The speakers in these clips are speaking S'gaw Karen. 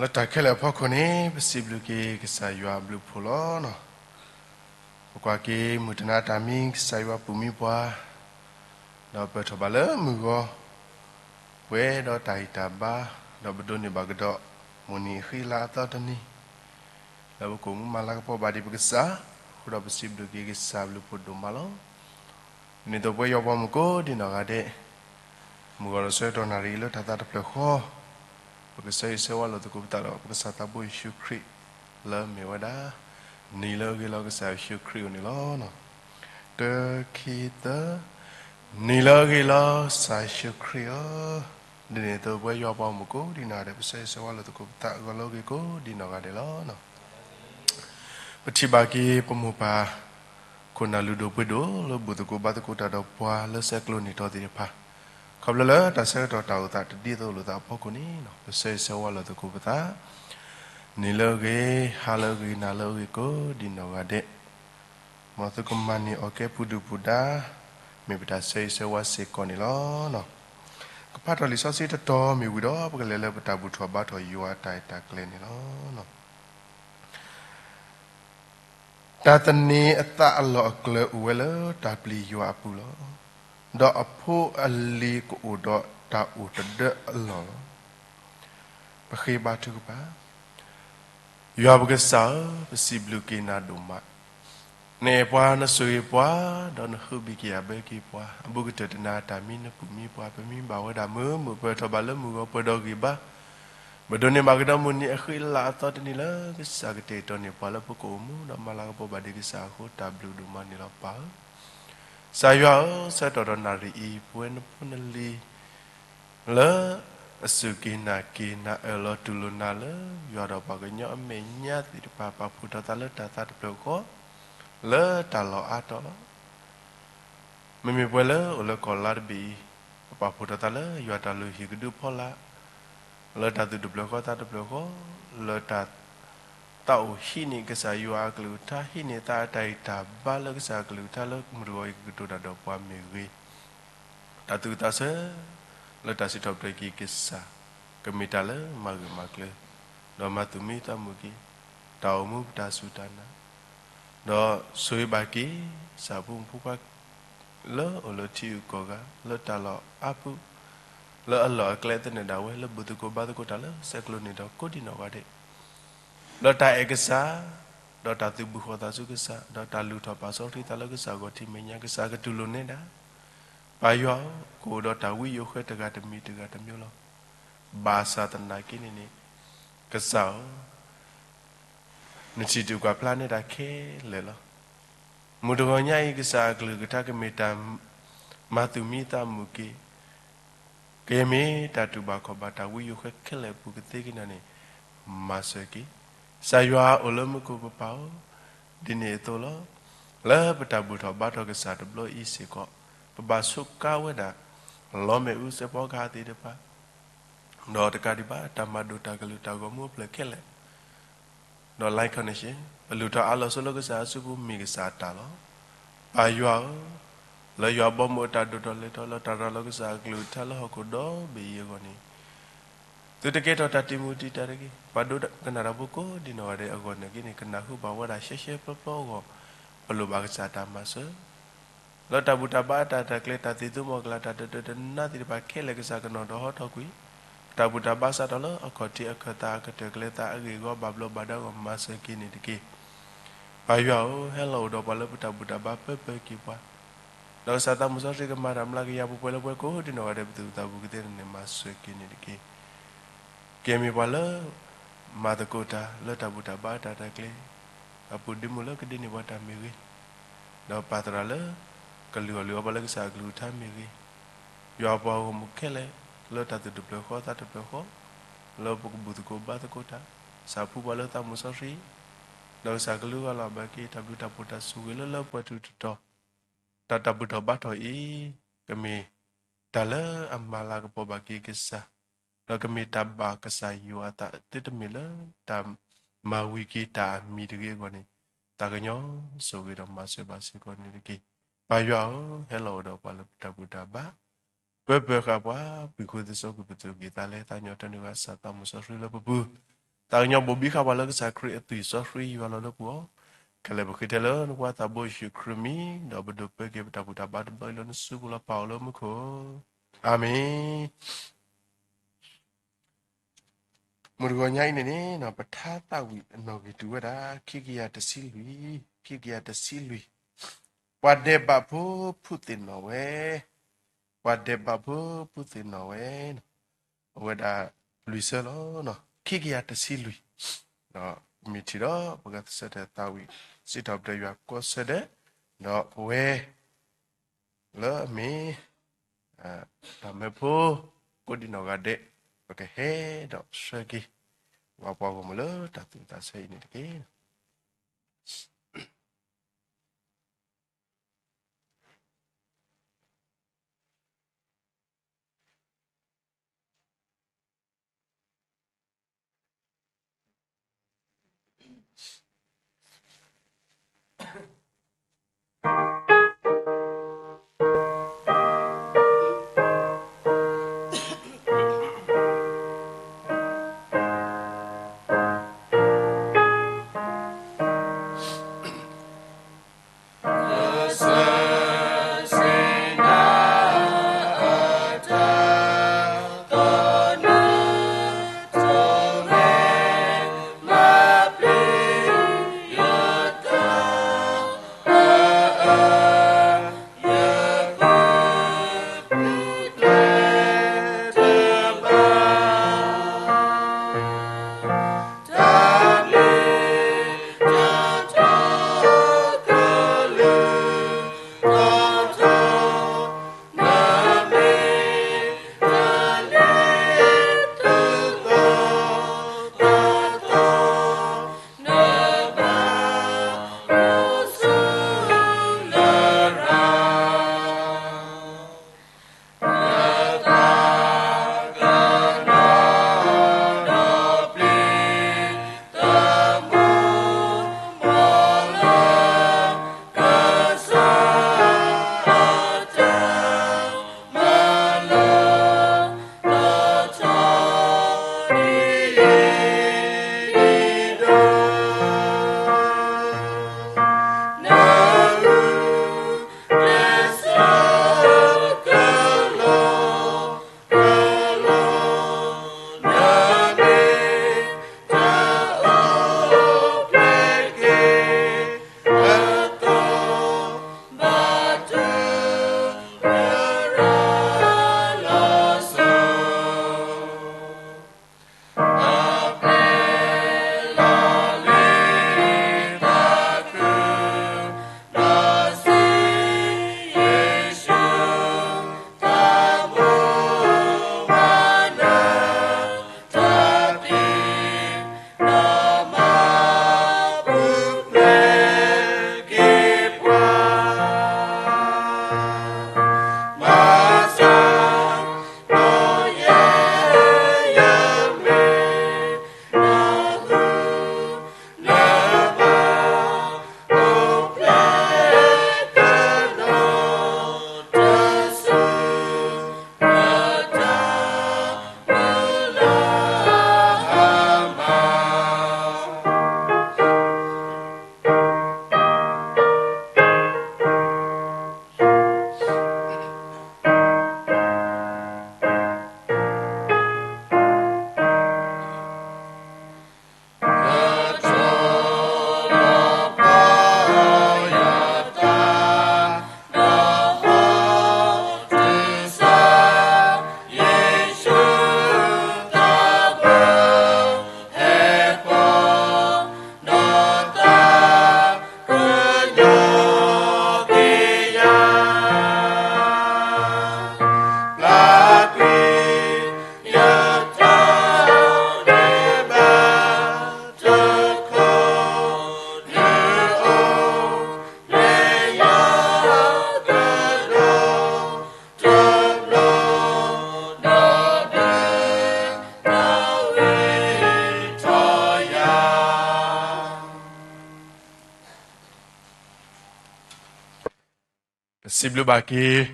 လၢတၢ်ခဲလၢာ်အဖီခိၣ်န့ၣ် ပစံးဘျုးက့ၤကစၢ်ယွၤအဘျုးအဖှိၣ်လီၤ. ပကွၢ်က့ၤမုၢ်တနၤတၢ်မံ ကစၢ်ယွၤပူၤမံပှၤ, ဒီးပၢၢ်ထီၣ်ဘၣ်လၢမုၢ်ဂီၤ, ပှဲၤဒီးတၢ်ဂံၢ်တၢ်ဘါ, ဒီးပဒိးန့ၢ်ဘၣ်ကဒီး မိၢ်နံၤအဃံအလၤအသီတနံၤ, လၢပကအိၣ်မူမၤလၤကပီၤဘၣ်ဒံးပကစၢ်, အဃိဒီးပစံးဘျုးက့ၤကစၢ်အဘျုးအဖှိၣ်ဒိၣ်မးလီၤ. ဒ်န့ၣ်အသိးပဝဲယွၤပှၤမုၣ်ကိးဒံးနီၢ်ဂၤဒဲး, မုၢ်ဂီၤဒီးဆၢကတီၢ်နၣ်ရံၣ်အံၤလၢတၢ်သးတဖျၢၣ်ဃီ, ပကဆၢဂ့ၤဆၢဝါလိာ်သကိးပသးဒီး ပကစၢ်သးဘိယ့ၣ်ၡူးခရံာ်လၢအမ့ၢ်ဝဲဒၣ် နံၤလၢအဂ့ၤလီၤကစၢ်ယ့ၣ်ၡူးခရံာ်အအိၣ်န့ၣ်လီၤ. တၢ ခံ သၢ, နံၤလၢအဂ့ၤလီၤကစၢ်ယ့ၣ်ၡူးခရံာ်ဧၢ, ဒ်န့ၣ်အသိးပဝဲယွၤပှၤမုၣ်ကိးဒံးနီၢ်ဂၤဒဲး ပဆၢဂ့ၤဆၢဝါလိာ်သကိးပသးအဂီၢ်လၢအဂ့ၤကိးဒံးနီၢ်ဂၤဒဲးလီၤ. ပထံၣ်ဘၣ်က့ၤပမိၢ်ပၢ် ခိၣ်နၢ်လုၢ်ဒိၣ်ပှ့ၤဒိၣ်လၢဘူၣ်သကိးဘါသကိးတၢ်ဒီးပှၤလၢဆဲးကျိးန့ၢ်တီၤသ့ၣ်တဖၣ်, ခီဖျိလၢတၢ်ဆၢကတီၢ်တၢ်အိၣ်သးတဒ်သိးလိာ်သးအဖီခိၣ်န့ၣ် ပဆၢဂ့ၤဆၢဝါလိာ်သကိးပသး, နံၤလၢအဂ့ၤ, ဟါလၢအဂ့ၤ, နၤလၢအဂ့ၤကိးဒံးနီၢ်ဂၤဒဲး, မ်သုကမၤန့ၢ်အီၣ်ကဲပူၤဒုၣ်ပူၤဒါ, မ့ၢ်ပတၢ်ဆၢဂ့ၤဆၢဝါစ့ၢ်ကီးန့ၣ်လီၤ. ကဖးထီၣ်လံာ်စီဆှံတတီၤမ့ၢ်ဝံၤဒီး ပကလဲၤလၢပတၢ်ဘူၣ်ထီၣ်ဘါထီၣ်ယွၤအတၢ်အဲၣ်တၢ်ကျဲၤန့ၣ်လီၤ. တၢ်သန့ၤအသးအလီၢ်အကျၢၤအိၣ်ဝဲလၢတၢ်ပျံၤယွၤအပူၤလီၤ. ဒီးအဖိအလံၤကအိၣ်ဒီးတၢ်အိၣ်တဒၢအလီၢ်လီၤ. ပဃ့ဘါထုကဖၣ်, ယွၤပကစၢ်ဧၢ, ပစံးဘျုးက့ၤနၤဒိၣ်မး, နအဲၣ်ပှၤနဆိၣ်ဂ့ၤပှၤ, ဒီးနဟုဘံၣ်က့ၤအဘၢက့ၤပှၤ, အဘူးကတၢၢ်တနၤတၢ်မံနပူၤမံပှၤ ပမံဘၣ်ဝဲဒၣ်မုာ်မုာ်ပၢၢ်ထီၣ်ဘၣ်လၢမုၢ်ဂီၤပှဲၤဒီးဂံၢ်ဘါ ပဒိးန့ၢ်ဘၣ်ကဒီးမိၢ်နံၤအဃံအလၤအသီတနံၤလၢ ကစၢ်ကတဲာ်ကတီၤန့ၢ်ပှၤလၢပကအိၣ်မူဒီးမၤလၤကပီၤဘၣ်ဒံးကစၢ်အဃိတၢ်ဘျုးဒိၣ်မးန့ၣ်လီၤပၢ်ဧၢ. ကစၢ်ယွၤဧၢ, ဆၢကတီၢ်ဒီးနၣ်ရံၣ်အံၤ ပဝဲနဖိနလံၤ လၢအစူၢ်က့ၤနာ်က့ၤနၤ အၢၣ်လီၤတူၢ်လိာ်နၤလၢ ယွၤဒီးပှၤကညီအမဲာ်ညါသ့ၣ်တဖၣ် ပာ်ဖှိၣ်ထီၣ်သးလၢတၢ်သးတဖျၢၣ်ဃီ လၢတၢ်လီၢ်အါတီၤလီၤ. မ့မ့ၢ်ပှၤလၢအိၣ်လၢကီၢ်လါတဘ့ၣ်အံၤ ပပာ်ဖှိၣ်ထီၣ်သးလၢယွၤတၢ်လုၢ်ဟံၣ်ကဒုဖီလာ် လၢတၢ်သူၣ်တဖျၢၣ်ဃီသးတဖျၢၣ်ဃီ လၢတၢ် သးအိၣ်ဟံးန့ၢ်ကစၢ်ယွၤအကလုၢ်ကထါ ဟံးန့ၢ်သးအတၢ်ဂံၢ်တၢ်ဘါလၢကစၢ်အကလုၢ်ကထါလၢမုၢ်တဂီၤအံၤကကတိၤတၢ်ဒီးပှၤမ့ၢ်ဂ့ၤ, တၢ်သူၣ်ဝံၣ်သးဆၢ လၢတၢ်စံးထီၣ်ပတြၢၤက့ၤကစၢ် ကမ့ၢ်တၢ်လၢမၤဂၢၢ်မၤကျၢၤ, ဒီးမၤသူၣ်မံသးမုာ်က့ၤ တၢ်အိၣ်မူပတၢ်စူၢ်တၢ်နာ်, ဒီးဆိၣ်ဂ့ၤဘၣ်က့ၤ ကစၢ်ဖိမုၣ်ဖိခွါ လၢအိၣ်လၢထံဂုၤကီၢ်ဂၤ လၢတၢ်လီၢ်အါပူၤ လၢအလီၢ်အကျဲသနၢၣ်ဒၣ်ဝဲ လၢဘူၣ်သကိးဘါသကိးတၢ်လၢဆဲးကျိးန့ၢ်ဒီးကိးဒံးနီၢ်ဂၤဒဲး လၢတၢ်အဲၣ်ကစၢ်, ဒီးတၢ်သုးဘူးဃီၤသးဆူကစၢ်, ဒီးတၢ်လုၢ်ထီၣ်ပာ်စီဆှံသးလၢကစၢ်ဂီၢ်ထံးမဲာ်ညါ ကစၢ်ကတူၢ်လိာ်နဲဒၣ်. ပၢ်ယွၤဧၢ, ကအိၣ်ဒီးတၢ်ဝံယိၤဃဲတဂၤတမံၤတဂၤတမံၤလီၤ. ဘၣ်ဆၣ်သနာ်က့န့ၣ်န့ၣ် ကစၢ်ဧၢ နထံၣ်တံၢ်ကွၢ်ဖျါနဲဒၣ်ခဲလၢာ်လီၤ. မုၢ်တဂီၤညါအံၤ ကစၢ်အကလုၢ်ကထါကမ့ၢ်တၢ် မၤသူၣ်မံသးမုာ်က့ၤ, ကယဲၢ်မ့ၢ်တၢ်တူၢ်ဘၣ်ခီၣ်ဘၣ်တၢ်ဝံယိၤဃဲခဲလၢာ်အပူၤကသ့က့ၤနၤန့ၣ် မၤစၢၤက့ၤ. ကစၢ်ယွၤအိၣ်လၢမူခိၣ်ပပၢ်ဧၢ, ဒ်န့ၣ်အသိးလီၤ. လၢပတၢ်ဘူၣ်ထီၣ်ဘါထီၣ်ကစၢ်တဘျီအံၤစ့ၢ်ကီး ပဘၣ်စူးကါဝဲဒၣ် လီမ့ၣ်အူစဲးဖီကဟၣ်သ့ၣ်တဖၣ် ဒီးတကးဒံးဘၣ် တၢ်မၤဒိၣ်တၢ်ကလုၢ်တၢ်ဂီၤမူအဖျၢၣ်ခဲလၢာ် ဒီး like connection ပလုၢ်ထီၣ်အါလီၤဆိလၢကစၢ်အစုပူၤမ့ၢ်ကစၢ်အတၢ်လီၤ. ပၢ်ယွၤဧၢ, လၢယွၤဘီမုၢ်အတၢ်ဒိၣ်ထီၣ်လဲၤထီၣ် လၢတၢ်ရၤလီၤကစၢ်အကလုၢ်ကထါလၢဟီၣ်ခိၣ်ဒီဘ့ၣ်အံၤအဂီၢ်န့ၣ် သုတကဲထီၣ်တၢ်တံာ်မူးတံာ်တာ်တဂ့ၤ. ပှၤဒိကနၣ်တၢ်ဖိကိးဒံးနီၢ်ဂၤဒဲးအဂီၢ်န့ၣ်က့န့ၣ် ကနၢ်ဟူဘၣ်ဝဲဒၣ်ရှဲရှဲပျီပျီအဂီၢ် ပလိၣ်ဘၣ်ကစၢ်တၢ်မၤစၢၤ လၢတၢ်ဘူၣ်တၢ်ဘါအတၢ်တၢ်ကျဲၤ တၢ်သံၣ်သူမီၤကလၤ တၢ်တဒၢတနါသ့ၣ်တဖၣ်ခဲလၢာ် ကစၢ်ကနီၤဒီးဟီထီၣ်ကွံာ် တၢ်ဘူၣ်တၢ်ဘါစးထီၣ်လၢအခီၣ်ထံးအခၢၣ်သး အကတၢၢ်ကျဲၤသးအဂ့ၢ်အဂီၢ် ဘၣ်ဘျီးဘၣ်ဒါအဂီၢ် မၤစၢၤက့ၤန့ၣ်တက့ၢ်. ပၢ်ယွၤဧၢ, ဟဲလီၤအိၣ်ဒီးပှၤလၢပတၢ်ဘူၣ်တၢ်ဘါပၢပၢက့ၤပှၤ ဒီးကစၢ်သးမုၢ်စီဆှံကမၤတၢ်မျးကယၤပှဲၤပှဲၤလၢပှဲၤကိးဒံးနီၢ်ဂၤဒဲး ပသူၣ်ပသးဘူးကသ့န့ၣ် မၤစၢၤက့ၤန့ၣ်တက့ၢ်. ကဲမ့ၢ်ပှၤလၢ မၤသကိးတၢ်လၢတၢ်ဘူၣ်တၢ်ဘါအတၢ်တၢ်ကျဲၤ အပူၤဒ့မုၣ်လၢကဒ့န့ၢ်ပှၤတၢ်မ့ၢ်ဂ့ၤ, ဒီးပာ်သရၣ်လၢ ကလုၢ်အီၣ်လုၢ်အီပှၤလၢကစၢ်အကလုၢ်ကထါမ့ၢ်ဂ့ၤ, ယွၤပှၤဂီၢ်မုၢ်ခဲလၢာ် လၢတၢ်သူၣ်တဖျၢၣ်ဃီသးတဖျၢၣ်ဃီ လၢပကဘူၣ်သကိးဘါသကိးတၢ် ကစၢ်ဖှူပှၤလၢသးမုၢ်စီဆှံ ဒီးကစၢ်ကလုၢ်ဂီၢ်လီၤဘၣ်က့ၤ တၢ်ဘျုးတၢ်ဖှိၣ်တၢ်ဆိၣ်ဂ့ၤလၢလၢပှဲၤထူၣ်တတီၤ တၢ်တၢ်ဘူၣ်ထီၣ်ဘါထီၣ်အံၤ ကမ့ၢ်တၢ်လၢအမၤလၤကပီၤဘၣ်က့ၤကစၢ်, ဒီးကမ့ၢ်တၢ်ဘၣ်ကစၢ်ယွၤအသး သုတမ့ၢ်လၢတၢ်မၤဝံၤက့ၤတၢ်အမံၤတဂ့ၤအဂီၢ်န့ၣ် သးကညီၤဆိၣ်ဂ့ၤဒီးမၤစၢၤဘၣ်စ့ၢ်ကီးန့ၣ်တက့ၢ်. ပၢ်ယွၤဧၢ, ဟဲလီၤအိၣ်ဒီးပှၤလၢပတၢ်ဘူၣ်တၢ်ဘါ ပၢပၢဃာ်ပှၤ ပှၤဃုသစီ ကပသူၣ်က့ၤသးလဲ သးကညီၤတၢ်နုာ်ဂၤ ကစၢ်သးမုၢ်စီဆှံလၢပပူၤ သးကညီၤဘိးဘံဃာ်ပှၤလၢကစၢ်ခရံာ်အသွံၣ်စီဆှံယွၤလီၤလၢပဂီၢ်, ခဲလၢာ်ပဃ့ထဲလၢနဖိသးဘိယ့ၣ်ၡူးခရံာ်မံၤ, ဒီးပဒိးပၢက့ၤပတၢ်ဘူၣ်တၢ်ဘါတဘျီအံၤလၢနစုပူၤလီၤ ပၢ်အိၣ်လၢမူခိၣ်, အၤမ့ၣ်. မုၢ်တဂီၤညါအံၤန့ၣ်န့ၣ် ပထါသးဝံၣ်အနီၣ်ဂံၢ်တုၤဝဲဒၣ် ခံကယၤတဆံလွံၢ်, ခံကယၤတဆံလွံၢ်, ပှၤဒဲးဘးဖိဖုးသ့ၣ်နီၣ်ဝဲ, ပှၤဒဲးဘးဖိဖုးသ့ၣ်နီၣ်ဝဲ, အဝဲဒၣ်လွံၢ်ဆၢလီၤ, ခံကယၤတဆံလွံၢ်, ဒီးမ့ၢ်ထံၣ်ဒီး ပကသဆၢထၢၣ်သးဝံၣ် စံးထီၣ်ပတြၢၤယွၤကိးဆၢဒဲး, ဒီးပဝဲ လၢအမ့ၢ် တၢ်မၢဖိ ကိးဒံနီၢ်ဂၤဒဲး, ပကဟဲဒီးဆှၢက့ၤ ပှၤပှၤဂီၢ်မုၢ်လၢတၢ်သူၣ်ဝံၣ်သးဆၢအံၤန့ၣ်တက့ၢ်. ပစံးဘျုးဘၣ်က့ၤ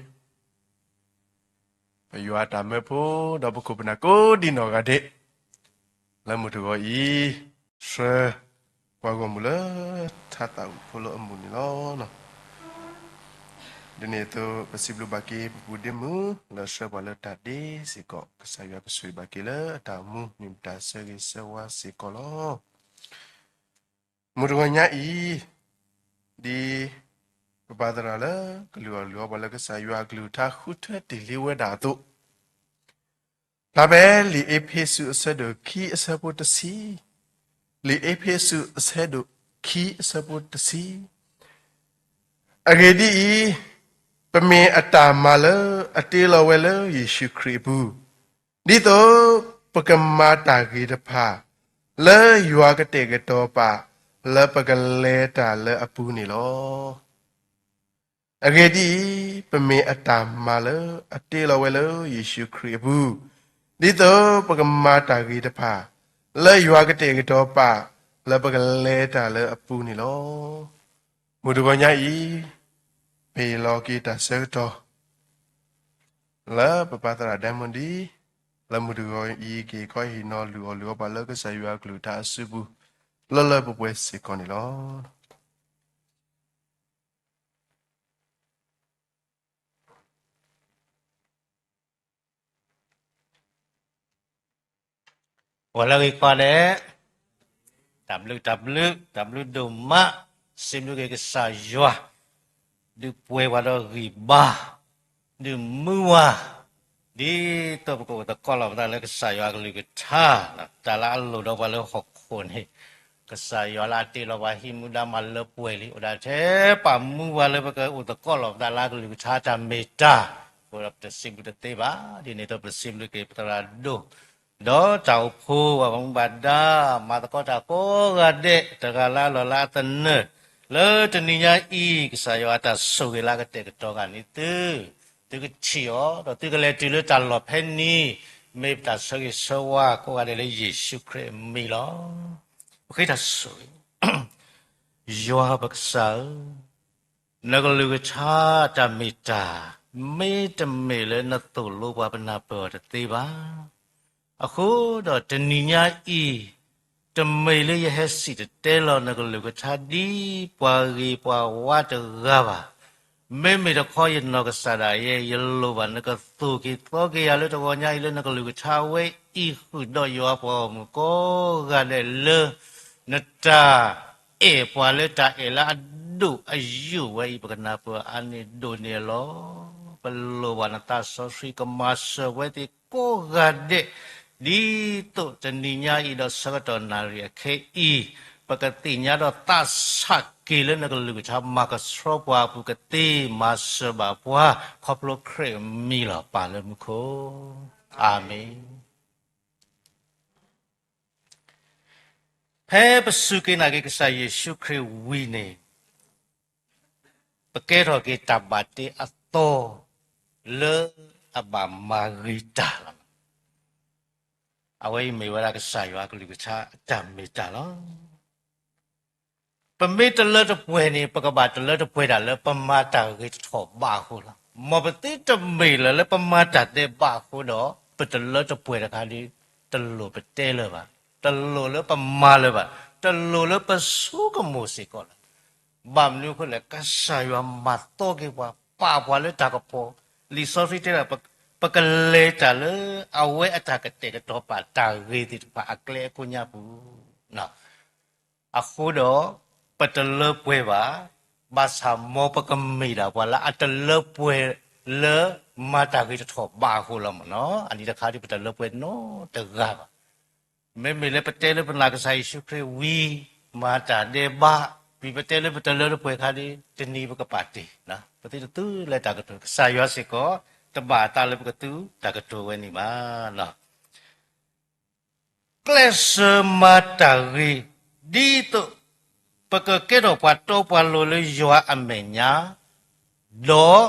ပယွၤအတၢ်မၢဖိ ဒီးပခိၣ်ပနၢ်ကိးဒံနီၢ်ဂၤဒဲး, လၢမုၢ်တဂီၤအံၤ ဆှၢပှၤဂီၢ်မုၢ်လၢထါသးဝံၣ်ဖိလၢအမုၢ်န့ၣ်လီၤ. ဒ်န့ၣ်အသိး ပစံးဘျုးဘၣ်က့ၤပပူၤဒ့မုၣ် လၢအဆှၢပှၤလၢတၢ်ဒ့စ့ၢ်ကီး, ကစၢ်ယွၤကဆိၣ်ဂ့ၤဘၣ်က့ၤလၢအတၢ်အိၣ်မူ မ့ၢ်ပတၢ်ဆၢဂ့ၤဆၢဝါစ့ၢ်ကီးလီၤ. မုၢ်တဂီၤညါအံၤ ဒ်ပပၢ်သရၣ်လၢကလုၢ်အီၣ်လုၢ်အီပှၤလၢကစၢ်ယွၤအကလုၢ်ကထါဃုထၢတ့ၢ်လံဝဲဒၣ်အသိး, ဖျါဖဲလံာ်အ့းဖ့းစူးအဆၢဒိၣ်ခံအဆၢဖိတဆံ, လံာ်အ့းဖ့းစူးအဆၢဒိၣ်ခံအဆၢဖိတဆံ, အဂ့ၢ်ဒ်အံၤ, ပမ့ၢ်အတၢ်မၤလၢအတ့လီၤဝဲလၢယ့ၣ်ၡူးခရံာ်အပူၤ, ဒ်သိးပကမၤတၢ်ဂ့ၤတဖၣ် လၢယွၤကတဲာ်ကတီၤပာ် လၢပကလဲၤတၢ်လၢအပူၤန့ၣ်လီၤ. အဂ့ၢ်ဒ်အံၤ, ပမ့ၢ်အတၢ်မၤလၢအတ့လီၤဝဲလၢယ့ၣ်ၡူးခရံာ်အပူၤ, ဒ်သိးပကမၤတၢ်ဂ့ၤတဖၣ် လၢယွၤကတဲာ်ကတီၤပာ် လၢပကလဲၤတၢ်လၢအပူၤန့ၣ်လီၤ. မုၢ်တဂီၤညါအံၤ ပဟ့ၣ်လီၤက့ၤတၢ်ဆၢကတီၢ် လၢပပၢ်သရၣ်ဒဲမုၣ်ဒံး လၢမုၢ်တဂီၤအံၤ က့ၤခီဟ့ၣ်နီၤလုၢ်အီၣ်လုၢ်အီပှၤလၢကစၢ်ယွၤအကလုၢ်ကထါအစုပူၤ လၢလၢပှဲၤပှဲၤစ့ၢ်ကီးန့ၣ်လီၤ. ပှၤလၢအဂ့ၤကိးဂၤဒဲး, တၢ်ဘျုးတၢ်ဘျုး တၢ်ဘျုးဒိၣ်မး, စံးဘျုးက့ၤကစၢ်ယွၤ, ဒုးပှဲၤပှၤဒီးဂံၢ်ဘါ, ဒုးမုာ်ဝဲ, ဒ်သိးပကအိၣ်သကိးလီၤပသးလၢကစၢ်ယွၤအကလုၢ်ကထါ, တၢ်လၢအလိၣ်ဒီးပှၤလၢဟီၣ်ခိၣ်န့ၣ်, ကစၢ်ယွၤလၢအတ့လီၤပှၤဟံးမူဒါမၤလၢပှဲၤလံ, အိၣ်ဒၣ်ထဲပာ်မူပှၤလၢပကအိၣ်သကိးလီၤပသးလၢအကလုၢ်ကထါတၢ်မ့ၢ်တၢ်, အဃိဒီးပတစံးဘျုးတသ့ဘၣ်, ဒ်န့ၣ်အသိးပစံးဘျုးက့ၤပသရၣ်ဒိၣ် ဒီးတၢ်အိၣ်ဖှိၣ်ဘၣ်မူဘၣ်ဒါ, မၤသကိးတၢ်ကိးဂၤဒဲး, တဂၤလၢအလီၢ်လၢအသနၢၣ်, လၢတနံၤညါအံၤ ကစၢ်ယွၤအတၢ်ဆိၣ်ဂ့ၤလၢအကတဲာ်ကတီၤဂၤန့ၣ်သု, သုကထံၣ်အီၤ, ဒီးသုကလဲၤတုၤလၢတၢ်လီၢ်ဖဲန့ၣ်, မ့ၢ်ပတၢ်ဆၢဂ့ၤဆၢဝါကိးဂၤဒဲးလၢယ့ၣ်ၡူးခရံာ်အမံၤလီၤ. ပဃ့တၢ်ဆိၣ်ဂ့ၤ ယွၤပကစၢ်ဧၢ, နကလုၢ်ကထါတၢ်မ့ၢ်တၢ်, မ့တမ့ၢ်လၢနသိၣ်လိပှၤပနၢ်ပၢၢ်အီၤတသ့ဘၣ်. အဃိဒီးတနံၤညါအံၤ, တမ့ၢ်လၢယဟဲစံၣ်တဲၤတဲလီၤနကလုၢ်ကထါဒ်ပှၤဂ့ၤပှၤဝါတဂၤဘၣ်. မ့မ့ၢ်တခီယနီၢ်ကစၢ်ဒၣ်ယဲ ယလိၣ်ဘၣ်နကသိၣ်က့ၤသီက့ၤယၤလၢတဂီၤညါအံၤလၢနကလုၢ်ကထါဝဲအံၤ ဃုာ်ဒီးယွၤပှၤဂီၢ်မုၢ်ကိးဂၤဒဲးလၢ နတၢ်အဲၣ်ပှၤလၢတၢ်အဲၣ်လၢအဒိၣ်အယိာ်ဝဲအံၤ ပကနၢ်ပၢၢ်အါန့ၢ်ဒိၣ်န့ၢ်လီၤ. ပလိၣ်ဘၣ်နသးစီဆှံကမၤစၢၤဝဲသ့ၣ်ကိးဂၤဒဲး, ဒ်သိးတနံၤညါအံၤဒီးဆၢကတီၢ်နၣ်ရံၣ်အခဲအံၤ, ပကသ့ၣ်ညါဒီးသးဆးက့ၤလၢနကလုၢ်ကထါ မၤကဆှီပှၤအပူၤကသ့ မၤစၢၤဘၣ်ပှၤ ခီဖျိခရံာ်အမံၤလီၤ. ပၢ်လၢမူခိၣ်, အၤမ့ၣ်. ဖဲပစူၢ်က့ၤနာ်က့ၤကစၢ်ယ့ၣ်ၡူးခရံာ်ဝံၤန့ၣ်, ပကဲထီၣ်က့ၤတၢ်ဘၣ်တ့အသီ လၢအဘၣ်မၤဂ့ၤတၢ်လီၤ. အဝဲအံၤမ့ၢ်ဝဲဒၣ်ကစၢ်ယွၤအကလုၢ်ကထါအတၢ်မ့ၢ်တၢ်လီၤ. ပမ့ၢ်တလၢတပှဲၤန့ၣ် ပကဘၣ်တလၢတပှဲၤတၢ်လၢပမၤတၢ်ဂ့ၤတထီၣ်ဘးအဃိလီၤ. မ်ပသ့တမ့ၢ်လၢၤလၢပမၤတၢ်ဒဲးဘးအဃိဒီး ပတလၢတပှဲၤတခါဒီး တလိၣ်ပတဲလၢၤဘၣ်, တလိၣ်လၢပမၤလၢၤဘၣ်, တလိၣ်လၢပဆိကမိၣ်စ့ၢ်ကီးလၢၤ. ဘၣ်မနုၤအဃိလဲၣ်, ကစၢ်ယွၤမၤသီက့ၤပှၤ, ပာ်ပှၤလၢတၢ်ကပီၤ, လံာ်စီဆှံတဲဒၣ် ပကလဲၤတၢ်လၢအဝဲအတၢ်ကတဲာ်ကတီၤပာ်တၢ်ဂ့ၤသ့ၣ်တဖၣ်အကျဲအကိညါပူၤ အဃိဒီး ပတလၢပှဲၤဘၣ်, ဘၣ်ဆၣ်မ်ပကမ့ၢ်ဒၣ်ပှၤလၢအတလၢပှဲၤလၢမၤတၢ်ဂ့ၤတထီၣ်ဘးအဃိလီၤမ့ၢ်နီၤ. အနံၤတခါဒ်ပတလၢပှဲၤနီတဂၤဘၣ်. မ့မ့ၢ်လၢပတဲလၢပနာ်ကစၢ်ယ့ၣ်ၡူးခရံာ်ဝံၤ မၤတၢ်ဒဲးဘး, ဝံၤပတဲလၢပတလၢတပှဲၤခါဒ် တနံၤပကပာ်တ့ၢ်, ပသုတသူလၢတၢ်ကတိၤ, ကစၢ်ယွၤစ့ၢ်ကီး တဘၣ်အသးလၢပကသူတၢ်ကတိၤဝဲန့ၣ်ဘၣ်. ကျဲးစၢးမၤတၢ်ဂ့ၤ ဒ်သိးပကကဲထီၣ်ပှၤတီပှၤလိၤလၢယွၤအမဲာ်ညါ, ဒီး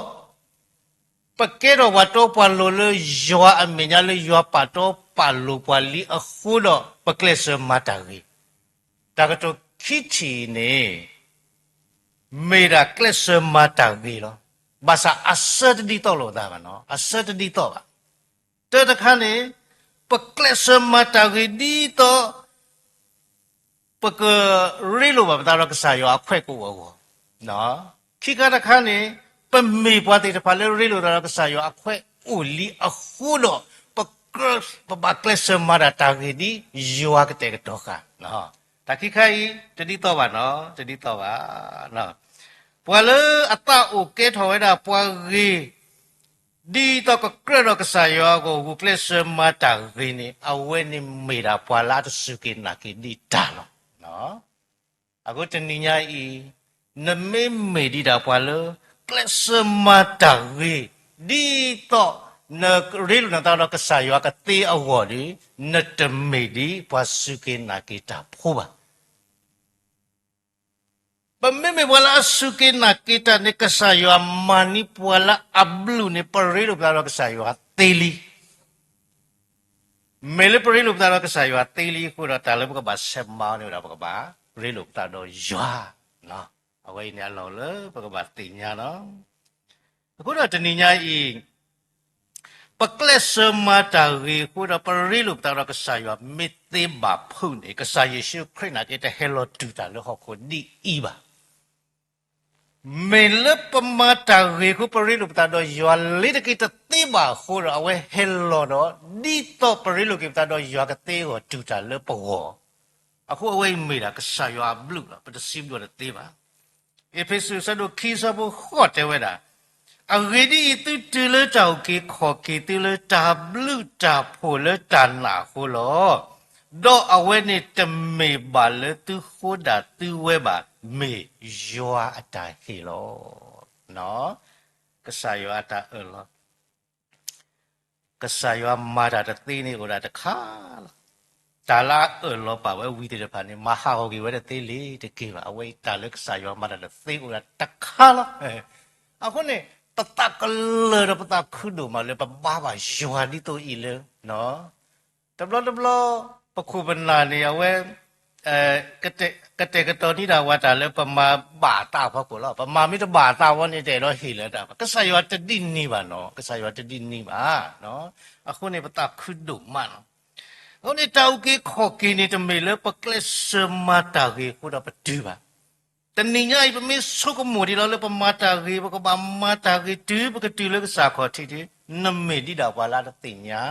ပကဲထီၣ်ပှၤတီပှၤလိၤလၢယွၤအမဲာ်ညါ လၢယွၤပာ်တီပာ်လိၤပှၤလံအဃိဒီး ပကျဲးစၢးမၤတၢ်ဂ့ၤ. တၢ်ကတိၤခံထံၣ်အံၤန့ၣ် မ့ၢ်ဒၣ်ကျဲးစၢးမၤတၢ်ဂ့ၤလီၤ. ဘၣ်ဆၣ်အဆၢတဒ်သိးလိာ်သးဘၣ်နီၤ, အဆၢတဒ်သိးဘၣ်. တၢတခါန့ၣ် ပကျဲးစၢးမၤတၢ်ဂ့ၤဒ်သိး ပကရ့လိာ်ဘၣ်ပသးဒီးကစၢ်ယွၤအခွဲးကအိၣ်အဂီၢ်. ခံခါတခါန့ၣ် ပမ့ၢ်ပှၤသ့ၣ်တဖၣ်လၢရ့လိာ်သးဒီးကစၢ်ယွၤအခွဲးအိၣ်လံအဃိဒီး ပကြၢး ပဘၣ်ကျဲးစၢးမၤတၢ်တၢ်ဂ့ၤဒ်ယွၤကတဲာ်ကတီၤဃာ်. တၢ်ခံခါအံၤ တဒ်သိးဘၣ်နီၤ, တဒ်သိးဘၣ်. ပှၤလၢအသးအိၣ်ကဲထီၣ်ဝဲဒၣ်ပှၤဂ့ၤ ဒ်သိးကကြၢးဒီးကစၢ်ယွၤအဂီၢ် ဂုာ်ကျဲးစၢးမၤတၢ်ဂ့ၤန့ၣ် အဝဲန့ၣ်မ့ၢ်ဒၣ်ပှၤလၢအတစူၢ်က့ၤနာ်က့ၤဒံးတၢ်လီၤ. အဃိတနံၤညါအံၤ နမ့မ့ၢ်ဒံးဒၣ်ပှၤလၢ ကျဲးစၢးမၤတၢ်ဂ့ၤ ဒ်သိးနရ့လိာ်နသးဒီးကစၢ်ယွၤကသ့အဂီၢ်ဒီး နတမ့ၢ်ဒ်ပှၤစူၢ်က့ၤနာ်က့ၤတၢ်ဖိဘၣ်. ပမ့မ့ၢ်ပှၤလၢအစူၢ်က့ၤနာ်က့ၤတၢ်န့ၣ် ကစၢ်ယွၤမၤန့ၢ်ပှၤလၢအဘျုးန့ၣ် ပရ့လိာ်ပသးဒီးကစၢ်ယွၤသ့လံ. မ့ၢ်လၢပရ့လိာ်ပသးဒီးကစၢ်ယွၤသ့လံအဃိဒီး တၢ်လၢပကဘၣ်ဆဲးမၤအီၤန့ၣ်ဝဲဒၣ် ပကဘၣ်ရ့လိာ်ပသးဒီးယွၤ. အဝဲအံၤန့ၣ်အလီၢ်လၢပကဘၣ်သ့ၣ်ညါလီၤ. အဃိဒီးတနံၤညါအံၤ ပကျဲးစၢးမၤတၢ်ဂ့ၤအဃိဒီး ပရ့လိာ်ပသးဒီးကစၢ်ယွၤမ့ၢ်သ့ဘၣ်ဖုးန့ၣ် ကစၢ်ယ့ၣ်ၡူးခရံာ်နာ်က့ တဟဲလီၤတူၢ်တၢ်လၢဟီၣ်ခိၣ်ဒ်အံၤဘၣ်. မ့ၢ်လၢပမၤတၢ်ဂ့ၤအဃိ ပရ့လိာ်ပသးဒီးယွၤလ့ၤတက့ၢ်တသ့ဘၣ်အဃိဒီး အဝဲဟဲလီၤဒီး ဒ်သိးပရ့လိာ်က့ၤပသးဒီးယွၤကသ့အဂီၢ် တူၢ်တၢ်လၢပဂီၢ်. အဃိအဝဲအံၤမ့ၢ်ဒၣ်ကစၢ်ယွၤအဘျုးလီၤ, ပတစံးဘျုးတသ့ဘၣ်. အ့းဖ့းစူး အဆၢဒိၣ်ခံ အဆၢဖိဃိးတဲဝဲဒၣ်, အဂ့ၢ်ဒ်အံၤ, သုတုၤလၢတၢ်အုၣ်က့ၤခီၣ်က့ၤသုလၢတၢ်ဘျုးတၢ်ဖှိၣ်လၢတၢ်နာ်အဃိလီၤ. ဒီးအဝဲန့ၣ်တမ့ၢ်ဘၣ်လၢသုဃိဒၣ်သုဝဲဘၣ်, မ့ၢ်ယွၤအတၢ်ဟ့ၣ်လီၤ. ကစၢ်ယွၤအတၢ်အၢၣ်လီၤ ကစၢ်ယွၤမၤတၢ်တသ့န့ၣ်အိၣ်ဒၣ်တခါလီၤ. တၢ်လၢအအၢၣ်လီၤပာ်ဝဲဝံၤသ့ၣ်တဖၣ်န့ၣ် မၤဟးဂီၤက့ၤဝဲတသ့လံတက့ၢ်ဘၣ်. အဝဲအံၤတၢ်လၢကစၢ်ယွၤမၤတၢ်တသ့အိၣ်ဒၣ်တခါလီၤ. အဃိန့ၣ် ပသးကလၢၤဒီးပသးခုဒိၣ်မးလၢပဘါဘၣ်ယွၤဒ်သိးအံၤလၢ တဘျီတဘျီ ပခိၣ်ပနၢ်န့ၣ် အဝဲ ကတဲာ်ကတီၤန့ၢ်ဒၣ်ဝဲတၢ်လၢပမၤဘၣ်အသးအဖီခိၣ်လီၤ. ပမၤမ့ၢ်တဘၣ်အသးဝဲန့ၣ် တအဲၣ်ဒိးဟ့ၣ်လၢၤတၢ်ဘၣ်. ကစၢ်ယွၤတဒ်န့ၣ်ဘၣ်နီၤ, ကစၢ်ယွၤတဒ်န့ၣ်ဘၣ်. အဃိန့ၣ် ပသးခုဒိၣ်မးလီၤ. အဃိန့ၣ် တၢ်အုၣ်က့ၤခီၣ်က့ၤန့ၣ် တမ့ၢ်လၢပကျဲးစၢးမၤတၢ်ဂ့ၤအဃိဒီးပတုၤဘၣ်. တနံၤညါအံၤ ပမ့ၢ်ဆိကမိၣ်ဒံးလီၤလၢပမၤတၢ်ဂ့ၤ, ပကဘၣ်မၤတၢ်ဂ့ၤတုၤပကတုၤလၢကစၢ်ခီၣ်ထံးဒီး နမ့ၢ်ဒံးဒၣ်ပှၤလၢအတသ့ၣ်ညါ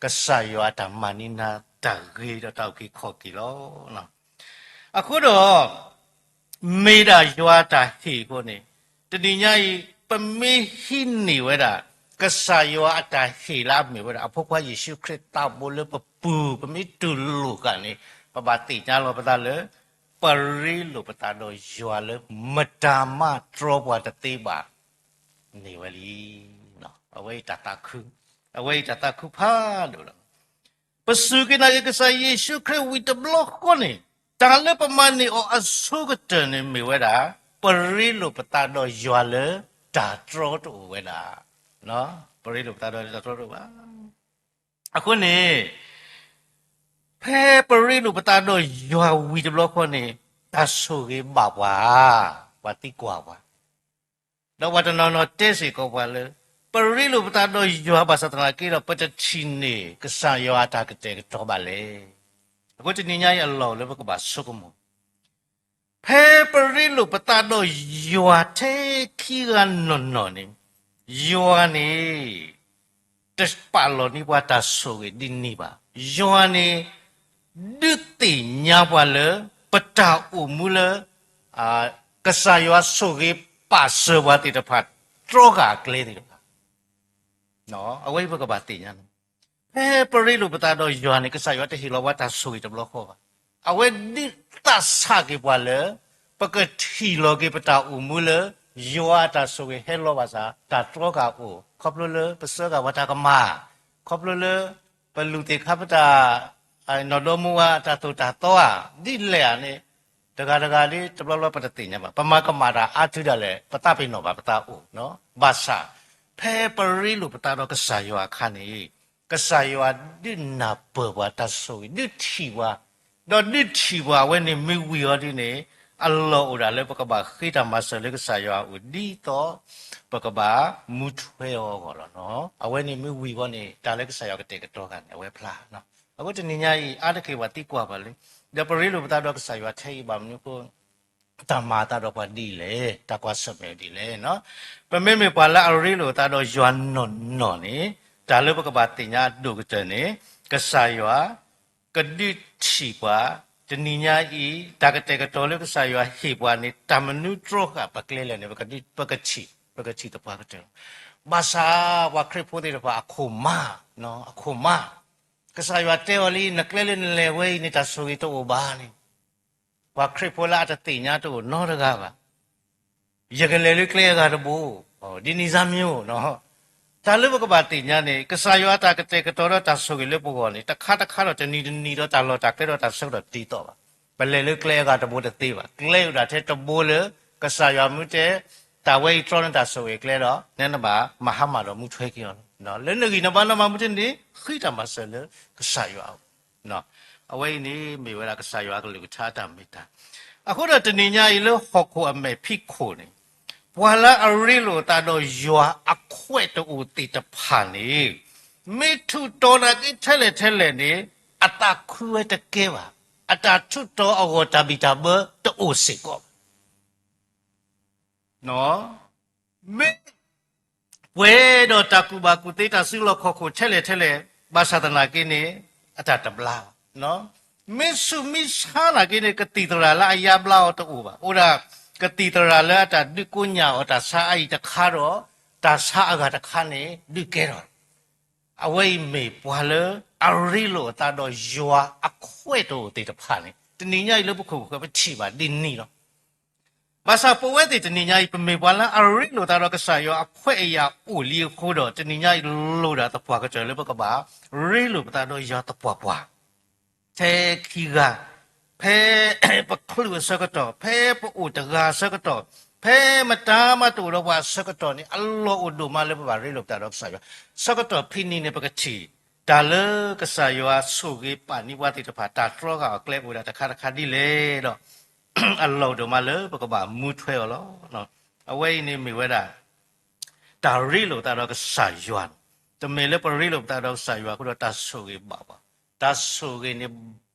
ကစၢ်ယွၤအတၢ်မၤန့ၢ်နၤတၢ်ဂ့ၤဒီးတၢ်အုၣ်က့ၤခီၣ်က့ၤလီၤ. အဃိဒီး မ့ၢ်ဒၣ်ယွၤအတၢ်ဟ့ၣ်အဃိန့ၣ် တနံၤညါအံၤ ပမ့ၢ်ဟံးန့ၢ်ဝဲဒၣ် ကစၢ်ယွၤအတၢ်ဟ့ၣ်လၢအမ့ၢ်ဝဲဒၣ် အဖိခွါယ့ၣ်ၡူးခရံာ်သးဘိလၢပပူၤ ပမ့ၢ်တူၢ်လိာ်ဃာ်န့ၣ် ပဘၣ်သ့ၣ်ညါလီၤပသးလၢ ပရ့လိာ်ပသးဒီးယွၤလၢ မတၤမးတြီပှၤတသ့ဘၣ် န့ၣ်ဝဲလံ. အဝဲအံၤတၢ်သးခု, အဝဲအံၤတၢ်သးခုဖးဒိၣ်လီၤ. ပစူၢ်က့ၤနာ်က့ၤကစၢ်ယ့ၣ်ၡူးခရံာ်ဝံၤတဘျီဃီန့ၣ် တၢ်လၢပမၤန့ၢ်အီၤအဆိကတၢၢ်န့ၣ်မ့ၢ်ဝဲဒၣ် ပရ့လိာ်ပသးဒီးယွၤလၢတၢ်တြီတအိၣ်ဝဲဒၣ်. ပရ့လိာ်ပသးဒီးတၢ်တြီတအိၣ်ဘၣ်. အဃိန့ၣ် ဖဲပရ့လိာ်ပသးဒီးယွၤဝံၤတဘျီဃီန့ၣ် တၢ်ဆိၣ်ဂ့ၤဘၣ်ပှၤ, ပှၤသံကွၢ်ပှၤ ဒီးပှၤတနီၤနီၤတဲစ့ၢ်ကီးပှၤလၢ ပရ့လိာ်ပသးဒီးယွၤဘၣ်ဆၣ်သနာ်က့ဒီး ပတထံၣ်န့ၢ်ကစၢ်ယွၤအတၢ်ကတဲာ်ကတီၤဘၣ်လဲၣ်. အဃိတနံၤညါအံၤအလီၢ်လၢပကဘၣ်ဆိကမိၣ် ဖဲပရ့လိာ်ပသးဒီးယွၤထဲခံဂၤနီၢ်နီၢ်န့ၣ် ယွၤန့ၣ် တပာ်လီၤန့ၢ်ပှၤတၢ်ဆိၣ်ဂ့ၤဒ်န့ၣ်ဘၣ်. ယွၤန့ၣ် ဒုးသ့ၣ်ညါပှၤလၢ ပတၢ်အိၣ်မူလၢ ကစၢ်ယွၤဆိၣ်ဂ့ၤပာ်စၢၤပှၤသ့ၣ်တဖၣ် တြီဃာ်အကျဲသ့ၣ်တဖၣ် အဝဲအံၤပကဘၣ်သ့ၣ်ညါန့ၣ် ဖဲပရ့လိာ်ပသးဒီးယွၤန့ၣ် ကစၢ်ယွၤတဟ့ၣ်လီၤပှၤတၢ်ဆိၣ်ဂ့ၤတဘျီဃီဘၣ်. အဝဲဒုးသးဆးက့ၤပှၤလၢ ပကထံၣ်လီၤက့ၤပတၢ်အိၣ်မူလၢ ယွၤအတၢ်ဆိၣ်ဂ့ၤဟဲလီၤဘၣ်ဆၣ် တၢ်တြီဃာ်အိၣ် ခီဖျိလၢပစၢဃာ်ပှၤတၢ်ကမၣ်, ခီဖျိလၢ ပလူၤသ့ၣ်ခါပတၢ် နီၢ်ဒီမါဝၤအတၢ်သိၣ်တၢ်သီဧါ ဒ်လဲၣ်ဧါန့ၣ် တဂၤတဂၤဒ်တဘျီဘျီပတသ့ၣ်ညါဘၣ်. ပမၤကမၣ်တၢ်အါထုဒၣ်လဲာ် ပသးပ့ၤနီၣ်ဘၣ်ပသးအိၣ်, ဘၣ်ဆၣ် ဖဲပရ့လိာ်ပသးဒီးကစၢ်ယွၤအခါန့ၣ် ကစၢ်ယွၤဒုးနၢ်ပၢၢ်ပှၤတၢ်ဆိၣ်ဂ့ၤ ဒုးထံၣ်ပှၤ, ဒီးဒုးထံၣ်ပှၤအဝဲန့ၣ်မ့ၢ်ဝံၤအီၤဒ်န့ၣ် အလီၢ်အိၣ်ဒၣ်လၢပကဘၣ်ဃ့တၢ်မၤစၢၤလၢကစၢ်ယွၤအအိၣ် ဒ်သိးပကဘၣ်မူထွဲအီၤအဂီၢ်လီၤ. အဝဲန့ၣ်မ့ၢ်ဝံၤဘီန့ၣ် တၢ်လၢကစၢ်ယွၤကတဲာ်ကတီၤတဂၤန့ၣ် အဝဲဖျါ. အဃိတနံၤညါအံၤ အါတက့ၢ်ပှၤသံကွၢ်ပှၤလၢ ဒီးပရ့လိာ်ပသးဒီးကစၢ်ယွၤထဲအံၤဘၣ်မနုၤအဃိ တၢ်မၤအသးဒီးပှၤဒ်လဲၣ်, တၢ်ကွၢ်ဆၢၣ်မဲာ်ဒ်လဲၣ်. ပမ့မ့ၢ်ပှၤလၢအရ့လိာ်အသးဒီးယွၤနီၢ်နီၢ်န့ၣ် တၢ်လၢပကဘၣ်သ့ၣ်ညါအဒိၣ်ကတၢၢ်န့ၣ် ကစၢ်ယွၤကဒုးထံၣ်ပှၤ, တနံၤညါအံၤ တၢ်ကတဲာ်ကတီၤလၢကစၢ်ယွၤဟ့ၣ်ပှၤန့ၣ် တၢ်မနုၤတြီဃာ်ပကျဲလဲၣ်န့ၣ် ပကထံၣ်, ပကထံၣ်သပှၢ်ကတၢၢ်လီၤ. ဘၣ်ဆၣ်ပှၤခရံာ်ဖိသ့ၣ်တဖၣ်အခိၣ်မး, အခိၣ်မး, ကစၢ်ယွၤတဲအီၤလံ နကျဲလၢနလဲၤဝဲအံၤန့ၣ် တၢ်ဆိၣ်ဂ့ၤတအိၣ်ဘၣ်န့ၣ် ပှၤခရံာ်ဖိလၢအတသ့ၣ်ညါတအိၣ်နီတဂၤဘၣ်. ယကလဲၤလၢကျဲအဂၤတဘိ, ဒ်န့ၣ်စၢ်မ့ၢ်အိၣ်နီၤ. တၢ်လၢပကဘၣ်သ့ၣ်ညါန့ၣ် ကစၢ်ယွၤအတၢ်ကတဲာ်ကတီၤဒီးတၢ်ဆိၣ်ဂ့ၤလၢပဂီၢ်န့ၣ် တခါတခါဒီးတနံၤတနံၤဒီးတၢ်လီၢ်တၢ်ကျဲဒီးတၢ်ဆၢကတီၢ်တဒ်သိးဘၣ်. ပလဲၤလၢကျဲအဂၤတဘိတသ့ဘၣ်. ကျဲအိၣ်ဒၣ်ထဲတဘိလၢ ကစၢ်ယွၤမ့ၢ်တဲ တၢ်ဝဲအံၤတြီန့ၢ်တၢ်ဆိၣ်ဂ့ၤကျဲဒီး နဲနဘၣ်မၤဟါမၢ်ဒီးမူထွဲက့ၤအီၤလီၤ. လၢနဂံၢ်နဘါနီၢ်မၤမူထံန့ၣ် ဃ့တၢ်မၤစၢၤလၢကစၢ်ယွၤအအိၣ် အဝဲအံၤန့ၣ်မ့ၢ်ဝဲဒၣ်ကစၢ်ယွၤအကလုၢ်ကထါအတၢ်မ့ၢ်တၢ်. အဃိဒီးတနံၤညါအံၤလၢဟီၣ်ခိၣ်အမဲာ်ဖံးခိၣ်န့ၣ် ပှၤလၢအရ့လိာ်အသးဒီးယွၤအခွဲးတအိၣ်သ့ၣ်တဖၣ်န့ၣ် မ့ၢ်ထူးတီၤနာ်က့ထဲလဲၣ်ထဲလဲၣ်န့ၣ် အသးခုဝဲတကဲဘၣ်. အတၢ်ထူးတီၤအဂီၢ်တၢ်ဘံၣ်တၢ်ဘၢတအိၣ်စ့ၢ်ကီးဘၣ်. မ့ၢ်ပှဲၤဒီးတၢ်ကူၣ်ဘၣ်ကူၣ်သ့တၢ်စုလီၢ်ခီၣ်ခိၣ်ထဲလဲၣ်ထဲလဲၣ် ဘၣ်ဆၣ်သနာ်က့န့ၣ် အတၢ်တဘျါဘၣ်. မ့ၢ်ဆူးမ့ၢ်ဆါနာ်က့န့ၣ် ကသံၣ်သရၣ်လၢအယါဘျါအီၤတအိၣ်ဘၣ်. အိၣ်ဒၣ်ကသံၣ်သရၣ်လၢအတၢ်ဒုးကိညၢ်အီၤတၢ်ဆါအအံၤတခါဒီး တၢ်ဆါအဂၤတခါန့ၣ် ဒုးကဲထီၣ် အဝဲအံၤမ့ၢ်ပှၤလၢအရ့လိာ်အသးဒီးယွၤအခွဲးတအိၣ်သ့ၣ်တဖၣ်န့ၣ် တနံၤညါအံၤလၢပခိၣ်ပဃၢၤပထံၣ်ဘၣ်ဒ်န့ၣ်လီၤ. ဘၣ်ဆၣ်ပဝဲသ့ၣ်တနံၤညါအံၤ ပမ့ၢ်ပှၤလၢအရ့လိာ်သးဒီးကစၢ်ယွၤအခွဲးအယာ်အိၣ်လံအဃိဒီး တနံၤညါအံၤလိၣ်ဒၣ်သပှၢ်ကတၢၢ်လၢပကဘၣ် ရ့လိာ်ပသးဒီးယွၤသပှၢ်ပှၢ် ထဲခံဂၤ, ဖဲပချုးအဆၢကတီၢ်, ဖဲပအိၣ်တဂၤအဆၢကတီၢ်, ဖဲမတၤမးတအိၣ်ဒီးပှၤအဆၢကတီၢ်န့ၣ် အလီၢ်အိၣ်ဒိၣ်မးလၢပဘၣ်ရ့လိာ်ပသးဒီးကစၢ်ယွၤ. ဆၢကတီၢ်ဖဲန့ၣ်န့ၣ် ပကထံၣ် တၢ်လၢကစၢ်ယွၤဆိၣ်ဂ့ၤပာ်န့ၢ်ပှၤသ့ၣ်တဖၣ် တၢ်တြီဃာ်အီၤကျဲအိၣ်ဒၣ်တခါတခါဒ်လဲၣ်ဒီး အလီၢ်အိၣ်ဒိၣ်မးလၢပကဘၣ်မူထွဲအီၤလီၤ. အဝဲအံၤန့ၣ်မ့ၢ်ဝဲဒၣ် တၢ်ရ့လိာ်သးဒီးကစၢ်ယွၤန့ၣ် တမ့ၢ်လၢပရ့လိာ်ပသးဒီးကစၢ်ယွၤအဃိဒီးတၢ်ဆိၣ်ဂ့ၤဘၣ်ပှၤ, တၢ်ဆိၣ်ဂ့ၤန့ၣ်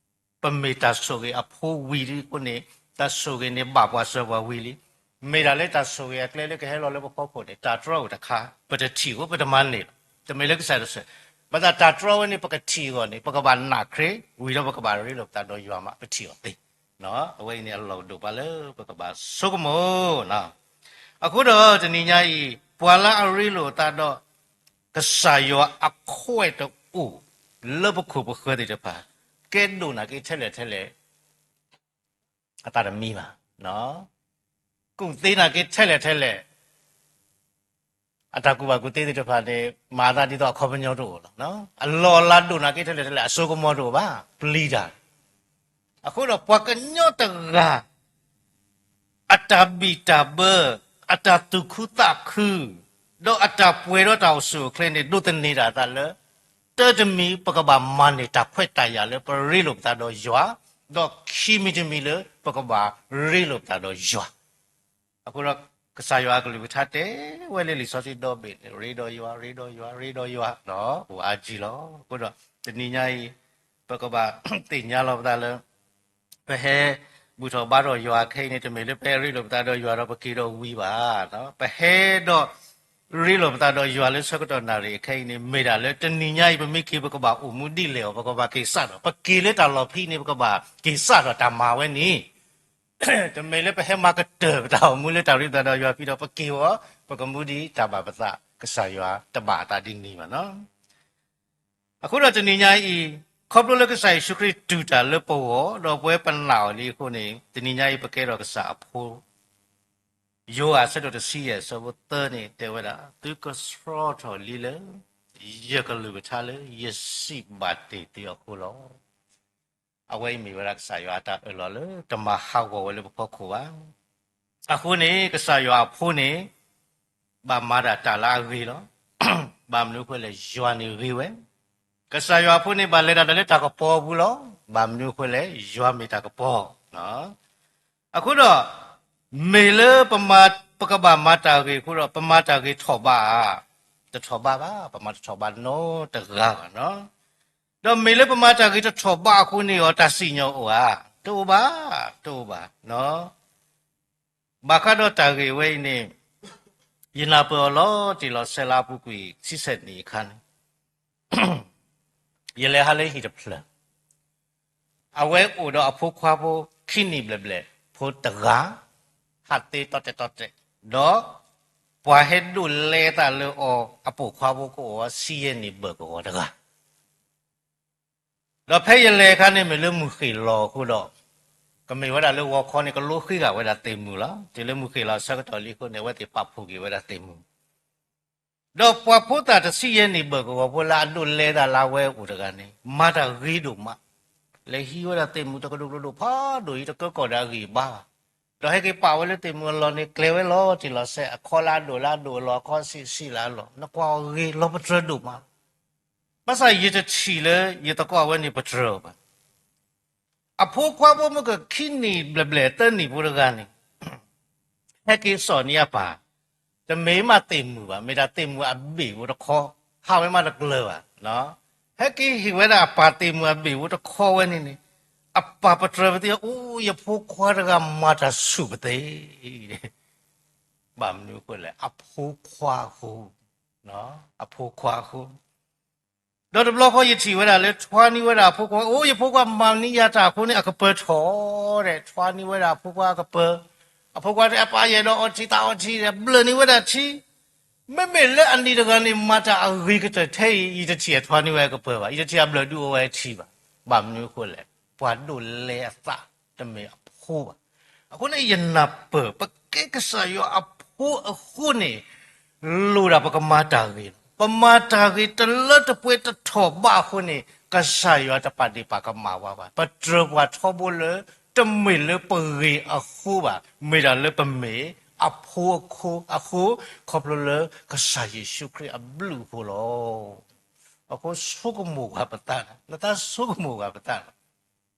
ပမ့ၢ်တၢ်ဆိၣ်ဂ့ၤအဖိဝံၤလံအဃိန့ၣ် တၢ်ဆိၣ်ဂ့ၤန့ၣ်ဘၣ်ပှၤစၢၤပှၤဝံၤလံ. မ့ၢ်ဒၣ်လၢတၢ်ဆိၣ်ဂ့ၤအကျဲလၢကဟဲလီၤလၢပဖီခိၣ်န့ၣ် တၢ်တြီအိၣ်တခါ ပတထံၣ်အဃိပတမၤန့ၢ်ဘၣ်. တမ့ၢ်လၢကစၢ်တဆၢ, ဘၣ်ဆၣ်တၢ်တြီဝဲန့ၣ် ပကထံၣ်အဂီၢ်န့ၣ် ပကဘၣ်နာ်ခရံာ် ဝံၤဒီးပကဘၣ်ရ့လိာ်ပသးဒီးယွၤမး ပထံၣ်အီၤသ့ အဝဲအံၤန့ၣ်အလီၢ်ဒိၣ်ပှၤလၢပကဘၣ်ဆိကမိၣ်. အဃိဒီးတနံၤညါအံၤ ပှၤလၢအရ့လိာ်အသးဒီး ကစၢ်ယွၤအခွဲးတအိၣ်လၢပခိၣ်ပဃၢၤသ့ၣ်တဖၣ် ကဲဒိၣ်နာ်က့ထဲလဲၣ်ထဲလဲၣ် အသးတမံဘၣ်. ကူၣ်သ့နာ်က့ထဲလဲၣ်ထဲလဲၣ် အတၢ်ကူၣ်ဘၣ်ကူၣ်သ့သ့ၣ်တဖၣ်န့ၣ် မၤအသးဒ်သိးအခီပညီတအိၣ်လီၤ. အလီၢ်အလၤဒိၣ်နာ်က့ထဲလဲၣ်ထဲလဲၣ် အစိကမီၤတအိၣ်ဘၣ် ပျံၤတၢ်. အဃိဒီးပှၤကညီတဂၤ အတၢ်ဘံၣ်တၢ်ဘၢ, အတၢ်သူၣ်ခုသးခု, ဒီးအတၢ်ပှဲၤဒီးတၢ်အိၣ်ဆူၣ်အိၣ်ချ့န့ၣ် ဒိးသန့ၤတၢ်အသးလၢ တၢ်တမံၤ ပကဘၣ်မၤန့ၢ်တၢ်ခွဲးတၢ်ယာ်လၢပရ့လိာ်ပသးဒီးယွၤ, ဒီးခံမံၤတမံၤလၢပကဘၣ်ရ့လိာ်ပသးဒီးယွၤ အဃိဒီး ကစၢ်ယွၤအကလုၢ်ကထါတဲဝဲလၢလံာ်စီဆှံဒီဘ့ၣ်န့ၣ် ရ့ဒီးယွၤ, ရ့ဒီးယွၤ, ရ့ဒီးယွၤ, အိၣ်အါကံလီၤ. အဃိဒီး တနံၤညါအံၤ ပကဘၣ်သ့ၣ်ညါလီၤပသးလၢ ပဟဲဘူၣ်ထီၣ်ဘါထီၣ်ယွၤအခဲအံၤန့ၣ် တမ့ၢ်လၢပဟဲရ့လိာ်ပသးဒီးယွၤဒီးပက့ၤဒီးဝံၤဘၣ်. ပဟဲဒီး ရ့လိာ်ပသးဒီးယွၤလၢဆၢကတီၢ်နၣ်ရံၣ်အခဲအံၤန့ၣ် မ့ၢ်ဒၣ်လၢတနံၤညါအံၤ ပမ့ၢ်က့ၤ ပကဘၣ်အိၣ်မူဒ်လဲၣ်အီၤ, ပကဘၣ်က့ၤစးထီၣ်, ပက့ၤလၢတၢ်လီၢ်ဖဲအံၤန့ၣ် ပကဘၣ်က့ၤစးထီၣ်တၢ်မၤဝဲန့ၣ် တမ့ၢ်လၢပဟဲမၤကတၢၢ်ပတၢ်အိၣ်မူလၢတၢ်ရ့လိာ်ပသးဒီးယွၤဖဲဒီး ပက့ၤအီၤ ပကမူဒံးတၢ်ဘၣ်ပသး, ကစၢ်ယွၤတဘၣ်အသးဒ်န့ၣ်ဘၣ်နီၤ. အဃိဒီးတနံၤညါအံၤ ခီဖျိလၢကစၢ်ယ့ၣ်ၡူးခရံာ်တူၢ်တၢ်လၢပဂီၢ် ဒီးပဝဲပနာ်အီၤလံအဃိန့ၣ် တနံၤညါအံၤ ပကဲထီၣ်ကစၢ်အဖိ ယိၤဟၣ်အဆၢဒိၣ်တဆံယဲၢ်အဆၢဖိသၢန့ၣ် တဲဝဲဒၣ်, သုကဆှီထီၣ်လံလၢ ယကလုၢ်ကထါလၢယစံးဘၣ်တ့ၢ်သုအဃိလီၤ. အဝဲအံၤမ့ၢ်ဝဲဒၣ်ကစၢ်ယွၤအတၢ်အၢၣ်လီၤလၢတမၤဟးဂီၤဝဲလၢပဖီခိၣ်ဘၣ်. အဃိန့ၣ် ကစၢ်ယွၤအဖိန့ၣ် ဘၣ်မၤဒၣ်တၢ်လၢအဂ့ၤလီၤ. ဘၣ်မနုၤအဃိလဲၣ် ယွၤန့ၣ်ဂ့ၤဝဲ. ကစၢ်ယွၤအဖိန့ၣ် ဘၣ်လဲၤတၢ်လၢတၢ်ကပီၤအပူၤလီၤ. ဘၣ်မနုၤအဃိလဲၣ် ယွၤမ့ၢ်တၢ်ကပီၤ အဃိဒီး မ့ၢ်လၢပမၤ ပကဘၣ်မၤတၢ်ဂ့ၤအဃိဒီး ပမၤတၢ်ဂ့ၤထီၣ်ဘးဧါ, တထီၣ်ဘးဘၣ်, ပမၤတထီၣ်ဘးနီတဂၤဘၣ်နီၤ. ဒီးမ့ၢ်လၢပမၤတၢ်ဂ့ၤတထီၣ်ဘးအဃိန့ၣ်အီၤ တၢ်စံၣ်ညီၣ်အိၣ်ဧါ, တအိၣ်ဘၣ်, တအိၣ်ဘၣ်နီၤ. ဘၣ်ဃးဒီးတၢ်ဂ့ၢ်ဝဲအံၤန့ၣ် ယနၢ်ပၢၢ်အီၤလီၤတံၢ်လီၤဆဲးလၢအပူၤကွံာ်ဆံဆဲးနံၣ်အခါန့ၣ် ယလဲၤဟးလၢဟံၣ်တဖျၢၣ်, အဝဲအိၣ်ဒီးအဖိခွါဖိခံနံၣ်ဘျဲၣ်ဘျဲၣ်ဖိတဂၤ, ဟးသ့တီတဲာ်တီတဲာ်, ဒီးပှၤဟဲဒိးလဲသးလၢအီၤ အပိာ်ခွါဖိကအိၣ်ဆံယဲၢ်နံၣ်ဘၢၣ်ကဝီၤတဂၤ ဒီးဖဲယလဲၤအခါန့ၣ် မ့ၢ်လၢမုၢ်ဃ့ၢ်လီၤအဃိဒီး ကမ့ၢ်ဝဲဒၣ်လၢဂီၤခီန့ၣ် ကလိဃ့ဂၤဝဲဒၣ်သ့ၣ်မုၢ်လီၤ. တုၤလၢမုၢ်ဃ့ၢ်လီၤအဆၢကတီၢ်လံအဃိန့ၣ် အဝဲသ့ၣ်ပာ်ဖှိၣ်က့ၤဝဲဒၣ်သ့ၣ်မုၢ် ဒီးပှၤဖိသၣ်တဆံယဲၢ်နံၣ်ဘၢၣ်ကဝီၤဖိလၢအဒိးလဲသးလၢအဝဲအိၣ်တဂၤန့ၣ် မၤတၢ်ဂ့ၤဒိၣ်မး, လဲၤဟံးဝဲဒၣ်သ့ၣ်မုၢ်တကဒိၣ်ကဒိၣ်ဖးဒိၣ်အံၤ တကၢကီၢ်ဒီးအဂံၢ်အဘါဘၣ်, ဒီးဟဲက့ၤပာ်ဝဲလၢသ့ၣ်မုၢ်အလီၢ်န့ၣ် ကျဲၤဝဲလီၤတံၢ်လီၤဆဲး အခီလၢအဒိၣ်လၢအဒိၣ်အလီၢ် အခီဆံးဆံးလၢအလီၢ် နကွၢ်အီၤဂ့ၤလီၤပတြၢၤဒိၣ်မး ဘၣ်ဆၣ်ယတထံၣ်လၢယသကိးအဝဲန့ၣ်ပတြၢၤအီၤဘၣ်. အဖိခွါဖိမုၢ်ကခံနံၣ်ဘျဲၣ်ဘျဲၣ်သၢနံၣ်ဖိတဂၤန့ၣ် ဟဲက့ၤစိာ်န့ၢ်အပၢ်, တမ့ၢ်မးသ့ၣ်မုၢ်ဘၣ်, မ့ၢ်ဒၣ်သ့ၣ်မုၢ်အဘ့ၣ်ဖိတခီ, ဟးဝဲမးတကျၢၤဘၣ်. ဟဲက့ၤဟ့ၣ်ဝဲဒၣ်အပၢ်သ့ၣ်မုၢ်အဘ့ၣ်ဖိတခီဝဲန့ၣ်န့ၣ်, အပၢ်ပတြၢၤပသ့ၣ် အိၣ် ယဖိခွါတဂၤမၤတၢ်ဆူၣ်ပသ့ ဘၣ်မနုၤအဃိလဲၣ်, အဖိခွါအဃိ, အဖိခွါအဃိ. ဒီးတဘျီဃီယထံၣ်ဝဲဒၣ်လၢထွါန့ၢ်ဝဲဒၣ်အဖိခွါ, အိၣ် ယဖိခွါမၤန့ၢ်ယၤတၢ်အဃိန့ၣ် အကပၢၤထီၣ်ဒီး ထွါန့ၢ်ဝဲဒၣ်အဖိခွါအကပၢၤ, အဖိခွါတဲအပၢ်ယအဲၣ်ဒိးအီထံသးအီထံဒီး ဘျၢၣ်န့ၢ်ဝဲဒၣ်ထံ, မ့မ့ၢ်လၢအနံၤတဂၤန့ၣ် မၤတၢ်အဂ့ၤကတၢၢ်ထဲအံၤ ယတထံၣ်အထွါန့ၢ်ဝဲအကပၢၤဘၣ်, ယတထံၣ်အဘျၢၣ်ဒုးအိၣ်ဝဲအထံဘၣ်. ဘၣ်မနုၤအဃိလဲၣ်, ပှၤဒိးလဲအသး တမ့ၢ်အဖိဘၣ်. အဃိန့ၣ် ယနၢ်ပၢၢ် ပကဲကစၢ်ယွၤအဖိအဃိန့ၣ် လိၣ်ဒၣ်ပကမၤတၢ်ဂ့ၤလီၤ. ပမၤတၢ်ဂ့ၤတလၢတပှဲၤတထီၣ်ဘးအဃိန့ၣ် ကစၢ်ယွၤတပာ်ဒ့ၣ်ပာ်ကမၣ်ဝဲဘၣ်. ပတြၢၤပှၤထီဘိလၢ တမ့ၢ်လၢပဂ့ၤအဃိဘၣ်, မ့ၢ်ဒၣ်လၢပမ့ၢ်အဖိအဃိ, ခီဖျိလၢကစၢ်ယ့ၣ်ၡူးခရံာ်အဘျုးအဃိလီၤ. အဃိဆိကမိၣ်ပသး, နသးဆိကမိၣ်ပသး,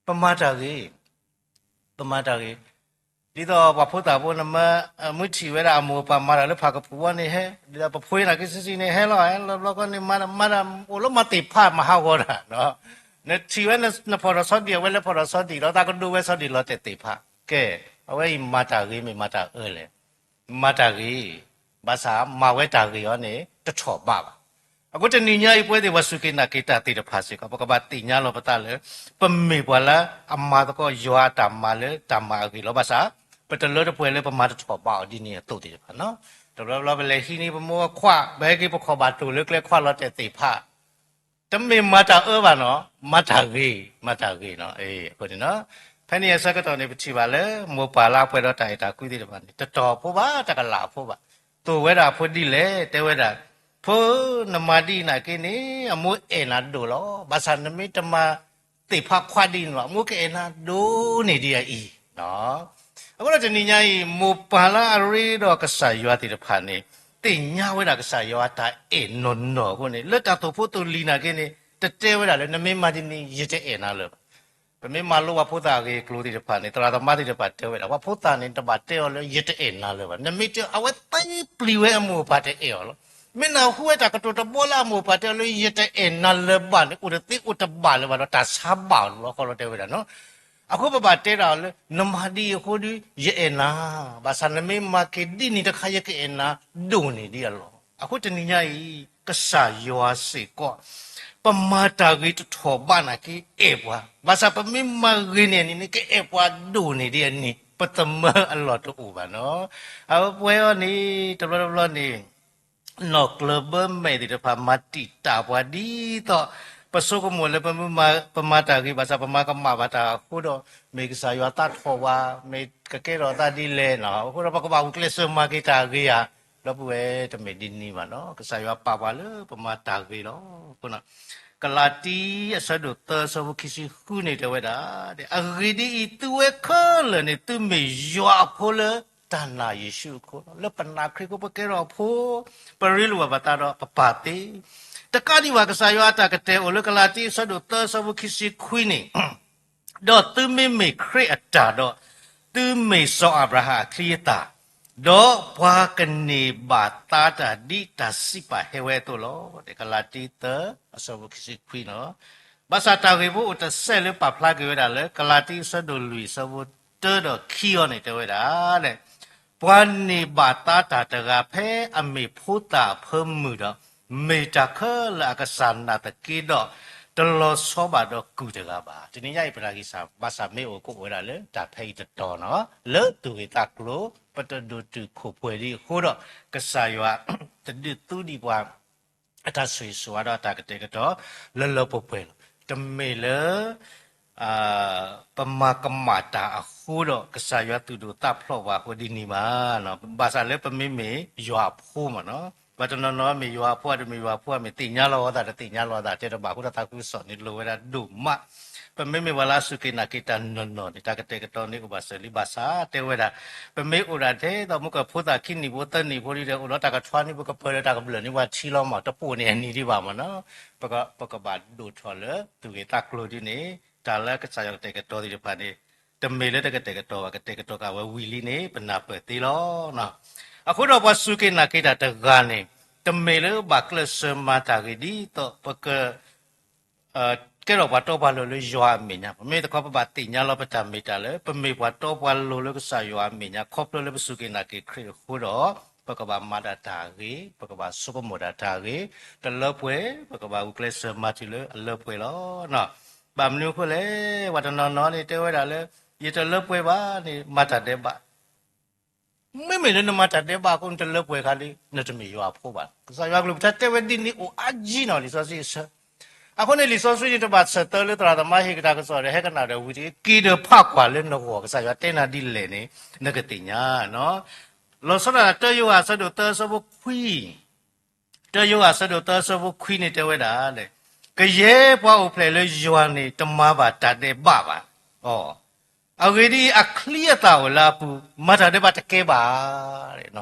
ပမၤတၢ်ဂ့ၤ ပမၤတၢ်ဂ့ၤ, ဒ်သိးပှၤဖိသၣ်ဖိန့ၣ် မ့ၢ်ထံၣ်ဝဲဒၣ်အမိၢ်အပၢ်မၤတၢ်လၢဖးကပူၤဝဲန့ၣ်ဟဲ, ဒ်သိးပဖိနာ်က့ဆံးဆံးန့ၣ်ဟဲလီၤ, ဟဲလီၤဘျီကီန့ၣ် မၤတၢ် မၤတၢ်အိၣ်လၢမၤသ့ၣ်ဖးမၤဟးဂီၤတၢ်, နထံၣ်ဝဲနဖီၣ်ထီၣ်ဆီဒံၣ် အဝဲလဲၤဖီၣ်ထီၣ်ဆီဒံၣ်လီၤ, သးကဒိဝဲဆီဒံၣ်လီၤတဲာ်သ့ၣ်ဖး, ကဲ, အဝဲအံၤမၤတၢ်ဂ့ၤ မ့ၢ်မၤတၢ်အၢလဲၣ်. မၤတၢ်ဂ့ၤ, ဘၣ်ဆၣ်မၤဝဲတၢ်ဂ့ၤအီၤန့ၣ် တထီၣ်ဘးဘၣ်. အဃိတနံၤညါအံၤ ပဝဲသ့ၣ်ပှၤစူၢ်က့ၤနာ်က့ၤတၢ်သ့ၣ်တဖၣ်စ့ၢ်ကီး ပကဘၣ်သ့ၣ်ညါလီၤပသးလၢ ပမ့ၢ်ပှၤလၢအမၤသကိးယွၤအတၢ်မၤလၢတၢ်မၤအဂ့ၢ်လီၤ. ဘၣ်ဆၣ် ပတလၢတပှဲၤလၢပမၤတထီၣ်ဘးအီၤဒ်န့ၣ်အသိးသ့ၣ်တဖၣ်နီၤ. တဘျီဘျီပလဲၤဟံးန့ၢ်ပမိၢ်အခွါ, ပဟဲက့ၤပခီၣ်ဘၣ်တိၢ်လၢကျဲခွါလီၤတဲာ်သ့ၣ်ဖး တမ့ၢ်မၤတၢ်အၢဘၣ်နီၤ, မၤတၢ်ဂ့ၤ, မၤတၢ်ဂ့ၤနီၤ. အဃိန့ၣ်နီၤ, ဖဲန့ၣ်အဆၢကတီၢ်န့ၣ် ပထံၣ်ဘၣ်လၢ မိၢ်ပၢ်လၢအပှဲၤဒီးတၢ်အဲၣ်တၢ်ကွံသ့ၣ်တဖၣ်န့ၣ် တတီၢ်ဖိဘၣ် တကလးဖိဘၣ်, သိၣ်ဝဲဒၣ်အဖိဒ်လဲၣ်, တဲဝဲဒၣ်, ဖိ, နမၤဒ်အံၤနာ်က့န့ၣ် အမိၢ်အဲၣ်နၤဒိၣ်လီၤ. ဘၣ်ဆၣ်နမ့ၢ်တမၤသ့ၣ်ဖးခွါဒ်န့ၣ်ဘၣ် အမိၢ်ကအဲၣ်နၤဒိၣ်န့ၢ်ဒံးအံၤ. အဃိဒီးတနံၤညါအံၤ မိၢ်ပၢ်လၢအရ့ဒီးကစၢ်ယွၤသ့ၣ်တဖၣ်န့ၣ် သ့ၣ်ညါဝဲဒၣ်ကစၢ်ယွၤအတၢ်အဲၣ်နီၢ်နီၢ်အဃိန့ၣ် လၢတၢ်သိၣ်ဖိသိၣ်လံၤနာ်က့န့ၣ် တတဲဝဲဒၣ်လၢ နမ့ၢ်မၤဒ်န့ၣ် ယတအဲၣ်နၤလၢၤဘၣ်. ပမ့ၢ်မၤလိပှၤဖိသၣ်အဂ့ၢ်အကျိၤသ့ၣ်တဖၣ်န့ၣ် သရၣ်သမါသ့ၣ်တဖၣ်တဲဝဲဒၣ် ပှၤဖိသၣ်န့ၣ် တဘၣ်တဲအီၤလၢ ယတအဲၣ်နၤလၢၤဘၣ်. နမ့ၢ်တဲ အဝဲသ့ၣ်ပျံၤဝဲအမိၢ်အပၢ်တအဲၣ်အီၤလီၤ. မ့ၢ်နၢ်ဟူဝဲတၢ်ကတိၤတဘီလၢအမိၢ်အပၢ်တဲအီၤလၢ ယတအဲၣ်နၤလၢၤဘၣ်န့ၣ် အိၣ်တသ့အိၣ်တဘၣ်လၢၤဘၣ်ဒီး တၢ်ဆါဘၣ်အီၤလီၤ ခီလီၤတဲဝဲဒၣ်နီၤ. အဃိပဘၣ်တဲဒၣ်အီၤလၢ နမၤဒ်အံၤအဃိဒီး ယအဲၣ်နၤ, ဘၣ်ဆၣ်နမ့ၢ်မၤက့ၤဒ်န့ၣ်တခါ ယကအဲၣ်နၤဒိၣ်န့ၢ်ဒံးအလီၢ်. အဃိတနံၤညါအံၤ ကစၢ်ယွၤစ့ၢ်ကီး ပမၤတၢ်ဂ့ၤတထီၣ်ဘးနာ်က့အဲၣ်ပှၤ, ဘၣ်ဆၣ်ပမ့ၢ်မၤဂ့ၤန့ၢ်အနံၤန့ၣ် ကအဲၣ်ပှၤဒိၣ်န့ၢ်ဒံးအနံၤ ပသမၢအလီၢ်တအိၣ်ဘၣ်နီၤ. အဝဲပဝဲအီၤန့ၣ် တဘျီတဘျီန့ၣ် နီၢ်ကျၢၤဘၢမဲာ်သ့ၣ်တဖၣ် မၤတံာ်တာ်ပှၤဒ်သိး ပဆိကမိၣ်လၢ ပမၤတၢ်ဂ့ၤဘၣ်ဆၣ် ပမၤကမၣ်ဘၣ်တၢ်အဃိဒီး မ့ၢ်ကစၢ်ယွၤသးထီၣ်ဝဲ, မ့ၢ်ကကဲထီၣ်သးဒ်လဲၣ်နီၤ. အဃိဒီးပကဘၣ်ဂုာ်ကျဲးစၢးမၤက့ၤတၢ်ဂ့ၤဧါ, ဒီပုၢ်ဝဲၢ်တမ့ၢ်ဒ်န့ၣ်ဘၣ်နီၤ. ကစၢ်ယွၤပာ်ပှၤလၢပမၤတၢ်ဂ့ၤလီၤ. ကလၤတံအဆၢဒိၣ်သၢအဆၢဖိခံဆံဃုန့ၣ်တဲဝဲဒၣ်, အဂ့ၢ်ဒ်အံၤ သုဝဲခဲလၢာ်န့ၣ် သုမ့ၢ်ယွၤအဖိလၢတၢ်နာ်ယ့ၣ်ၡူးအဃိလီၤ. လၢပနာ်ခရံာ်အဃိ ပကဲထီၣ်အဖိ, ပရ့လိာ်ဘၣ်ပသးဒီးပပၢ်သ့. တကးဒံးဘၣ် ကစၢ်ယွၤအတၢ်ကတဲာ်အိၣ်လၢကလၤတံအဆၢဒိၣ်သၢအဆၢဖိခံဆံခွံန့ၣ်, ဒီးသုမ့မ့ၢ်ခရံာ်အတၢ်ဒီး သုမ့ၢ်စီၤအၤဘြၤဟၣ်အချံအသၣ်, ဒီးပှၤကန့ၢ်ဘၣ်သါတၢ်ဒ်တၢ်စံးပာ်ဟဲဝဲအသိးလီၤ. ကလၤတံ သၢ အဆၢဖိခံဆံခွံနီၤ. ဘၣ်ဆၣ်တၢ်ဂ့ၢ်ဖိအိၣ်တစဲးလၢပာ်ဖျါက့ၤဝဲဒၣ်လၢ ကလၤတံ အဆၢဒိၣ်လွံၢ် အဆၢဖိတၢဒီးခံအီၤန့ၣ် တဲဝဲဒၣ် ပှၤန့ၢ်ဘၣ်သါတၢ်တဂၤဖဲအမ့ၢ်ဖိသၣ်အဖၢမုၢ်ဒီး, မ့ၢ်တၢ်ခဲလၢာ်အကစၢ်နာ်သက့ဒီး, တလီၤဆီဘၣ်ဒီးကုၢ်တဂၤဘၣ်. တနံၤညါအံၤပတၢ်ဂံၢ်စၢ်ဘါစၢ်မ့ၢ်အိၣ်ကအိၣ်ဝဲဒၣ်လၢ တၢ်ဖဲအံၤတတီၤနီၤ, လၢသူၣ်ဂ့ၢ်သးကျိၤ ပတဒိၣ်တုာ်ခိၣ်ပှဲၤဒံးအဃိဒီး, ကစၢ်ယွၤတဒုးသူဒံးပှၤ အတၢ်ဆိၣ်ဂ့ၤဆိၣ်ဝါဒီးအတၢ်ကတဲာ်ကတီၤ လၢလၢပှဲၤပှဲၤလီၤ. တမ့ၢ်လၢ ပမၤကမၣ်တၢ်အဃိဒီး ကစၢ်ယွၤသူၣ်ဒိၣ်သးဖျိးပှၤအဃိဒ်န့ၣ်ဘၣ်. ဘၣ်ဆၣ်လၢပမ့မ့ၢ်ယွၤအဖိမ့ၢ်နီၤ, ပှၤတနီၤနီၤမ့ၢ်ယွၤအဖိ တမ့ၢ်ယွၤအဖိ မ့ၢ်သ့ၣ်ညါလီၤအသး တသ့ၣ်ညါလီၤအသး တဲတဘၣ်အဃိဒီးသးခုကစီၣ်န့ၣ်လိၣ်ဝဲဒၣ်ဒိၣ်မး. ပမ့မ့ၢ်ပှၤလၢအစူၢ်က့ၤနာ်က့ၤတၢ်နီၢ်နီၢ်န့ၣ် တၢ်ကတဲာ်ကတီၤန့ၣ်အိၣ်ဘၣ်စၢၤလံဘၣ်ဆၣ် တဲဝဲဒၣ် ပမ့ၢ်အိၣ်ဒၣ်ထဲသိးမုၢ်ကဖိသၣ်ခံနံၣ်ဖိသၢနံၣ်ဖိဒ်ဒီး အိၣ်ဒီးတၢ်ကထွါန့ၣ် ပကပၢၤဒီးတၢ်ကဘျၢၣ်န့ၢ်ပှၤထံလီၤမး တပိာ်န့ၢ်အနံၤဒံးဘၣ်မ့ၢ်နီၤ. ပကဘၣ်ဒိၣ်ထီၣ်လၢသူၣ်ဂ့ၢ်သးကျိၤဒ်န့ၣ် တၢ်လၢကစၢ်ယွၤကတဲာ်ကတီၤသ့ၣ်တဖၣ်န့ၣ် တမ့ၢ်လၢတကတဲာ်ကတီၤဘၣ် ကတဲာ်ကတီၤက့ၤဝဲဝံၤလံန့ၣ် ပနၢ်ပၢၢ်သ့လီၤ. အဃိဒီးပှၤစူၢ်က့ၤနာ်က့ၤတၢ်တဂၤန့ၣ် တမ့ၢ်လၢဘၣ်ကျဲးစၢးမၤတၢ်ဂ့ၤဒ်သိးပက ကဲထီၣ်ပှၤတီပှၤလိၤလၢယွၤအမဲာ်ညါ, မ့မ့ၢ်တခီပဘၣ်သ့ၣ်ညါလီၤပတၢ်မ့ၢ်တၢ်လၢ ပမ့ၢ်ပှၤတီပှၤလိၤလၢကစၢ်ယွၤအမဲာ်ညါ ခီဖျိလၢပစူၢ်က့ၤနာ်က့ၤခရံာ်အဃိဒီး ပကဘၣ်မၤဒၣ်တၢ်ဂ့ၤ, ပကဘၣ်ဆိကမိၣ်ဒၣ်တၢ်ဂ့ၤ, တလၢပှဲၤ ပကဘၣ်ဂုာ်ကျဲးစၢးမၤတုၤလၢအလၢပှဲၤလီၤ. ဘၣ်မနုၤအဃိလဲၣ်, ပှၤတနီၤနီၤန့ၣ် တဲဝဲဒၣ်လၢ ယတလၢပှဲၤဘၣ်န့ၣ် မၤတၢ်ဒဲးဘး မ့မ့ၢ်လၢနမၤတၢ်ဒဲးဘးအဃိ နတလၢပှဲၤခါဒီး နတမ့ၢ်ယွၤအဖိဘၣ်. ကစၢ်ယွၤကလုၢ်ကထါတဲဝဲဒ်န့ၣ်အိၣ်အါကံနီၤ လံာ်စီဆှံအဆၢ. အဃိန့ၣ် လံာ်စီဆှံန့ၣ် တဘၣ်ဆၢၣ်သၢလၢသရၣ်သမါဟ့ၣ်က့ၤတၢ်ကစီၣ်ဒီး ဟဲကနၣ်ဒီးဝံၤတက့ၢ် က့ၤဒီးဖးကွၢ်လၢနဂီၢ် ကစၢ်ယွၤတဲနၤဒ်လဲၣ်န့ၣ် နကသ့ၣ်ညါနီၤ. လီၤဆီဒၣ်တၢယိၤဟၣ်အဆၢဒိၣ်သၢအဆၢဖိခွံ တၢယိၤဟၣ်အဆၢဒိၣ်သၢအဆၢဖိခွံန့ၣ်တဲဝဲဒၣ်, ကယဲၢ်ပှၤအိၣ်ဖျဲၣ်လၢယွၤန့ၣ် တမၤဘၣ်တၢ်ဒဲးဘးဘၣ်. အဂ့ၢ်ဒ်အံၤ, အချံအသၣ်အိၣ်လၢအပူၤ, မၤတၢ်ဒဲးဘးတကဲဘၣ်.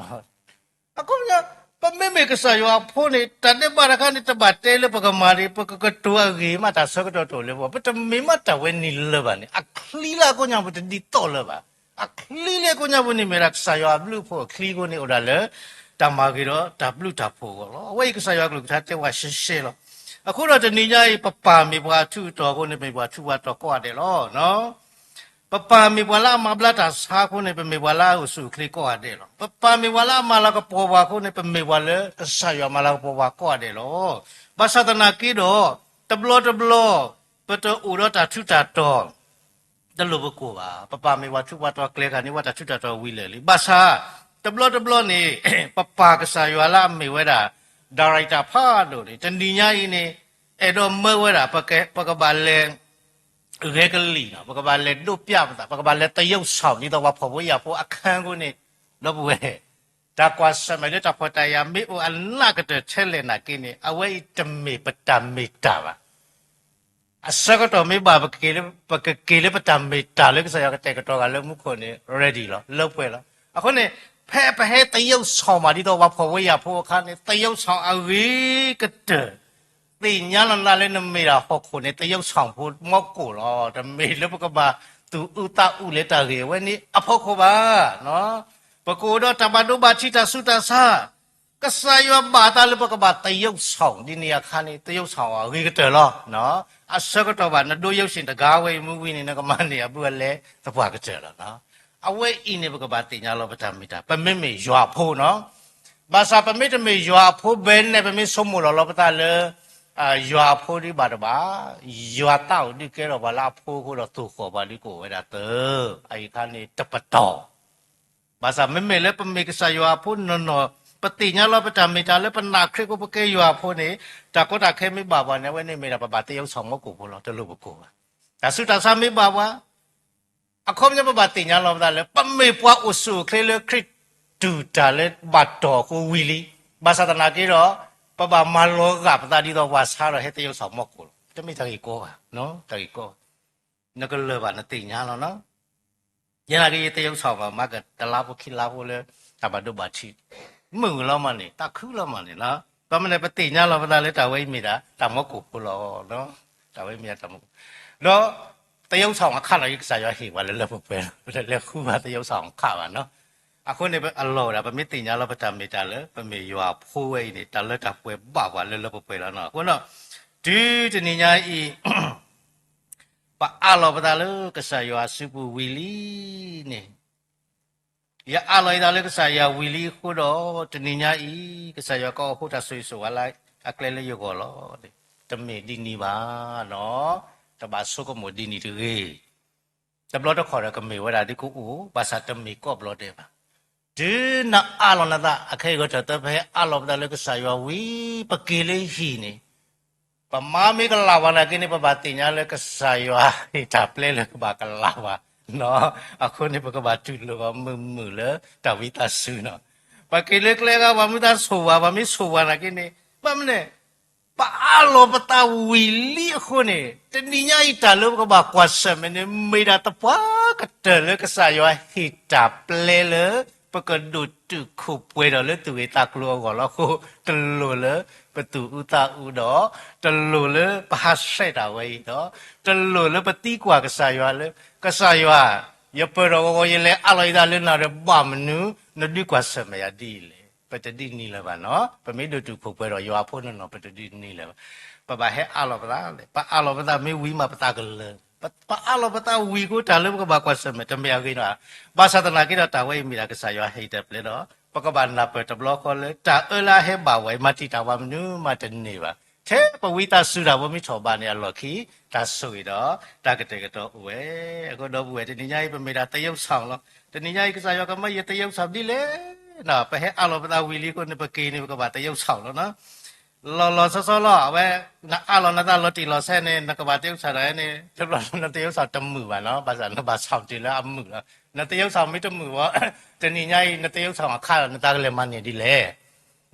အဃိ ပမ့မ့ၢ်ကစၢ်ယွၤအဖိန့ၣ် တၢ်ဒဲးဘးတခါန့ၣ် တဘၣ်တဲလၢပကမၤဒံး ပကကတိၤအဂ့ၢ်မး တၢ်ဆၢကတီၢ်တအိၣ်လၢပဂီၢ် ပတမ့ၢ်မးတၢ်ဝဲန့ၣ်လၢၤဘၣ်န့ၣ် အချံလၢအကိးညါပူၤတဒ်သိးလၢၤဘၣ်. အချံလၢအကိးညါပူၤန့ၣ်မ့ၢ်ဒၣ်ကစၢ်ယွၤအဘျုးအဖှိၣ်အချံအဃိန့ၣ် အိၣ်ဒၣ်လၢ တၢ်မၤဂ့ၤဒီးတၢ်ဘျုးတၢ်ဖှိၣ်အဂီၢ်လီၤ. အဝဲအံၤကစၢ်ယွၤကလုၢ်ကထါတဲဝဲရှဲရှဲလီၤ. အဃိဒီးတနံၤညါအံၤ ပပၢ်မ့ၢ်ပှၤအထူးအတီၤအဃိန့ၣ် ပမ့ၢ်ပှၤထူးပှၤတီၤကိးဂၤဒဲးလီၤ. ပပၢ်မ့ၢ်ပှၤလၢအမၤဘျါတၢ်ဆါအဃိန့ၣ် ပမ့ၢ်ပှၤလၢအအိၣ်ဆူၣ်အိၣ်ချ့ကိးဂၤဒဲးလီၤ. ပပၢ်မ့ၢ်ပှၤလၢအမၤလၤကပီၤပှၤအဃိန့ၣ် ပမ့ၢ်ပှၤလၢကစၢ်ယွၤမၤလၤကပီၤပှၤကိးဂၤဒဲးလီၤ. ဘၣ်ဆၣ်သနာ်က့ဒီး တဘျီတဘျီ ပတအိၣ်ဒီးတၢ်ထူးတၢ်တီၤ တလိၣ်ပကိၢ်ဘၣ်. ပပၢ်မ့ၢ်ပှၤထူးပှၤတီၤကျဲခါန့ၣ် ပှၤတၢ်ထူးတၢ်တီၤဝံၤလၢာ်လံ. ဘၣ်ဆၣ် တဘျီတဘျီန့ၣ် ပပၢ်ကစၢ်ယွၤလၢအမ့ၢ်ဝဲဒၣ် ဒါရံးတၢ်ဖးဒိၣ်န့ၣ် တနံၤညါအံၤန့ၣ် အဲၣ်ဒိးမၢဝဲဒၣ် ပကဘၣ်လဲၤ ဂဲၤကလံၣ်နီၤ, ပကဘၣ်လဲၤဒိးပျးပသး, ပကဘၣ်လဲၤသရုပ်ဆောင် ဒ်သိးပှၤဖှီၣ်ဖိယာ်ဖိအခန်းအဃိန့ၣ် ဒီပုၢ်ဝဲၢ် တၢ်ကွၢ်ဆၢၣ်မဲာ်လၢတၢ်ဖှီၣ်တၢ်ယာ်မ့ၢ်အိၣ်အနးကတၢၢ်ထဲလဲၣ်နာ်က့န့ၣ် အဝဲအံၤတမ့ၢ်ပတၢ်မ့ၢ်တၢ်ဘၣ်. အဆၢကတီၢ်မ့ၢ်ဘၣ် ပကက့ၤလၢ ပတၢ်မ့ၢ်တၢ်လၢကစၢ်ယွၤကတဲာ်ကတီၤဂၤလၢမူခိၣ်န့ၣ် ready လီၤ, လၢပှဲၤလီၤ. အဃိန့ၣ် ဖဲပဟဲသရုပ်ဆောင်မး ဒ်သိးပှၤဖှီၣ်ဖိယာ်ဖိအခါန့ၣ် သရုပ်ဆောင်အဂ့ၤကတၢၢ် သ့ၣ်ညါလီၤနၤလၢနမ့ၢ်ဒၣ်ဟီၣ်ခိၣ်န့ၣ် သရုပ်ဆောင်ဖိမီၢ်ကိၣ်လီၤ. တမ့ၢ်လၢပကဘၣ်သူၣ်အုးသးအုးလၢတၢ်ဂ့ၢ်အဝဲန့ၣ်အဖီခိၣ်ဘၣ်. ပကအိၣ်ဒီးတၢ်ဘၣ်ဒိဘၣ်ထံးတၢ်ဆူးတၢ်ဆါ ကစၢ်ယွၤဘၣ်သးလၢပကဘၣ်သရုပ်ဆောင် ဒ်န့ၣ်အခါန့ၣ် သရုပ်ဆောင်အဂ့ၤကတၢၢ်လီၤ. အဆၢကတီၢ်ဘၣ် နဒိယုၢ်ဆ့ၣ်တဂၤဝဲအံၤမ့ၢ်ဝံၤန့ၣ် နကမၤန့ၢ်အဘုအလဲသပှၢ်ကတၢၢ်လီၤ. အဝဲအံၤန့ၣ် ပကဘၣ်သ့ၣ်ညါလီၤပတၢ်မ့ၢ်တၢ် ပမ့မ့ၢ်ယွၤအဖိနီၤ. ဘၣ်ဆၣ်ပမ့တမ့ၢ်ယွၤအဖိဘၣ်န့ၣ် ပမ့ဆိကမိၣ်လီၤလီၤပသးလၢ ယွၤအဖိဒ်ဘၣ်တဘၣ်, ယွၤသးအိၣ်ဒုးကဲထီၣ်ပှၤလၢအဖိအဃိဒီး သိၣ်ဃီၣ်ပှၤဒုးကအိၣ်ဝဲဒၣ်သၢ, အအံၤအခါန့ၣ်တပတီၢ် ဘၣ်ဆၣ်မ့မ့ၢ်လၢပမ့ၢ်ကစၢ်ယွၤအဖိနီၢ်နီၢ်, ပသ့ၣ်ညါလီၤပတၢ်မ့ၢ်တၢ်လၢပနာ်ခရံာ်ဖိ ပကဲယွၤအဖိန့ၣ်, တၢ်ကီတၢ်ခဲမ့ၢ်ဘၣ်ပှၤန့ၣ် အဝဲန့ၣ်မ့ၢ်ဒၣ်ပဘၣ်သရုပ်ဆောင်မီၢ်ကိၣ်ဖိလီၤ, တလိၣ်ပကိၢ်ဘၣ်. တၢ်ဆူးတၢ်ဆါမ့ၢ်ဘၣ်ပှၤ, အခီပညီပဘၣ်သ့ၣ်ညါလီၤပသးလၢ ပမ့ၢ်ပှၤအိၣ်ဆူၣ်အိၣ်ချ့လၢခရံာ်တူၢ်တၢ်လၢဘၣ်တီၢ်အဃိဝံၤလံ. ဘၣ်ဆၣ်သနာ်က့ဒီး ပဘၣ်မၤလီၤဂာ်ပသးဒ်သိးပှၤဆါဒီးဟဲသရုပ်ဆောင်မီၢ်ကိၣ်လီၤ. တမ့ၢ်တၢ်ဂ့ၢ်ကီဘၣ်, တၢ်ဂ့ၢ်ကီဘၣ်. နကလၢၤဘၣ်နသ့ၣ်ညါလီၤနီၤ. ယဲနာ်က့ ယသရုပ်ဆောင်ဘၣ် မၤကတလါဖိခံလါဖိလၢ တၢ်ဘၣ်ဒိဘၣ်ထံး, မုာ်လီၤမးန့ၣ် တၢ်ခုလီၤမးန့ၣ်လီၤ. ဘၣ်မနုၤလဲၣ် ပသ့ၣ်ညါလီၤပသးလၢတၢ်ဝဲအံၤမ့ၢ်ဒၣ် တၢ်မီၢ်ကိၣ်ဖိလီၤ. တၢ်ဝဲအံၤမ့ၢ်ဒၣ်တၢ်မီၢ်ကိၣ်, ဒီး သရုပ်ဆောင်အခလီၤ ကစၢ်ယွၤဟ့ၣ်ပှၤလၢလၢပှဲၤပှဲၤလီၤ, ပတလဲၤဃုဘၣ်သရုပ်ဆောင်အခလီၤဘၣ်နီၤ. အဃိန့ၣ် အလီၢ်ဝဲဒၣ် ပမ့ၢ်သ့ၣ်ညါလီၤပတၢ်မ့ၢ်တၢ်လၢ ပမ့ၢ်ယွၤအဖိဝဲအံၤန့ၣ် တၢ်လၢတၢ်ပှဲၤဘၣ်ပှၤလၢလၢပှဲၤပှဲၤလီၤနီၤ. အဃိဒီး တုၤတနံၤညါအံၤ ပအးလီၤပသးလၢကစၢ်ယွၤအစုပူၤဝံၤလံန့ၣ် ယအးလီၤယသးလၢကစၢ်ယွၤဝံၤလံအဃိဒီး တနံၤညါအံၤ ကစၢ်ယွၤကအိၣ်ဖှိၣ်တၢ်ဆိၣ်ဂ့ၤဆိၣ်ဝါလၢအကျဲလၢယဂီၢ်လီၤ. တမ့ၢ်ဒ်န့ၣ်ဘၣ်နီၤ, တဘၣ်ဆိကမိၣ်ဒ်န့ၣ်တဂ့ၤ. တဘျီတခီၣ်ဒီးကမ့ၢ်ဝဲဒၣ်ဒ်ကအိၣ် ဘၣ်ဆၣ်တမ့ၢ်ကိးဘျီဒဲးဘၣ်. တုၤနအးလီၤနသး အခဲအံၤဂီၤထၢၣ်သၢ ပဟဲအးလီၤပသးလၢကစၢ်ယွၤဝံၤ ပက့ၤလၢဟံၣ်န့ၣ် ပမါမ့ၢ်ကလၢ်ဝဲနာ်က့န့ၣ် ပဘၣ်သ့ၣ်ညါလၢကစၢ်ယွၤဟ့ၣ်တၢ်ပျဲလၢကဘၣ်ကလၢ်ဝဲနီၤ. အဃိန့ၣ် ပကဘၣ်တူၢ်လိာ်အီၤမုာ်မုာ်လၢတၢ်ဝံသးစူၤနီၤ. ပက့ၤလၢကျဲဂၤ ပှၤမုၢ်သးဆိၣ်ဝါ ပှၤမ့ၢ်ဆိၣ်ဝါနာ်က့န့ၣ် ဘၣ်မနုၤလဲၣ် ပအးလီၤပသးဝံၤလံအဃိန့ၣ် တနံၤညါအံၤတၢ်လၢပကဘၣ်ကွၢ်ဆၢၣ်မဲာ်န့ၣ် မ့ၢ်ဒၣ်သပှၢ်ကတၢၢ်လၢကစၢ်ယွၤဟ့ၣ်တၢ်ပျဲလၢ ပကဒိၣ်တုာ်ခိၣ်ပှဲၤဒီးလၢသူၣ်ဂ့ၤသးကျိၤအဂီၢ်လီၤအဃိ တလိၣ်လၢပသူၣ်အုးသးအုးဒီး တလိၣ်လၢပဟးဆှဲးတၢ်ဝဲအံၤဒီး တလိၣ်လၢပသံကွၢ်ကစၢ်ယွၤလၢ ကစၢ်ယွၤ ယပၢၢ်ထီၣ်ဂီၤဂီၤ ယလဲၤအးလီၤယသးလၢနၤဒီး ဘၣ်မနုၤ နဒုးကွၢ်ဆၢၣ်မဲာ်ယၤဒ်အံၤလဲၣ်. ပတဒ်န့ၣ်လၢၤဘၣ်နီၤ. ပမ့ၢ်ဒိၣ်တုာ်ခိၣ်ပှဲၤဒီးယွၤအဖိနီၢ်နီၢ် ပတဒ်န့ၣ်လၢၤဘၣ်. ပဘၣ်ဟဲအးလီၤပသးလဲၣ်. ပအးလီၤပသးမ့ၢ်ဝံၤမး ပသးကလၢၤ, ပအးလီၤပသးဝံၤအဃိ တၢ်လၢပကဘၣ်ကွၢ်ဆၢၣ်မဲာ် တမ့ၢ်အဂ့ၤနီၤ. ဘၣ်ဆၣ်သနာ်က့ဒီး တၢ်ဝဲအံၤမ့ၢ်ဒၣ်ကစၢ်ယွၤဟ့ၣ်တၢ်ပျဲဒီး ပကဘၣ်နၢ်ပၢၢ်တဘျီဃီလၢ တၢ်အၢလၢအဟဲဘၣ်ဝဲအံၤ မၤတံာ်တာ်ပှၤမနုၤမးတန့ၢ်ဘၣ်. ထဲပဝံသးစူၤတၢ်ဖိမ့ၢ်ထီၣ်ဘးန့ၣ် အလီၢ်ခံ တၢ်ဆိၣ်ဂ့ၤဒီး တၢ်ကတဲာ်ကတီၤအိၣ်ဝဲ. အဃိဒီပုၢ်ဝဲၢ် တနံၤညါအံၤ ပမ့ၢ်ဒၣ်သရုပ်ဆောင်လီၤ. တနံၤညါအံၤ ကစၢ်ယွၤကမၢယ သရုပ်ဆောင် ဒ်လဲၣ်နီၤ. ပဟဲအးလီၤပသးဝံၤလံအဃိန့ၣ် ပက့ၤန့ၣ် ပကဘၣ်သရုပ်ဆောင်လီၤနီၤ. လီၤလီၤဆီဆီလီၤ. အဝဲ နအးလီၤနသးလီၤတံၢ်လီၤဆဲးန့ၣ် နကဘၣ်သရုပ်ဆောင်ဒီးန့ၣ် တဘျီလၢနသရုပ်ဆောင်တမုာ်ဘၣ်နီၤ. ဘၣ်ဆၣ်နဘၣ်ဆောင်တုၤလၢအမုာ်လီၤ. နသရုပ်ဆောင်မ့ၢ်တမုာ်ဘၣ် တနံၤညါအံၤ နသရုပ်ဆောင်အခါလီၤ နသးကလဲၤမၤန့ၢ်ဒ်လဲၣ်.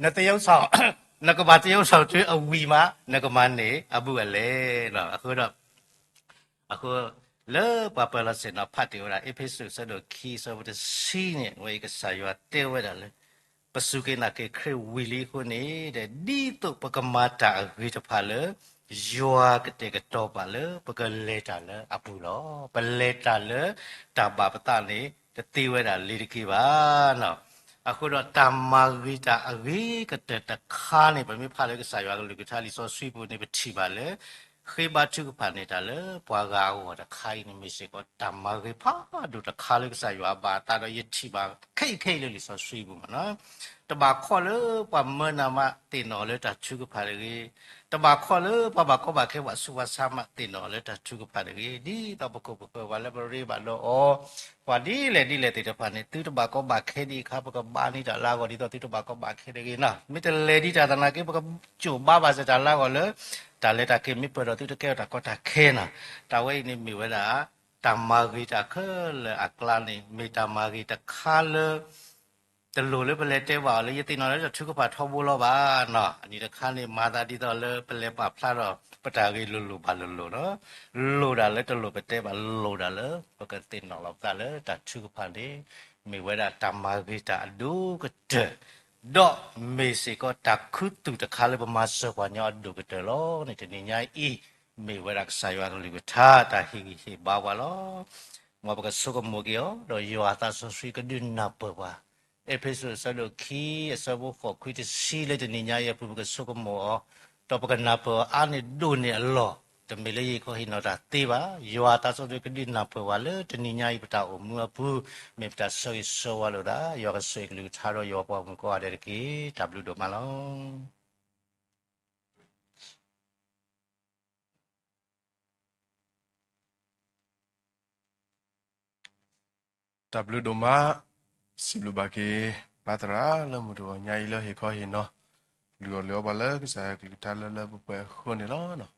နသရုပ်ဆောင် နကဘၣ်သရုပ်ဆောင်တုၤအဝံၤမး နကမၤန့ၢ်အဘူးအလဲလီၤ. အဃိဒီး အဃိ လၢပှၤပၢၤလီၢ်ဆ့ၣ်နီၤဖးတ့ၢ်ဝဲဒၣ် အ့းဖ့းစူး အဆၢဒိၣ်ခံ အဆၢဖိတဆံန့ၣ် အဝဲအံၤကစၢ်ယွၤတဲဝဲဒၣ်လၢ ပစူၢ်က့ၤနာ်က့ၤခရံာ်ဝံၤလံအဃိန့ၣ် ဒ်သိးပကမၤတၢ်အဂ့ၤတဖၣ်လၢ ယွၤကတဲာ်ကတီၤပှၤလၢ ပကလဲၤတၢ်လၢအပူၤလီၤ. ပလဲၤတၢ်လၢတၢ်ဘၣ်ပသးန့ၣ် တသ့ဝဲဒၣ်လ့ၤတက့ၢ်ဘၣ်နီၤ. အဃိဒီးတၢ်မၤဂ့ၤတၢ်အဂ့ၤကတၢၢ်တခါန့ၣ် ပမ့ၢ်ဖးလၢကစၢ်ယွၤကလုၢ်ကထါလံာ်စီဆှံပူၤန့ၣ် ပထံၣ်ဘၣ်လၢ ဃ့ဘါထုကဖၣ်န့ၢ်တၢ်လၢပှၤဂၤအဂီၢ်တခါအံၤန့ၣ် မ့ၢ်စ့ၢ်ကီးတၢ်မၤဂ့ၤဖးဒိၣ်တခါလၢကစၢ်ယွၤအဘၣ်အသးဒီး ယထံၣ်ဘၣ်ခဲအံၤခဲအံၤလၢလံာ်စီဆှံပူၤမးနီၤ. တဘၣ်ခီလၢပှၤမၢနၤမးသ့ၣ်နီၣ်လၢတၢ်ထုကဖၣ်တဂ့ၤ, တဘၣ်ခီလၢပှၤဘၣ်ကီဘၣ်ခဲပှၤဆူးပှၤဆါမးသ့ၣ်နီၣ်လၢတၢ်ထုကဖၣ်တဂ့ၤ, ဒ်သိးပခိၣ်ပဃၢၤပှၤလၢပရ့ဘၣ်ဒီးအီၤ ပှၤဒ်လဲၣ်ဒ်လဲၣ်သ့ၣ်တဖၣ်န့ၣ် သုတဘၣ်ကီဘၣ်ခဲဒံးအခါ ပကဘါန့ၢ်တၢ်လၢအဂီၢ် ဒ်သိးသုတဘၣ်ကီဘၣ်ခဲတဂ့ၤနီၤ. မ့ၢ်တလဲၤဒ်တၢ်သနာ်က့ ပကစိာ်ဘါဘၣ်စ့ၢ်တၢ်လၢအဂီၢ်လၢ တၢ်လဲၤတၢ်က့ၤမ့ၢ်ပၢၢ်ဒီးသုတကဲထီၣ်တၢ်ကီတၢ်ခဲနီၤ. တၢ်ဝဲအံၤန့ၣ်မ့ၢ်ဝဲဒၣ် တၢ်မၤဂ့ၤတၢ်ခဲလၢာ်အကျါန့ၣ် မ့ၢ်တၢ်မၤဂ့ၤတခါလၢ တလိၣ်လၢပလဲၤတဲဘၣ်အီၤလၢ ယသ့ၣ်နီၣ်လၢတၢ်ထုကဖၣ်ထီဘိလီၤဘၣ်နီၤ. အနံၤတခါန့ၣ် မၤသးဒ်သိးလၢပလဲၤပာ်ဖျါထီၣ် ပတၢ်ဂ့ၢ်လိၤလိၤဘၣ်လိၤလိၤနီၤ. လိၣ်ဒၣ်လၢတလိၣ်ပတဲဘၣ် လိၣ်ဒၣ်လၢ ပကသ့ၣ်နီၣ်လီၤပသးလၢတၢ်ထုကဖၣ်န့ၣ် မ့ၢ်ဝဲဒၣ်တၢ်မၤဂ့ၤတၢ်အဒိၣ်ကတၢၢ် ဒီးမ့ၢ်စ့ၢ်ကီးတၢ်ခူသူၣ်တခါလၢပမၤစၢၤပှၤညီအဒိၣ်ကတၢၢ်လီၤန့ၣ် တနံၤညါအံၤ မ့ၢ်ဝဲဒၣ်ကစၢ်ယွၤကလုၢ်ကထါတၢ်ဟ့ၣ်ဂံၢ်ဟ့ၣ်ဘါပှၤလီၤ. မ်ပကဆိကမိၣ်က့ၤအီၤ ဒီးယွၤအသးစီဆှံကဒုးနၢ်ပၢၢ်ပှၤ အ့းဖ့းစူး အဆၢဒိၣ်ခံ အဆၢဖိဃိးခွံတဆံလၢတနံၤညါအံၤအပူၤ ပကဆိကမိၣ်အီၤ ဒီးပကနၢ်ပၢၢ်အီၤအါန့ၢ်ဒိၣ်န့ၢ်အလီၢ် တမ့ၢ်လၢယဟ့ၣ်ခီဟ့ၣ်နီၤတၢ်သ့ဘၣ်. ယွၤအသးစီဆှံကဒုးနၢ်ပၢၢ်ပှၤလၢတနံၤညါအံၤပတၢ်အိၣ်မူအပူၤ မ့ၢ်ပတၢ်ဆၢဂ့ၤဆၢဝါလိာ်သး ယွၤကဆိၣ်ဂ့ၤကလုၢ်ကထါဒီးယွၤပှၤမုၣ်ကိးဂၤဒဲးတက့ၢ်. တၢ်ဘျုးဒိၣ်မးလီၤ. တၢ်ဘျုးဒိၣ်မး, စံးဘျုးဘၣ်က့ၤ ပၢ်သရၣ်လၢမုၢ်တဂီၤညါအံၤလၢဟ့ၣ်ခီဟ့ၣ်နီၤ လုၢ်အီၣ်လုၢ်အီပှၤလၢကစၢ်ယွၤကလုၢ်ကထါလၢလၢပှဲၤပှဲၤအဃိန့ၣ်လီၤ.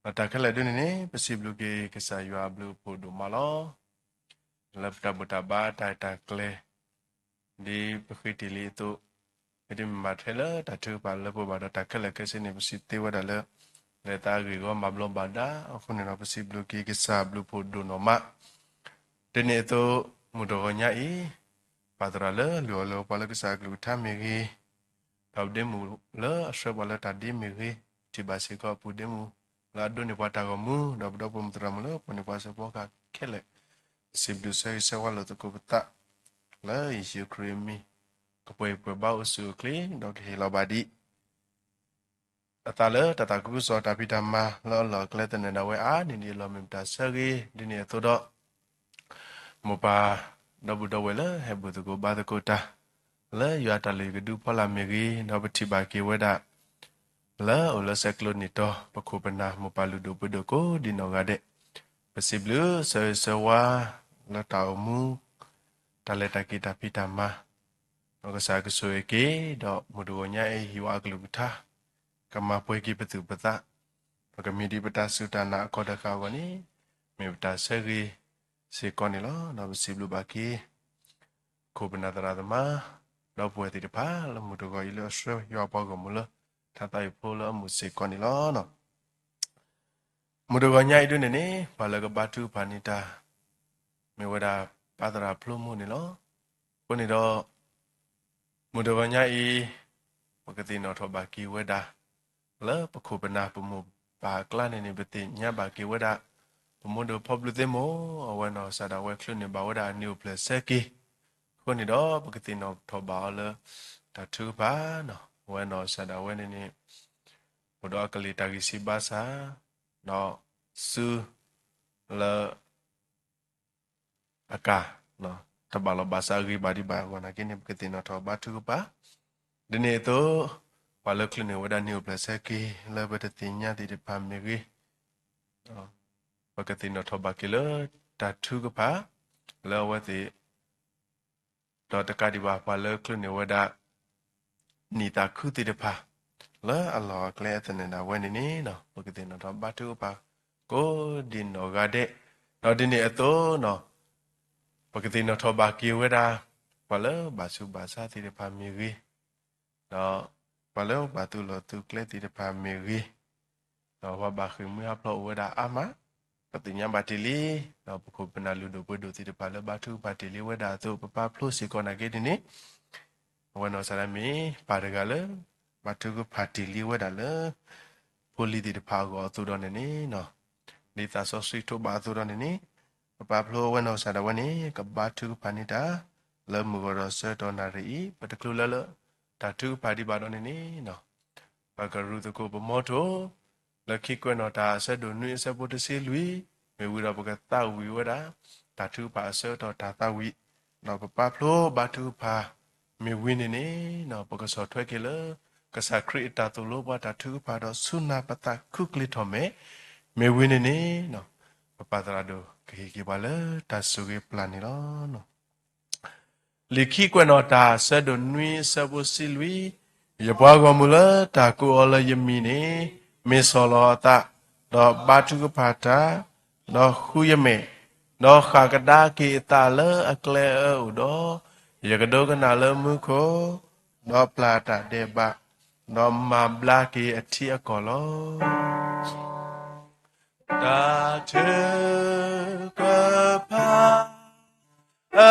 ဒီးတၢ်ခဲလၢာ်ဒ်န့ၣ်န့ၣ် ပစံးဘျုးက့ၤကစၢ်ယွၤအဘျုးအဖှိၣ်ဒိၣ်မးလီၤ. လၢပတၢ်ဘူၣ်တၢ်ဘါတၢ်တၢ်ကျဲၤ ဒ်ပဃ့တ့ၢ်လံအသိး, မ့တမ့ၢ်ဘၣ်ထွဲလၢတၢ်ထုကဖၣ်လၢပှဲၤဘၣ်ဒီးတၢ်ခဲလၢာ်ခဲဆ့န့ၣ် ပစံးသ့ဝဲဒၣ်လၢ လဲၤသးဂ့ၢ်ဂီၤမၤဘျီးဘၣ်ဒါအဃိန့ၣ်ဒီး ပစံးဘျုးက့ၤကစၢ်ဘျုးဖှိၣ်ဒိၣ်နီၢ်မး ဒ်န့ၣ်အသိး မုၢ်တဂီၤညါအံၤ ပၢ်သရၣ်လၢလုၢ်အီၣ်လုၢ်အီပှၤလၢကစၢ်အကလုၢ်ကထါမ့ၢ်ဂ့ၤ, ဒီးပဒ့မုၣ်လၢအဆှၢပှၤလၢတၢ်ဒ်မ့ၢ်ဂ့ၤ, ထံၣ်ဘၣ်စ့ၢ်ကီးအပူၤဒ့မုၣ် လၢအဒိးန့ၢ်ပှၤတၢ်ဂီၤမူ ဒီးပဒီပုၢ်ဝဲၢ်သရၣ်မုၣ်လၢပှၤန့ၢ်ပှၤစၢဖှီကဟၢ်ခဲလၢာ်, ပစံးဘျုးဆၢဂ့ၤဆၢဝါလိာ်သကိးပသး လၢယ့ၣ်ၡူးခရံာ်အမံၤ ကပှဲၤပှဲၤဘါအိၣ်ဆူၣ်အိၣ်ချ့ ဒီးကဟ့ၣ်လီၤဘၣ်ဒံး အသးလၢတၢ်သးခုကစီၣ်တၢ်ဖံးတၢ်မၤလၢအလီၢ်အကျဲသနၢၣ်ဒၣ်ဝဲအါန့ၢ်ဒံးအလီၢ်မ့ၢ်ပတၢ်ဆၢဂ့ၤ ဒ်န့ၣ်အသိးဒီး မိၢ်ပၢ်ဒီပုၢ်ဒီဝဲၢ်လၢဟဲဘူၣ်သကိးဘါသကိးတၢ် လၢယွၤအတၢ်လုၢ်ဟံၣ်ကဒုဖီလာ်မ့ၢ်ဂ့ၤ, ဒီးပထံၣ်ဘၣ်က့ၤဝဲဒၣ် လၢအိၣ်လၢဆဲးကျိးနံၣ်တီ ပခိၣ်ပနၢ်မိၢ်ပၢ်လုၢ်ဒိၣ်ပှ့ၤဒိၣ်ကိးဒံးနီၢ်ဂၤဒဲး, ပစံးဘျုးဆၢဂ့ၤဆၢဝါ လၢတၢ်အိၣ်မူ တၢ်လဲၤတၢ်က့ၤတၢ်ဖံးတၢ်မၤ ဒီးကစၢ်ကဆိၣ်ဂ့ၤက့ၤ ဒီးမုၢ်တဂီၤညါအံၤဟံၣ်ဝဲအကလုၢ်ကထါ ကမၤပှဲၤက့ၤပသူၣ်ပသး, ဒီးကမ့ၢ်ဒ်ပတၢ်စူၢ်တၢ်နာ်အခီၣ်တဃာ်အဂီၢ်န့ၣ် မ့ၢ်ပတၢ်ဆၢဂ့ၤစ့ၢ်ကီးန့ၣ်လီၤ. ဒီးပစံးဘျုးဘၣ်က့ၤ ခိၣ်ပနၢ်သရၣ်သမါ ဒီပုၢ်ဝဲၢ်သ့ၣ်တဖၣ်လၢမုၢ်တဂီၤအံၤလၢအဆှၢယွၤပှၤဂီၢ်မုၢ်လၢ တၢ်သးဝံၣ်ဖိလၢအမုာ်စ့ၢ်ကီးန့ၣ်လီၤ. မုၢ်တဂီၤညါအံၤဒ်န့ၣ်န့ၣ် ပှၤလၢကဘါထုကဖၣ်န့ၢ်တၢ် မ့ၢ်ဝဲဒၣ်ပၢ်သရၣ်ဖျိမိၢ်န့ၣ်လီၤ. အဃိန့ၣ်ဒီး မုၢ်တဂီၤညါအံၤ ပကသ့ၣ်နီၣ်ထီၣ်ဘၣ်က့ၤဝဲဒၣ် လၢပခိၣ်ပနၢ်ပမိၢ်ပၢ်အကျါန့ၣ်န့ၣ် ပသ့ၣ်ညါဘၣ်က့ၤဝဲဒၣ် ပမိၢ်ဒိၣ်ဖီဘျုးသ့ၣ်မိၢ် အဝဲနီၢ်ကစၢ်ဒၣ်ဝဲချုးန့ၢ်ဘၣ်ဝဲဒၣ်အနံၣ်အိၣ်ဖျဲၣ်ဆၢက့ၤ, အဃိန့ၣ်ဒီး ပကသ့ၣ်နီၣ်ထီၣ်ဘၣ်အီၤလၢ တၢ်ထုကဖၣ်န့ၣ် အဝဲနီၢ်ကစၢ်ဒၣ်ဝဲန့ၣ်န့ၣ် အိၣ်ဒီးအကလံၤတၢ်ဂံၢ်စၢ်ဘါစၢ် ဒီးစုလၢ အကၤ တဘၣ်လီၤဘၣ်စးအဂ့ၤဘၣ်ဒံးဘၣ်အဂီၢ်နာ်က့န့ၣ် ပကသ့ၣ်နီၣ်ထီၣ်ဘါထုကဖၣ်, ဒ်န့ၣ်အသိး ပှၤလၢချုးန့ၢ်ဝဲဒၣ်နံၣ်အိၣ်ဖျဲၣ်ဆၢက့ၤ လၢပတသ့ၣ်ညါသ့ၣ်တဖၣ်မ့ၢ်ဂ့ၤ, ပကသ့ၣ်နီၣ်ထီၣ်ဘၣ်က့ၤလၢတၢ်ထုကဖၣ် လၢအဝဲသ့ၣ် ဒီးတကးဒံးဘၣ်ပှၤလၢချုးန့ၢ်ဝဲဒၣ် နံၣ်သးခုသ့ၣ်တဖၣ် လၢအလီၢ်အကျဲအသနၢၣ်ဒၣ်ဝဲန့ၣ်န့ၣ် ပကသ့ၣ်နီၣ်ထီၣ်ဘါထုကဖၣ် ကိးဒံးနီၢ်ဂၤဒဲး, ဒီးဒ်န့ၣ်အသိး ပကသ့ၣ်နီၣ်ထီၣ်ဘၣ်က့ၤဝဲဒၣ် ပှၤလၢဘၣ်ဆူးဘၣ်ဆါသ့ၣ်တဖၣ်မ့ၢ်ဂ့ၤ, ဒီးပှၤလၢဘၣ်သူၣ်လီၢ်သူၣ်ကျဲသ့ၣ်တဖၣ်မ့ၢ်ဂ့ၤ, ဒီးပှၤဘၣ်ဃ့ၢ်မှံဟးဖျိးအိၣ်ဝဲဒၣ်အါမး, ပသ့ၣ်ညါဘၣ်တ့ၢ်လံ, ဒီးပခိၣ်ပနၢ်လုၢ်ဒိၣ်ပှ့ၤဒိၣ်သ့ၣ်တဖၣ်လၢဘါထုကဖၣ်တ့ၢ်လံဝဲဒၣ်အသိး ပပၢ်ဖျိစ့ၢ်ကီးနာ်က့န့ၣ်န့ၣ် အဝဲနီၢ်ကစၢ်ဒၣ်မ့ၢ်ပၢ်တဂၤလၢ ဘါထုကဖၣ်တ့ၢ်လံဝဲဒၣ်လၢ ဖိလံၤသ့ၣ်တဖၣ်အဂီၢ်အသိးဒီးန့ၣ်န့ၣ်, ဒ်သးစီဆှံထိးဘၣ်အသိးဒီးန့ၣ်န့ၣ်, ပပၢ်ဖျိဝဲနီၢ်ကစၢ်ဒၣ်ဝဲန့ၣ် ကဘါထုကဖၣ်န့ၢ်တၢ် လၢမုၢ်ဂီၤဒီးဆၢကတီၢ်နၣ်ရံၣ်အံၤ ပတချုးလၢလၢ တၢ်ထုကဖၣ်ဒံးဘၣ်ဒီးန့ၣ်န့ၣ် ပကရူၢ်သကိးပမီထိၣ် လၢခံကွဲးနီၣ်တၢ်အဆၢဒိၣ်နွံအဆၢဖိတဆံလွံၢ်, မ့ၢ်ဝံၤဒီးပကသးဝံၣ်ဝဲဒၣ် တၢ်ထုကဖၣ်အဆၢကတီၢ်တၢ်သးဝံၣ်, ဒီးပပၢ်ဖျိဘါထုကဖၣ် မ့ၢ်ဝံၤန့ၣ်န့ၣ် ပကဆီၣ်ထွဲက့ၤလၢ ကစၢ်ခရံာ်အတၢ်သိၣ်လိပှၤတၢ်ထုကဖၣ်ဒီးဆူနၢ်ပသးခုကျ့ထီၣ်မဲာ်, မ့ၢ်ဝံၤန့ၣ်န့ၣ် ပပၢ်သရၣ်ဒိၣ်ကဟ့ၣ်က့ၤပှၤလၢတၢ်ဆိၣ်ဂ့ၤပျၢ်န့ၣ်လီၤ. လံာ်ခံကွဲးနီၣ်တၢ်အဆၢဒိၣ်နွံအဆၢဖိတဆံလွံၢ်, ယပှၤဂီၢ်မုၢ်လၢတၢ်ကိးအီၤလၢယမံၤန့ၣ် မ့ၢ်ဆီၣ်လီၤအသး, ဒီးဘါထုကဖၣ်တၢ်, ဒီးဃုယမဲာ်, ဒီးဃၣ်ကဒါက့ၤအသးလၢအကျဲအၢအိၣ်ဒီး, ယကဒိကနၣ်လၢမူခိၣ်, ဒီးပျၢ်တၢ်ဒဲးဘး, ဒီးမၤဘျါက့ၤအထံအကီၢ်လီၤ. တၢ်ထုကဖၣ် အ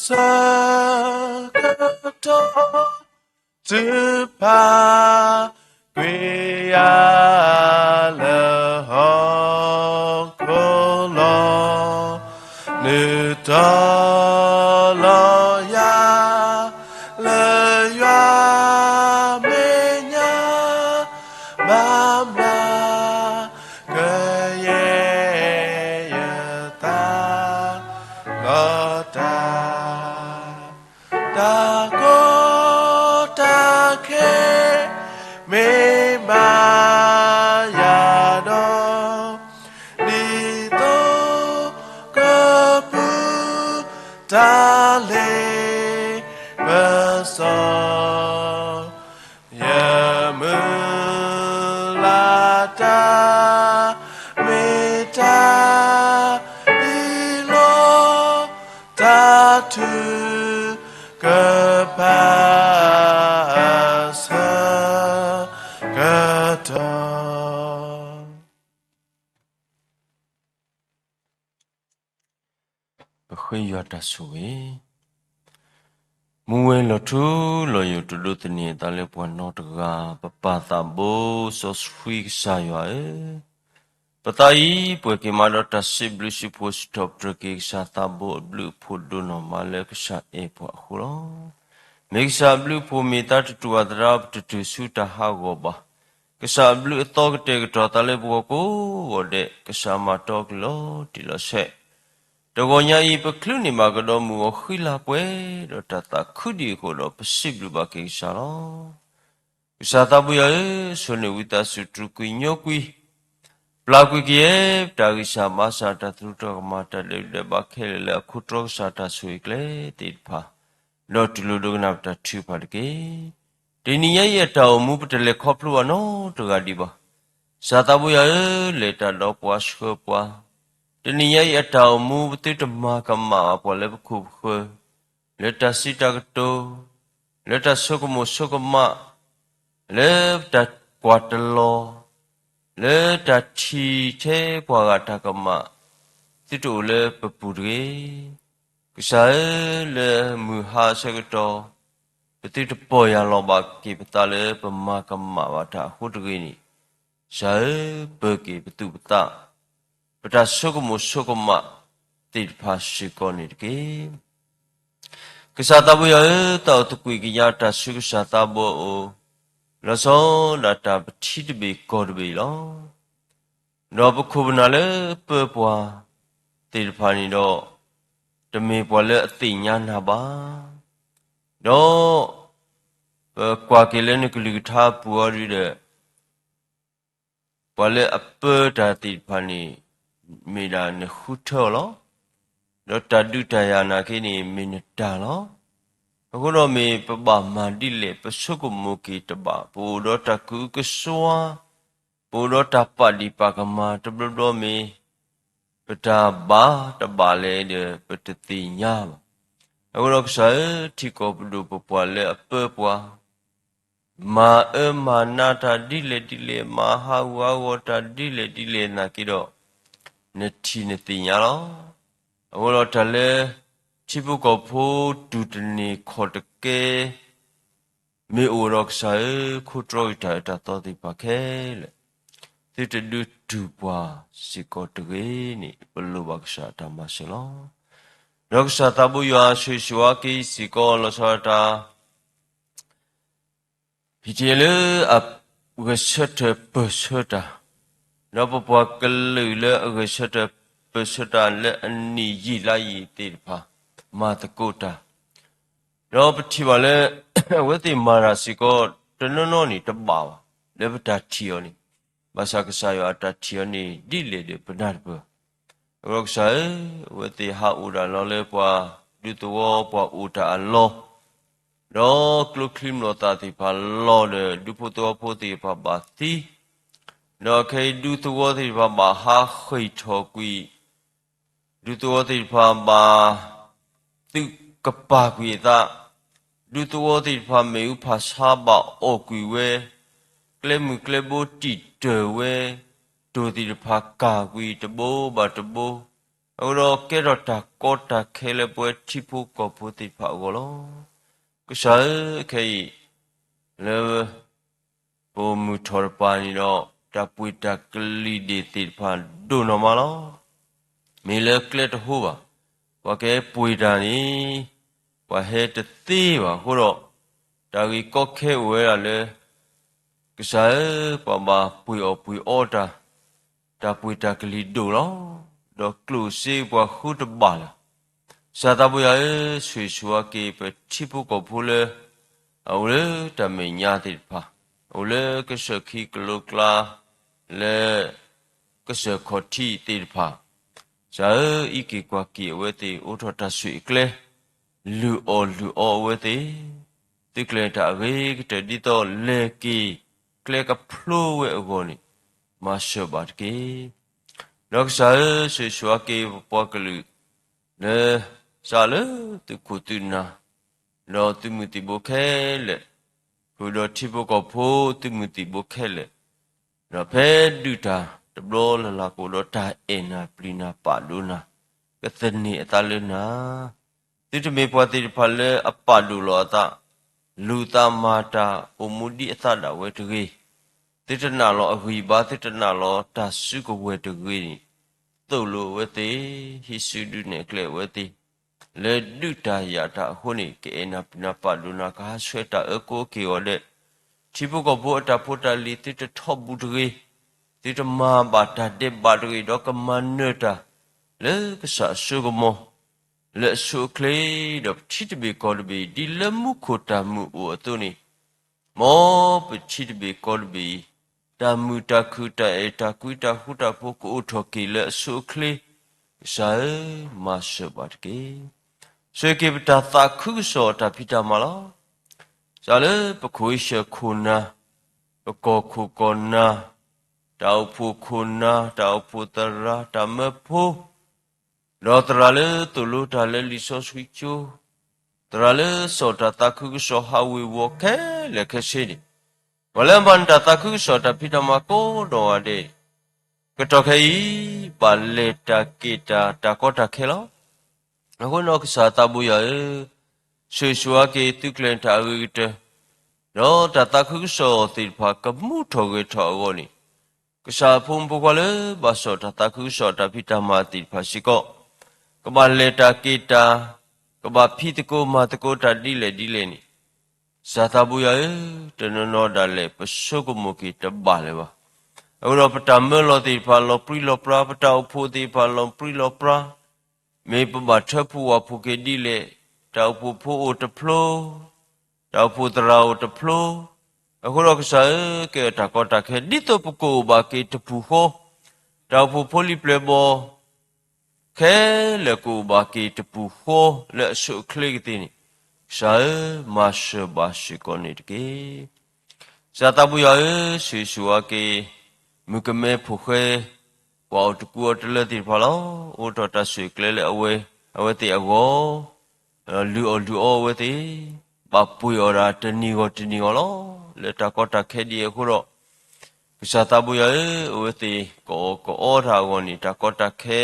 ဆၢကတီၢ် တုၤပာ်ကွံာ်ယၤလၢဟီၣ်ခိၣ်လီၤ. နုာ်တီၤလီၤယၤ လၢယွၤမဲာ်ညါ ဘၣ်မျၢ် ကယဲၢ်ယသးလီၤတၢ်, တၢ်ကီတၢ်ခဲ မ့ၢ်ဘၣ်ယၤဒီး, ဒ်သိးကပုၢ်တၢ်လ့ပစီ ယမုၢ်လၢ်တၢ် မ့ၢ်တၢ်အံၤလီၤ, တၢ်ထုကဖၣ် အဆၢကတီၢ် ပဃ့ယွၤတၢ်ဆိၣ်ဂ့ၤ, မူဝဲလီၤထူလီၤယိာ် တဒိးသန့ၤအသးလၢပှၤနီတဂၤ, ပပၢ်သးဘိစီဆှံကစၢ်ယွၤဧၢ, ပသးအံၤ ပှဲၤက့ၤမးဒီးတၢ်စံးဘျုးစံးဖှိၣ် စံးထီၣ်ပတြၢၤက့ၤကစၢ်သးဘိအဘျုးအဖှိၣ်ဒိၣ်နီၢ်မးလၢကစၢ်အဲၣ်ပှၤအဃိလီၤ. မ့ၢ်ကစၢ်အဘျုးအဖှိၣ်မ့ၢ်သါတတူၢ်အသရၣ် ပတတုၤဆူတၢ်ဟးဂီၤဘၣ်. ကစၢ်အဘျုးအသီကတဲာ်ကတီၤသးလၢပဂီၢ်ကိးဂီၤဒဲး, ကစၢ်မၤတီကလုၢ်လီၤတံၢ်လီၤဆဲး တဂီၤညါအံၤ ပချုးန့ၢ်ဘၣ်ကဒီးမုၢ်ဂီၤဃံလၤပှဲၤဒီးတၢ်သးခုဒံးအဃိဒီး ပစံးဘျုးဘၣ်က့ၤကစၢ်လီၤ. ကစၢ်သးဘိယွၤဧၢ, ဆိၣ်န့ၢ်ဝံသးစူၤ တြူာ်ကွံာ်ညိကွံာ်, ပျၢ်ကွံာ်ကယဲၢ် ပတၢ်ဂံၢ်စၢ်ဘါစၢ် တၢ်သရူးတၢ်ကမၣ် တၢ်ဒဲးဘးခဲလၢာ်လၢအခိးတြီကစၢ်တၢ်ဆိၣ်ဂ့ၤကျဲသ့ၣ်တဖၣ်, ဒီးတူၢ်လိာ်ဒိကနၣ်ပတၢ်ထုကဖၣ်တက့ၢ်. တနံၤညါအံၤအတၢ်အိၣ်မူ ပတလဲၤခီဖျိဘၣ်နီတဂၤဒံးဘၣ်. ကစၢ်သးဘိယွၤဧၢ, လဲၤတၢ်ဒီးပှၤဆှၢပှၤ, တနံၤညါအံၤအတၢ်အိၣ်မူ ပသုတမၤကမၣ်ဘၣ်ပှၤလၢပခိၣ်ပဃၢၤ, လၢတၢ်စံးတၢ်ကတိၤ, လၢတၢ်ဆိကမိၣ်ဆိကမး, လၢပတၢ်ကွၢ်တလီၤ, လၢတၢ်ထံၣ်ထဲပှၤဂၤတၢ်ကမၣ်, သုတအိၣ်လၢပပူၤတဂ့ၤ. ကစၢ်ဧၢ, လၢမုၢ်ဟါအဆၢကတီၢ်, ပသုတပီၢ်ယၢ်လီၤဘၣ်က့ၤပသးလၢပမၤကမၣ်ဘၣ်တၢ်အဃိတဂ့ၤန့ၣ်, ကစၢ်ဧၢ, ပၢၤက့ၤပသူၣ်ပသး, ပတၢ်ဆိကမိၣ်ဆိကမးသ့ၣ်တဖၣ်စ့ၢ်ကီးန့ၣ်တက့ၢ်. ကစၢ်သးဘိယွၤဧၢ, တၢ်အိၣ်သကိးကညးတၢ်ဆူကစၢ်သးဘိအအိၣ်, လီၤဆီဒၣ်တၢ်ပထံတဘ့ၣ်ကီၢ်တဘ့ၣ်လီၤ. ဒီးပခိၣ်ပနၢ်လၢပၢပှၤသ့ၣ်တဖၣ်န့ၣ်ဒီး, တမ့ၢ်ပှၤလၢအသ့ၣ်ညါနၤဘၣ်. ဒီး ပကွၢ်က့ၤလၢနကလုၢ်ကထါပူၤအီၤဒုဒီး, ပှၤလၢအပၢတၢ်သ့ၣ်တဖၣ်န့ၣ် မ့ၢ်ဒၣ်နဃုထၢအီၤလီၤ. ဒီးတၢ်ဒုးတၢ်ယၤနာ်က့န့ၣ် မ့ၢ်နတၢ်လီၤ. အဃိဒီးမ့ၢ်ပဘၣ်မၤဒ်လဲၣ် ပဆိကမိၣ်က့ၤတဘၣ်, ပအိၣ်ဒီးတၢ်ကအုကစွါ, ပအိၣ်ဒီးတၢ်ပာ်ဒံၣ်ပာ်ကမၣ်တဘျီဘျီမ့ၢ် ပတၢ်ဘၣ်တဘၣ်လဲၣ်ဒီး ပတသ့ၣ်ညါဘၣ်. အဃိဒီးကစၢ်ဧၢ, ထံကီၢ်ပဒိၣ်ပပှၢ်လၢအပၢပှၤ, မၤအၢမၤနးတၢ်ဒ်လဲၣ်ဒ်လဲၣ်, မၤဟးဂူာ်ဟးဂီၤတၢ်ဒ်လဲၣ်ဒ်လဲၣ်နာ်က့ဒီး, နထံၣ်နသ့ၣ်ညါလီၤ. အဃိဒီးတၢ်လၢ ထံဖိကီၢ်ဖိတူၢ်တန့ၢ်ခီၣ်တကဲ မ့ၢ်အိၣ်ဒီးကစၢ်ဧၢ, ခိးတြီက့ၤတၢ်အၢတၢ်သီသ့ၣ်တဖၣ်ခဲလၢာ်, သုတဒုးတူၢ်ပှၤစ့ၢ်ကီးတဂ့ၤန့ၣ် ပလိၣ်ဘၣ်ကစၢ်အတၢ်မၤစၢၤလီၤ. ဒီးကစၢ်သးဘိယွၤဆိၣ်ဂ့ၤဆိၣ်ဝါက့ၤစ့ၢ်ကီး လီၤဆီဒၣ်တၢ် ဖံးထံလၢအဂဲၤဆၢထၢၣ်ပၢၢ်ဆၢတၢ်, ဒီးပပှၤကလုာ်လၢအဂဲၤဆၢထၢၣ်ပၢၢ်ဆၢတၢ်လၢအနံၣ်ယံာ်လါယံာ်သ့ၣ်တဖၣ် မၤသကိးတၢ်, ဒီးပထံၣ်ဘၣ်လၢ အဝဲသ့ၣ်မၤတၢ်စ့ၢ်ကီး တနီၤနီၤန့ၣ်တဘၣ်ဘၣ် လၢပတၢ်ထံၣ်အီၤန့ၣ်, ဘၣ်ဆၣ်ကစၢ်ယွၤအတၢ်ထံၣ်အီၤန့ၣ် ဒ်လဲၣ်ဒီးပနၢ်တပၢၢ်. အဃိကစၢ်ဧၢ, အဝဲသ့ၣ်ဟးအိၣ်ဒၣ်လီၤလၢပှၤဒူသဝီပှၤအိၣ်တၢ်အလီၢ်, ဒီးကျိချံမျိာ်သၣ်သ့ၣ်တဖၣ်လီၤဒီး ဒူဖိသဝီဖိသ့ၣ်တဖၣ်ဘၣ်သံ, ဒီးခဲအံၤဒူသဝီသ့ၣ်တဖၣ်ဘၣ်ဟးဃ့ၢ်ထီၣ်ကွံာ်, ဒူသဝီသ့ၣ်တဖၣ်ဘၣ်သုးကပၤကွံာ်အသး, ဒူသဝီသ့ၣ်တဖၣ်မ့ၣ်အူဖးဆါဘၣ်အီၣ်ကွံာ်ဝဲ, ကျဲမုၢ်ကျဲဘိတံာ်တၢၢ်ဝဲ, တိၢ်သ့ၣ်တဖၣ်ကၢ်ကွံာ်တဘိဘၣ်တဘိ, အဃိဒီးကဲထီၣ်တၢ်ကီတၢ်ခဲလၢပဝဲထံဖိကီၢ်ဖိသ့ၣ်တဖၣ်အဂီၢ်လီၤ. ကစၢ်ဧၢ, ခဲအံၤ လၢ ပအိၣ်မုာ်ထီၣ်တပၤန့ၣ်ဒီး တၢ်ပှ့ၤတၢ်ကလံၤဒ့ၣ်သ့ၣ်တဖၣ်ဒိၣ်နီၢ်မးလီၤ. မ့ၢ်လၢကျဲတဟိဘၣ်, ပှၤကဟဲပှ့ၤတၢ်န့ၣ် ပှၤဟဲတသ့ဘၣ်အဃိဒီး, တၢ်ဂ့ၢ်ကီခဲအိၣ်ဝဲဒၣ်လၢ ကစၢ်ဧၢ, ပှၤဘၣ်ပှ့ၤအီၣ်ပှ့ၤအီတၢ်, တၢ်ပှ့ၤတၢ်ကလံၤဒိၣ်လီၤ. ဒီးကျိၣ်စ့ပှၤဃုတဘၣ်လၢၤ ကစၢ်သးဘိယွၤဧၢ, ဆိၣ်ဂ့ၤဆိၣ်ဝါက့ၤပထံဖိကီၢ်ဖိလၢ အအိၣ်လၢတၢ်မဲာ်ညါသ့ၣ်တဖၣ်, အအိၣ်လၢကစၢၢ်ခံကလိကျါ, လၢကစၢၢ်ခီၣ်ထံးသ့ၣ်တဖၣ်, ကစၢ်ဧၢ, အံးက့ၤကွၢ်က့ၤအဝဲသ့ၣ် အိးထီၣ်တၢ်ဆိၣ်အကျဲ, လုၢ်အီၣ်လုၢ်အီအဝဲသ့ၣ်, သုးကျဲၤတၢ်အဂ့ၤကတၢၢ်ဒ်သိးလဲၤက့ၤကျဲကဖျိဝဲအဂီၢ်န့ၣ်, မၤစၢၤဘၣ်တက့ၢ်. ဒီးကစၢ်ဧၢ, ဆိၣ်ဂ့ၤဆိၣ်ဝါက့ၤပပှၤကလုာ် လၢစးလၢသုးခိၣ်သုးနၢ်, ဒီးသုးမုၢ်သံၣ်ဘိခဲလၢာ်, ဃုာ်ဒီးထံဖိကီၢ်ဖိသုးမုၢ်သံၣ်ဘိခဲလၢာ်, ဒီးဖဲဒုးတၢ်တဘျီလၢ်လၢ်ကအိၣ်ဒီးတၢ်အဲၣ်နၤပျံၤနၤပာ်ဒိၣ်နၤ, ကသန့ၤအသးလၢနၤ, သုတမ့ၢ်ပှၤသ့ၣ်တဖၣ်လၢအပာ်ဒိၣ်လီၤအသး, လူၤသးမၤတၢ်အိၣ်မူဒ်အသးဒၣ်ဝဲတဂ့ၤ သုတနာ်လီၤအဂံၢ်ဘါ, သုတနာ်လီၤတၢ်စုကဝဲၤတဂ့ၤန့ၣ်, သိၣ်လိအဝဲသ့ၣ်, ဟံးစုဒုးနဲၣ်ကျဲအဝဲသ့ၣ်, လၢဒုးတၢ်ယၤတၢ်အဃိန့ၣ် ကအဲၣ်နၤပှၤနၤပာ်ဒိၣ်နၤ ကဟးဆှဲးတၢ်အၢကိးက့ၤအီၤဒဲး, ထံဖိကီၢ်ဖိအတၢ်ဖိတၢ်လံၤ သုတထီၣ်ဘူးတဂ့ၤ, သုတမၤဘၣ်တၢ်ဒဲးဘးတဂ့ၤ, ဒီးကမၤနၢၤတၢ်လၢကစၢ်အစိကမီၤ လၢအဆိအချ့, ဒီးပထံတဘ့ၣ်ကီၢ်တဘ့ၣ် ဒ်လၢမူခိၣ်တၢ်မုၢ်အိၣ်အသိးန့ၣ်, မ်ပထံတဘ့ၣ်ကီၢ်တဘ့ၣ်အံၤ, တၢ်မုာ်တၢ်ခုၣ် တၢ်အဲၣ်တၢ်ကွံ တၢ်ဃူတၢ်ဖိး ကအိၣ်ထီၣ်က့ၤလၢအဆိအချ့, ကစၢ်ဧၢ, မၤစၢၤဘၣ်တက့ၢ်. ဆိၣ်ဂ့ၤက့ၤပတၢ်သးခုကစီၣ်အတၢ်ဖံးတၢ်မၤလီၤ. စးလၢပခိၣ်အ့ၡၢၣ်ခိၣ်နၢ်, ပကီၢ်ခိၣ်ကီၢ်နၢ်, တၢ်အိၣ်ဖှိၣ်ခိၣ်နၢ်, တၢ်အိၣ်ဖှိၣ်သရၣ်, တၢ်မၢဖိ ဒီးသရၣ်လၢသိၣ်လိတၢ်လၢလံာ်စီဆှံကၠိ, သရၣ်လၢစီၤတၢ်သးခုကစီၣ်ဟးဝ့ၤဝီၤခဲလၢာ်ခဲဆ့န့ၣ်, ပှၤလၢအမၤနၢၤတၢ်သးခုကစီၣ်တၢ်ဖံးတၢ်မၤကိးနီၢ်ဂၤဒဲး, ကတီၢ်ခဲအံၤ, ဘၣ်လဲၤတၢ်က့ၤတၢ် တၢ်ကီတၢ်ခဲလီၤ. အဃိန့ၣ်ကစၢ်သးဘိယွၤဧၢ, ဆိၣ်ဂ့ၤဆိၣ်ဝါက့ၤသုးကျဲၤတၢ်အဂ့ၤကတၢၢ်, ဒီးတၢ်သးခုကစီၣ်သ့ၣ်တဖၣ်ကမူထီၣ်ဂဲၤထီၣ်အဂီၢ်န့ၣ်, ကစၢ်အဖိမုၣ်ဖိခွါလၢဘၣ်စိာ်တၢ်သးခုကစီၣ်တၢ်ဖံးတၢ်မၤသ့ၣ်တဖၣ်စ့ၢ်ကီး, ကဘၣ်လဲၤတၢ်က့ၤတၢ်, ကဘၣ်ဖံးသကိးမၤသကိးတၢ်ဒ်လဲၣ်ဒ်လဲၣ်န့ၣ်, ကစၢ်သးဘိယွၤဧၢ, တနီၤနီၤဒၣ်လဲာ် ပဆိကမိၣ်က့ၤတဘၣ်လၢၤဘၣ်. အဃိဒီးပတၢ်မၢလီၤသ့ၣ်တဖၣ်လီၤပြံလီၤပြါ, ပတၢ်အိၣ်ဖှိၣ်သ့ၣ်တဖၣ်လီၤပြံလီၤပြါ, မ့ၢ်ပဘၣ်ထၢဖှိၣ်ဝၣ်ဖှိၣ်က့ၤဒ်လဲၣ်, တၢ်အိၣ်ဖှိၣ်ဖိအိၣ်တဖျိ, တၢ်အိၣ်ဖှိၣ်သရၣ်အိၣ်တဖျိ, အဃိဒီးကစၢ်ဧၢ, ကဲတၢ်ကီတၢ်ခဲ ဒ်သိးပကအိၣ်ဘၣ်က့ၤတပူၤဃီ, တၢ်အိၣ်ဖှိၣ်ဖိလံၤပျဲၢ်ဘီၣ် ခဲလၢာ်ကအိၣ်ဘၣ်က့ၤတပူၤဃီလၢအဆိအချ့ကသ့န့ၣ်, ကစၢ်ဧၢ, မၤစၢၤဘၣ်စ့ၢ်ကီးန့ၣ်တက့ၢ်. ကစၢ်သးဘိယွၤဧၢ, ဆိၣ်ဂ့ၤဆိၣ်ဝါက့ၤ မုၣ်ကမဲဖိၣ်ဃဲ, ပှၤအိၣ်တကူအီၤတလၢသ့ၣ်တဖၣ်လီၤ. အိးထီၣ်တၢ်ဆိၣ်ဂ့ၤကျဲလၢအဝဲ, အဝဲသ့ၣ်အဂီၢ်, လုၢ်အီၣ်လုၢ်အီအဝဲသ့ၣ်, ဘၣ်ပှ့ၤအီၣ်ဒၣ်တနံၤဂီၢ်တနံၤဂီၢ်လီၤ. လၢတၢ်ကီတၢ်ခဲဒ်အံၤအဃိဒီး, ကစၢ်သးဘိယွၤဧၢ, အဝဲသ့ၣ်ကအီၣ်ကအီတၢ်အဂီၢ်န့ၣ်, တၢ်ကီတၢ်ခဲ,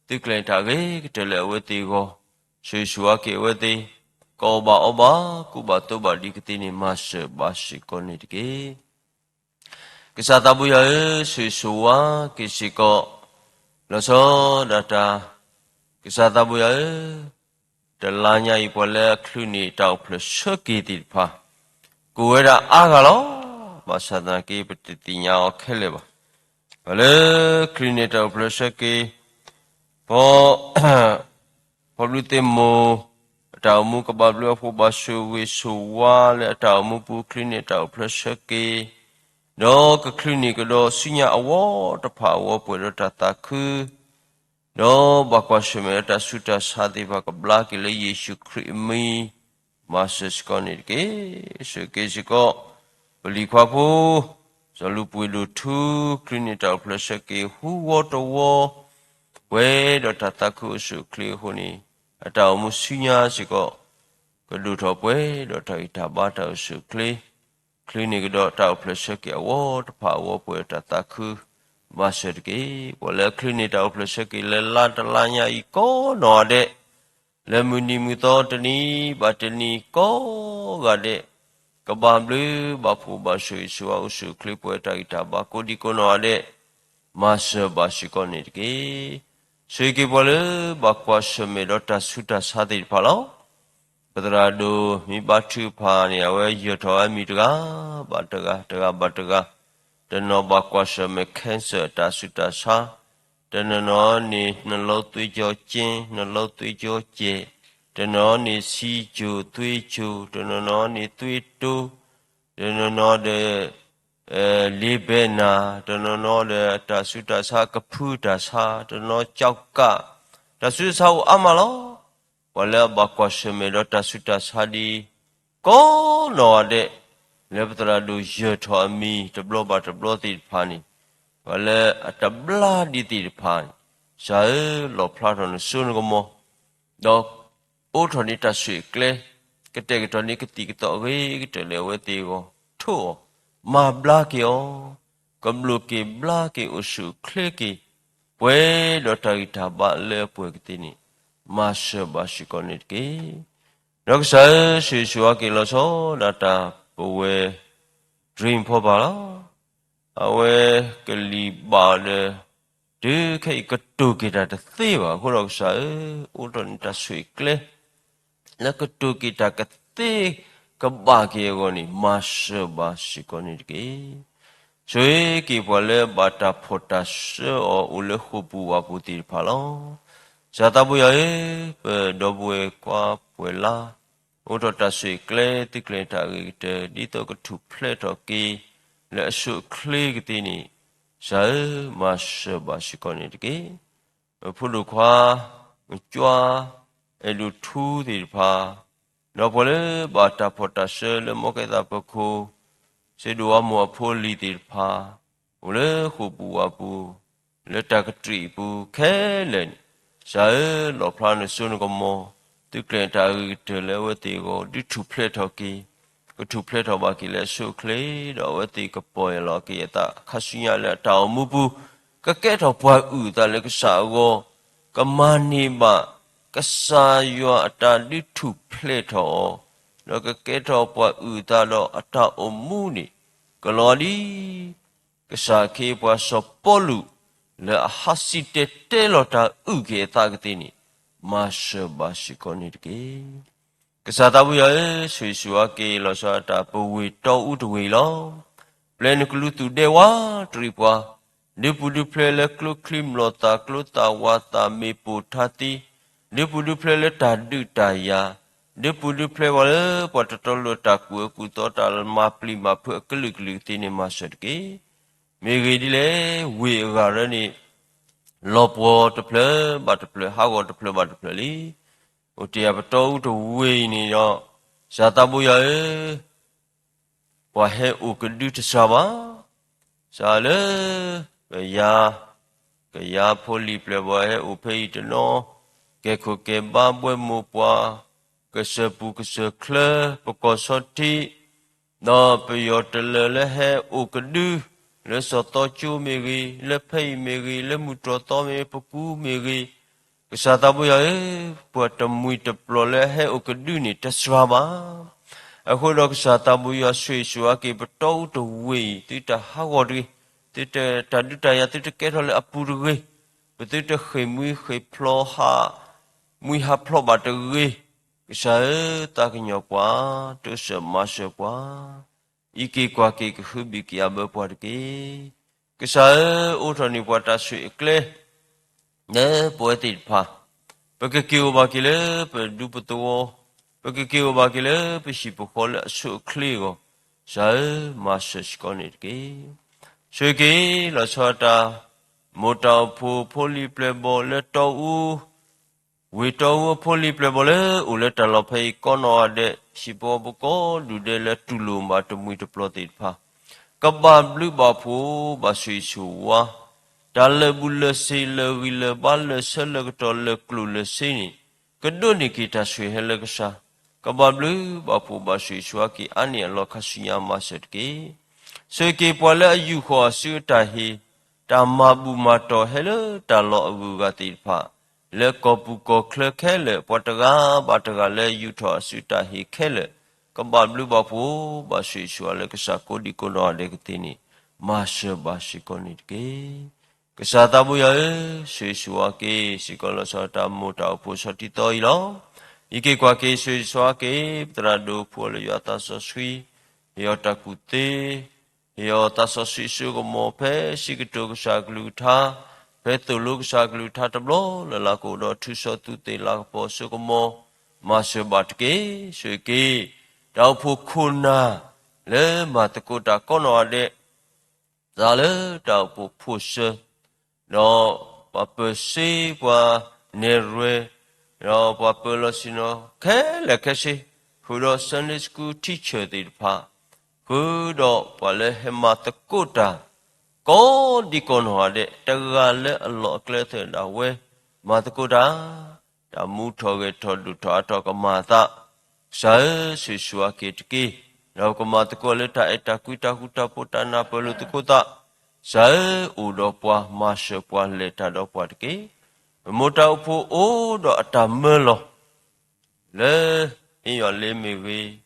သုးကျဲၤတၢ်ဂ့ၤကတၢၢ်လၢအဝဲသ့ၣ်အဂီၢ်, ဆိၣ်ဂ့ၤဆိၣ်ဝါက့ၤအဝဲသ့ၣ်, ကအီၣ်ဘၣ်အီဘၣ်, ကူဘၣ်သိးဘၣ်ဒ်ကသ့န့ၣ်, မၤစၢၤဘၣ်စ့ၢ်ကီးန့ၣ်တက့ၢ်. ကစၢ်သးဘိယွၤဧၢ, ဆိၣ်ဂ့ၤဆိၣ်ဝါက့ၤစ့ၢ်ကီး, လီၤဆီဒၣ်တၢ်, ကစၢ်သးဘိယွၤဧၢ, တလါညါအံၤပှၤလၢအချုးန့ၢ်တၢ်အိၣ်ဖျဲၣ်ဆၢက့ၤသ့ၣ်တဖၣ်, ကအိၣ်ဝဲဒၣ်အါဂၤလီၤ. ဘၣ်ဆၣ်သနာ်က့ ပတသ့ၣ်ညါအီၤခဲလၢာ်ဘၣ်. ပှၤလၢချုးန့ၢ်တၢ်အိၣ်ဖျဲၣ်ဆၢက့ၤ, ဖီ ဖီဘျုးသ့ၣ်မိၢ်, အတၢ်အိၣ်မူကဘၣ်ဘျုးအဃိ ဘၣ်ဆိၣ်ဂ့ၤဆိၣ်ဝါလၢအတၢ်အိၣ်မူပူၤ ချုးန့ၢ်တၢ်အိၣ်ဖျဲၣ်ဆၢက့ၤ, ဒီးကချုးန့ၢ်ကဒီးဆူညါအဝီတဖၣ်အဝီပှဲၤဒီးတၢ်သးခု, ဒီးဘၣ်ကွၢ်ဆၢၣ်မဲာ်ဒီးတၢ်ဆူးတၢ်ဆါသ့ၣ်တဖၣ် ကဘျါက့ၤလၢယ့ၣ်ၡူးခရံာ်အမံၤ, မၤစၢၤစ့ၢ်ကီးန့ၣ်တက့ၢ်. ဆိၣ်ဂ့ၤစ့ၢ်ကီး ပလံၤခွါဖိ စီၤလူၤပှ့ၤဒိၣ်ထူ ချုးန့ၢ်တၢ်အိၣ်ဖျဲၣ်ဆၢက့ၤ ဟူဝီတဝီ ပှဲၤဒီးတၢ်သးခုအိၣ်ဆူၣ်အိၣ်ချ့အဃိန့ၣ်, အတၢ်အိၣ်မူဆူညါစ့ၢ်ကီး ကဒိၣ်ထီၣ်ပှဲၤဒီးတၢ်ဂံၢ်တၢ်ဘါတၢ်အိၣ်ဆူၣ်အိၣ်ချ့, ချုးန့ၢ်ကဒီးတၢ်အိၣ်ဖျဲၣ်ဆၢက့ၤအဝီတဖၣ်အဝီပှဲၤဒီးတၢ်သးခု, မၤစၢၤတက့ၢ်. ပှၤလၢအချုးန့ၢ်တၢ်အိၣ်ဖျဲၣ်ဆၢက့ၤလၢလါတလါညါအံၤကိးနီၢ်ဂၤဒဲး, လၢမုၢ်နံၤမုၢ်သီတနံၤဘၣ်တနံၤကိးဂၤဒဲး, ကဘၣ်ဘျုးဘၣ်ဖှိၣ်ဘၣ်ဆိၣ်ဂ့ၤဆိၣ်ဝါအိၣ်ဆူၣ်အိၣ်ချ့ပှဲၤတၢ်ဂံၢ်တၢ်ဘါကိးဒံကိးနီၢ်ဂၤဒဲး, မၤစၢၤဘၣ်စ့ၢ်ကီးန့ၣ်တက့ၢ်. ဆိၣ်ဂ့ၤက့ၤပှၤလၢဘၣ်ကွၢ်ဆၢၣ်မဲာ်ဒီးတၢ်ဆူးတၢ်ဆါသ့ၣ်တဖၣ်လီၤ. ပသရၣ်ဒိၣ်မ့ၢ်ဘါထုကဖၣ်န့ၣ် အဝဲယၢၤထီၣ်အမံၤတဂၤဘၣ်တဂၤ တဂၤဘၣ်တဂၤ, တနီၤဘၣ်ကွၢ်ဆၢၣ်မဲာ် cancer တၢ်ဆူးတၢ်ဆါ, တနီၤနီၤန့ၣ် နှလုံးသွေးကြောကျဉ်, နှလုံးသွေးကြောကျဲ, တနီၤနီၤန့ၣ် ဆီးချို, သွေးချို, တနီၤနီၤန့ၣ် သွေးတိုး, တနီၤနီၤဒီး လ့ဘဲနၤ, တနီၤနီၤဒီးတၢ်ဆူးတၢ်ဆါ ကဖုတၢ်ဆါ, တနီၤ ကျောက်ကပ်, တၢ်ဆူးတၢ်ဆါအိၣ်အါမးလီၤ. ပှၤလၢအဘၣ်ကွၢ်ဆၢၣ်မဲာ်ဒီးတၢ်ဆူးတၢ်ဆါဒ် ကိးနီၢ်ဂၤဒဲး, လၢပသရၣ်ဒိၣ်ယၢၤထီၣ်အမံၤတဘျီဘၣ်တဘျီသ့ၣ်တဖၣ်န့ၣ်, ပှၤလၢအတဘျါဒံးသ့ၣ်တဖၣ်န့ၣ်, ကစၢ်ဧၢ, လီၣ်ဖျါထီၣ်နစိနကမီၤ, ဒီးအိးထီၣ်န့ၢ်တၢ်ဆိၣ်ဂ့ၤကျဲ, ကတဲာ်ကတီၤန့ၢ်ကသံၣ်ကသီအဂ့ၤကတၢၢ်လၢအဝဲသ့ၣ်အဂီၢ်, ထိၣ်အီၤ, မၤဘျါက့ၤအီၤ, ကဘျိးက့ၤဘျါက့ၤအိၣ်ဆူၣ်အိၣ်ချ့က့ၤ, ပှဲၤဒီးတၢ်ဂံၢ်တၢ်ဘါလၢအပှဲၤကသ့န့ၣ်, မၤစၢၤဘၣ်စ့ၢ်ကီးန့ၣ်တက့ၢ်. ဒီးကစၢ်ဧၢ, ဆိၣ်ဂ့ၤဆိၣ်ဝါက့ၤလီၤဆီဒၣ်တၢ်ပဝဲ dream ဖီဘၣ်လီၤ. အဝဲကလံၤဘၣ်အီၤဒီး တုၤခဲအံၤကတိၤက့ၤတၢ်တသ့ဘၣ်. အဃိဒီးကစၢ်ဧၢ, အိးထီၣ်န့ၢ်တၢ်ဆိၣ်ဂ့ၤကျဲ လၢကတိၤက့ၤတၢ်ကသ့ကဘၣ်က့ၤအဂီၢ်န့ၣ် မၤစၢၤဘၣ်စ့ၢ်ကီးန့ၣ်တက့ၢ်. ဆိၣ်ဂ့ၤက့ၤပှၤလၢဘၣ်တၢ်ဖီၣ်တၢ်စၢအီၤ အိၣ်လၢဃိာ်ပူၤဝးပူၤသ့ၣ်တဖၣ်လီၤ. ကစၢ်သးဘိယွၤဧၢ, ပဒီပုၢ်ဝဲၢ်ကွၢ်ပှဲၤလၢ အိးထီၣ်တၢ်ဆိၣ်ဂ့ၤကျဲ သုးကျဲၤတၢ်အဂ့ၤကတၢၢ် ဒ်သိးကထူၣ်ဖျဲးထီၣ်က့ၤ လၢအဆိအချ့ကသ့န့ၣ် ကစၢ်ဧၢ, မၤစၢၤဘၣ်စ့ၢ်ကီးန့ၣ်တက့ၢ်. ပဖိဒိၣ်ခွါ, မကွၢ်, အဲၣ်ဒိးထူသ့ၣ်တဖၣ်, ဒီးပှၤလၢဘၣ်တၢ်ဖီၣ်တၢ်စၢလၢမီၢ်ကဲသးပခိၣ်, စ့ဒိၣ်ဝါမိၢ်အဖိအလံၤသ့ၣ်တဖၣ်, အိၣ်လၢဃိာ်ပူၤဝးပူၤ, လၢတၢ်ကတြံးအပူၤခဲလၢာ်န့ၣ်, ကစၢ်ဧၢ, လီၣ်ဖျါနစိနကမီၤ, သုးကျဲၤတၢ်အဂ့ၤကတၢၢ်လၢအဝဲသ့ၣ်အဂီၢ် ဒုးထူၣ်ဖျဲးထီၣ်က့ၤ, ကထူၣ်ဖျဲးထီၣ်ဘၣ်က့ၤလၢအဆိအချ့, ဒီးအဝဲသ့ၣ်ကပီၢ်ယၢ်လီၤက့ၤအသးခါဆူညါလၢအတၢ်အိၣ်မူပူၤ, ကကဲထီၣ်ပှၤအုၣ်အသးလၢကစၢ်အဂီၢ်, ကမၤန့ၢ်ဘၣ်ကစၢ်ယွၤအတၢ်ဒုးထူၣ်ဖျဲးထီၣ်အီၤ, ဒီးကကဲထီၣ်ပှၤအုၣ်အသးဒီးအတၢ်အိၣ်မူန့ၣ်, ကလီၤဒ် ကစၢ်ခ့ပှၤစီၤပီလူး လၢအဟးစံၣ်တဲၤတဲလီၤတၢ်အုၣ်က့ၤအသးကသ့န့ၣ်, မၤစၢၤဘၣ်စ့ၢ်ကီးန့ၣ်တက့ၢ်. ကစၢ်သးဘိယွၤဧၢ, ဆိၣ်ဂ့ၤဆိၣ်ဝါက့ၤလီၤဆီဒၣ်တၢ်ပဝ့ၢ်တီအူတဝ့ၢ်အံၤလီၤ. ပျဲနကလူးသူၣ်ဒဲဝးတရံးပှၤ, ဒုးပူၤဒုးဖျဲးလၢကျိချံမျိာ်သၣ် ကျိသၣ်ဝါသၣ် မ့ၣ်ပိၢ်ထါသံ, ဒုးပူၤဒုးဖျဲးလၢတၢ်ဒုးတၢ်ယၤ, ဒုးပူၤဒုးဖျဲးပှၤလၢပှၤတတီလိၤတၢ်ကူၣ်အၢကူၣ်သီ တၢ်မၤပျံၤမၤဖုးအကလုာ်ကလုာ်ကသ့န့ၣ် မၤစၢၤတက့ၢ်. မ့ၢ်ဂ့ၤဒ်လဲၣ်, ဝ့ၢ်အဂၤရၢန့ၣ် လီၤပှီၤတဖျၢၣ်ဘၣ်တဖျၢၣ် ဟးဂီၤတဖျၢၣ်ဘၣ်တဖျၢၣ်လံ. အိၣ်တ့ၢ်အပတီၢ်အူတဝ့ၢ်အံၤန့ၣ်ဒီး, ကစၢ်သးဘိယွၤဧၢ, ပှၤဟဲအိၣ်ကဒုတစှၤဘၣ်. စးလၢ ပယၤ, ကယၤဖိလံၤပျဲၢ်ဘီၣ်ဟဲအိၣ်ဖဲအံၤတနီၤ, ကဲခိၣ်ကဲဘါဘှဲမိၢ်ပှၢ်, ကစၢၢ်ပူၤကစၢၢ်ချၢ, ပကီၢ်ဆီထံး ဒီးပယီၤတလၢာ်လၢဟဲအိၣ်ကဒု, လၢစီၤသီကၠိမ့ၢ်ဂ့ၤ, လၢဖဲအံၤမ့ၢ်ဂ့ၤ, လၢမုၢ်တြီၢ်သီမ့ၢ်ဂ့ၤ, ပကူမ့ၢ်ဂ့ၤ, ကစၢ်သးဘိယွၤဧၢ, ပှၤတမှံၤတပျီၤလၢဟဲအိၣ်ကဒုန့ၣ် တစှၤဘၣ်. အဃိဒီးကစၢ်သးဘိယွၤဆိၣ်ဂ့ၤဆိၣ်ဝါက့ၤ ပတီၢ်အူတဝ့ၢ်အံၤ သုတဟးဂီၤတဂ့ၤ, သုတၢ်ဒုးတၢ်ယၤသုတကဲထီၣ်လၢအပူၤတဂ့ၤ, ပသုတဃ့ၢ်မှံဃ့ၢ်ဖျိးဟး, မှံဟးဖျိးဘၣ်တဂ့ၤ, ကစၢ်ဧၢ, သးကညီၤပှၤ, တိစၢၤမၤစၢၤပှၤ, အံးက့ၤကွၢ်က့ၤကဟုဘံၣ်က့ၤအဘၢပှၤတက့ၢ်. ကစၢ်ဧၢ, အိးထီၣ်န့ၢ်ပှၤတၢ်ဆိၣ်ဂ့ၤအကျဲ လၢပဝဲသ့ၣ်တဖၣ်, ပကက့ၤအိၣ်ဘၣ်က့ၤလၢပဒူပသဝီ, ပကက့ၤအိၣ်ဘၣ်က့ၤလၢပဟံၣ်ပဃီလၢအဆိအချ့အဂီၢ်, ကစၢ်ဧၢ, မၤစၢၤစ့ၢ်ကီးန့ၣ်တက့ၢ်. ဆိၣ်ဂ့ၤက့ၤလီၤဆီဒၣ်တၢ် မိၢ်တၢ်အိၣ်ဖှိၣ်ဖိလံၤပျဲၢ်ဘီၣ်လၢတီအူ ဝ့ၢ်တီအူအဖိလံၤပျဲၢ်ဘီၣ်လၢအိၣ်လၢတၢ်လီၢ်ဖဲအံၤကိးနီၢ်ဂၤဒဲး, ဟံၣ်ဖိဃီဖိကိးဒူၣ်ဒဲးလၢတူၢ်လိာ်ဘၣ်တမှံၤတပျီၤသ့ၣ်တဖၣ်, ကဘၣ်ဘျုးဘၣ်ဖှိၣ်ဘၣ်ဆိၣ်ဂ့ၤဆိၣ်ဝါ, တၢ်လၢာ်ဘူၣ်လၢာ်စ့ၤ လၢာ်ဂံၢ်လၢာ်ဘါ လၢာ်ဆၢလၢာ်ကတီၢ် လၢာ်ကျိၣ်လၢာ်စ့န့ၣ်, ကဒိးန့ၢ်က့ၤတၢ်ဆိၣ်ဂ့ၤဟဲလၢကစၢ်, ကဘၣ်ဘျုးဘၣ်ဖှိၣ်ဘၣ်ဆိၣ်ဂ့ၤဆိၣ်ဝါက့ၤအါန့ၢ်အလီၢ်ခါဆူညါမၤစၢၤတက့ၢ်. ဆိၣ်ဂ့ၤက့ၤပှၤလၢအယူာ်ဃီၤအစုအတၢ်ဟ့ၣ်, တၢ်မၤဘူၣ်မၤတီၢ်ဟဲလၢတၢ်လီၢ်အဂုၤအဂၤသ့ၣ်တဖၣ်, လၢကီၢ်ပူၤကီၢ်ချၢခဲလၢာ် ပှၤတဂၤဘၣ်တဂၤလၢယူာ်ထီၣ်အစုတၢ်ဟ့ၣ်ခဲလၢာ်, ကဘၣ်ဘျုးဘၣ်ဖှိၣ်ဘၣ်ဆိၣ်ဂ့ၤဆိၣ်ဝါလၢကစၢ်ကိးဒံကိးနီၢ်ဂၤဒဲးကသ့န့ၣ်, မၤစၢၤဘၣ်စ့ၢ်ကီးန့ၣ်တက့ၢ်. ကစၢ်သးဘိယွၤဧၢ, ဆိၣ်ဂ့ၤဆိၣ်ဝါက့ၤစ့ၢ်ကီးလီၤဆီဒၣ်တၢ်မိၢ်တၢ်အိၣ်ဖှိၣ်ဆီထံသီအံၤလီၤ. အံးက့ၤကွၢ်က့ၤဆိၣ်ဂ့ၤဆိၣ်ဝါက့ၤ ပသရၣ်ဒိၣ်ဖှိၣ်လၢယွၤသးစီဆှံ, ဟ့ၣ်အီၤတၢ်ကူၣ်သ့, ဟ့ၣ်အီၤသးစီဆှံအစိကမီၤ ဖဲစံးကတိၤကစၢ်အကလုၢ်ကထါ, ဖဲသိၣ်လိကစၢ်အကလုၢ်ကထါတဘျီလၢ်လၢ် ကအိၣ်ဒီးထူစီသူးသ့ၣ်လၤကပီၤအစိကမီၤ, မၤစၢၤဘၣ်တက့ၢ်. ဆိၣ်ဂ့ၤက့ၤ တၢ်အိၣ်ဖှိၣ်ခိၣ်နၢ် လၢမၤသကိးတၢ်ကိးနီၢ်ဂၤဒဲး သးလၢတၢ်အိၣ်ဖှိၣ်ဖိၣ်စၢၤ, ဒီးပှၤပၢၤစ့ပှၤနဲၣ်ရွဲၣ်, ဒီးပှၤပၢၤလီၢ်ဆ့ၣ်နီၤခဲလၢာ်ခဲဆ့, ဃုာ်ဒီး Sunday School teacher သ့ၣ်တဖၣ်, ဃုာ်ဒီးပှၤလၢဟဲမၤသကိးတၢ် ကိးဒံကိးနီၢ်ဂၤဒဲး တဂၤလၢအလီၢ်အကျဲသၢၣ်ဒၣ်ဝဲ မၤသကိးတၢ် တၢ်မူထီၣ်ဂဲၤထီၣ်ဒိၣ်ထီၣ်အါထီၣ်ကမၤအသး, ကစၢ်ဧၢ, ဆိၣ်ဂ့ၤဆိၣ်ဝါက့ၤတက့ၢ်. ဒီးပကမၤသကိးလၢတၢ်အဲၣ်တၢ်ကွံတၢ်ဃူတၢ်ဖိးတၢ်နၢ်ပၢၢ်လိာ်သကိးသး, ကစၢ်ဧၢ, အိၣ်ဒီးပှၤမၤစၢၤပှၤလဲၤတၢ်ဒီးပှၤတက့ၢ်. ပမိၢ်တၢ်အိၣ်ဖှိၣ်အိၣ်ဒီးအတၢ်မၢလီၤ လၢ ဟ့ၣ်ယီၣ်လ့မ့ၢ်ဂ့ၤ,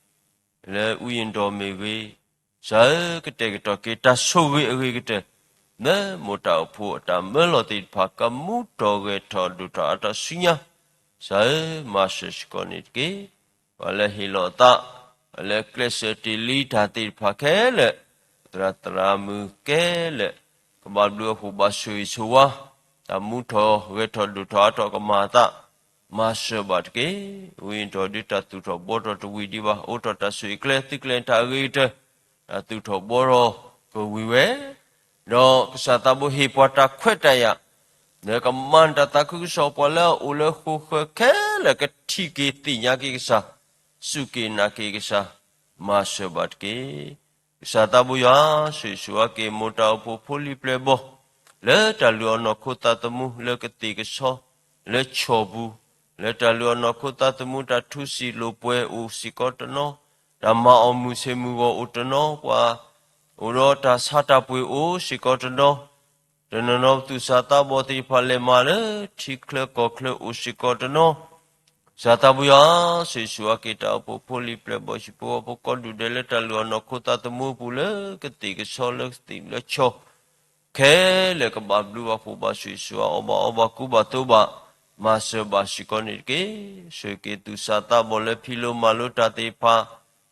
လၢအူယ့ၣ်ဒီးမ့ၢ်ဂ့ၤ, ကစၢ်ဧၢ, ကတဲာ်ကတီၤက့ၤတၢ်ဆိၣ်ဂ့ၤအဂ့ၤကတၢၢ် လၢမိၢ်တၢ်အိၣ်ဖှိၣ်အတၢ်မၢလီၤသ့ၣ်တဖၣ် ကမူထီၣ်ဂဲၤထီၣ်ဒိၣ်ထီၣ်အါထီၣ်ဆူညါ, ကစၢ်ဧၢ, မၤစၢၤစ့ၢ်ကီးန့ၣ်တက့ၢ်. ပှၤလၢဟ့ၣ်လီၤအသး, ပှၤလၢကျဲးစၢးတ့ၢ်လံတၢ်သ့ၣ်တဖၣ်ခဲလၢာ်, သရၣ်သရၣ်မုၣ်ခဲလၢာ်, ကဘၣ်ဘျုးအဖှိၣ်ဘၣ်ဆိၣ်ဂ့ၤဆိၣ်ဝါ, တၢ်မူထီၣ်ဂဲၤထီၣ်ဒိၣ်ထီၣ်အါထီၣ်ကမၤအသး, မၤစၢၤဘၣ်တက့ၢ်. ဝံၤအတီၢ်ဒုးတၢ်သူၣ်ထီၣ်ဘှီထီၣ်တဝံၤဒံးဘၣ်, အိးထီၣ်တၢ်ဆိၣ်ဂ့ၤကျဲ သုးကျဲၤတၢ်အဂ့ၤကတၢၢ်, တၢ်သူၣ်ထီၣ်ဘှီထီၣ်ကဝံၤဝဲ, ဒီးကစၢ်သးဘိဟ့ၣ်ပှၤတၢ်ခွဲးတၢ်ယာ်, လၢကမၤတၢ်သးခုကစီၣ် ပှၤလၢအအိၣ်လၢဃိဃၢၤခဲလၢာ်ကထံၣ်က့ၤသ့ၣ်ညါက့ၤကစၢ်, စူၢ်က့ၤနာ်က့ၤကစၢ်, မၤစၢၤဘၣ်တက့ၢ်. ကစၢ်သးဘိယွၤ ဆိၣ်ဂ့ၤဆိၣ်ဝါက့ၤမိၢ်တၢ်အိၣ်ဖှိၣ်ဖိလံၤပျဲၢ်ဘီၣ်, လၢတၢ်လုၢ်အီၣ်နီၢ်ခိသးသမူလၢကသ့ၣ်ကဆီ, လၢဆီၣ်ပူၤ, လၢတၢ်လုၢ်အီၣ်နီၢ်ခိသးသမူတၢ်ထူစံာ်လိာ်ပှဲၤအိၣ်စ့ၢ်ကီးတနီၤ, တၢ်မၤအီၣ်မုာ်ဆ့ၣ်မုာ်ဂီၤအိၣ်တနီၤ, ပှၤအိၣ်ဒီးတၢ်ဆါတၢ်ပှ့ၤအိၣ်စ့ၢ်ကီးတနီၤ, တနီၤနီၤပသူၣ်စၢ်သးဘီၣ်သ့ၣ်တဖၣ်လဲၤမၤလၢထံချၢကီၢ်ချၢအိၣ်စ့ၢ်ကီးတနီၤ, ကစၢ်သးဘိယွၤ ဆိၣ်ဂ့ၤဆိၣ်ဝါက့ၤတၢ်အိၣ်ဖှိၣ်ဖိလံၤပျဲၢ်ဘီၣ် ဟံၣ်ဖိဃီဖိကိးဒူၣ်ဒဲးလၢတၢ်လုၢ်အီၣ်နီၢ်ခိသးသမူအပူၤလၢကသ့ၣ်ကဆီလၢကသ့ၣ်လၢဆီ ခဲလၢာ်ကဘၣ်ဘျုးဘၣ်ဖှိၣ်ဘၣ်ဆိၣ်ဂ့ၤဆိၣ်ဝါ အီၣ်ဘၣ်အီဘၣ်ကူဘၣ်သိဘၣ် မၤစၢၤဘၣ်စ့ၢ်ကီးန့ၣ်တက့ၢ်. ဆိၣ်ဂ့ၤက့ၤသူၣ်စၢ်သးဘီၣ်လၢဖံးလိမၤလိတၢ်သ့ၣ်တဖၣ်,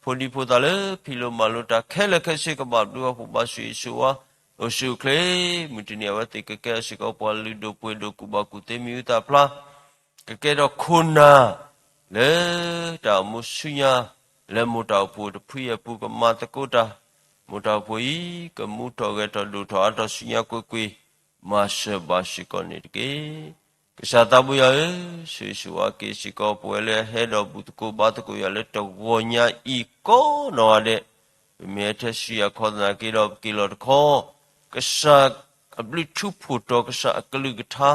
ဖိဒံဖိသၣ်လၢဖံးလိမၤလိတၢ်ခဲလၢာ်ခဲဆ့ကဘၣ်ဘျုးဘၣ်ဖှိၣ်ဘၣ်ဆိၣ်ဂ့ၤဆိၣ်ဝါ, အိၣ်ဆူၣ်အိၣ်ချ့, မုၢ်တနံၤအဝဲသ့ၣ်ကကဲထီၣ်စ့ၢ်ကီးပှၤလုၢ်ဒိၣ်ပှ့ၤဒိၣ်ကူၣ်ဘၣ်ကူၣ်သ့မံၤဟူသၣ်ဖျါ ကကဲထီၣ်ခိၣ်နၢ် လၢတၢ်အိၣ်မူဆူညါ လၢမိၢ်တၢ်အိၣ်ဖှိၣ်တဖုအံၤအပူၤကမၤသကိးတၢ်, မိၢ်တၢ်အိၣ်ဖှိၣ်အံၤ ကမူထီၣ်ဂဲၤထီၣ်ဒိၣ်ထီၣ်အါထီၣ်ဆူညါကွ့ၢ်ကွ့ၢ်, မၤစၢၤဘၣ်စ့ၢ်ကီးန့ၣ်တက့ၢ်. ကစၢ်သးဘိယွၤဧၢ, ဆိၣ်ဂ့ၤဆိၣ်ဝါက့ၤစ့ၢ်ကီးပဝဲလၢအဟဲဒီးဘူၣ်သကိးဘါသကိးယွၤလၢတဂီၤညါအံၤကိးနီၢ်ဂၤဒဲး, ပမ့ၢ်ဟဲထဲဆူယၤခီသနာ်က့ဒီး ပက့ၤလီၤတခီ ကစၢ်အဘျုးထူဖှိၣ်တီၤ ကစၢ်အကလုၢ်ကထါ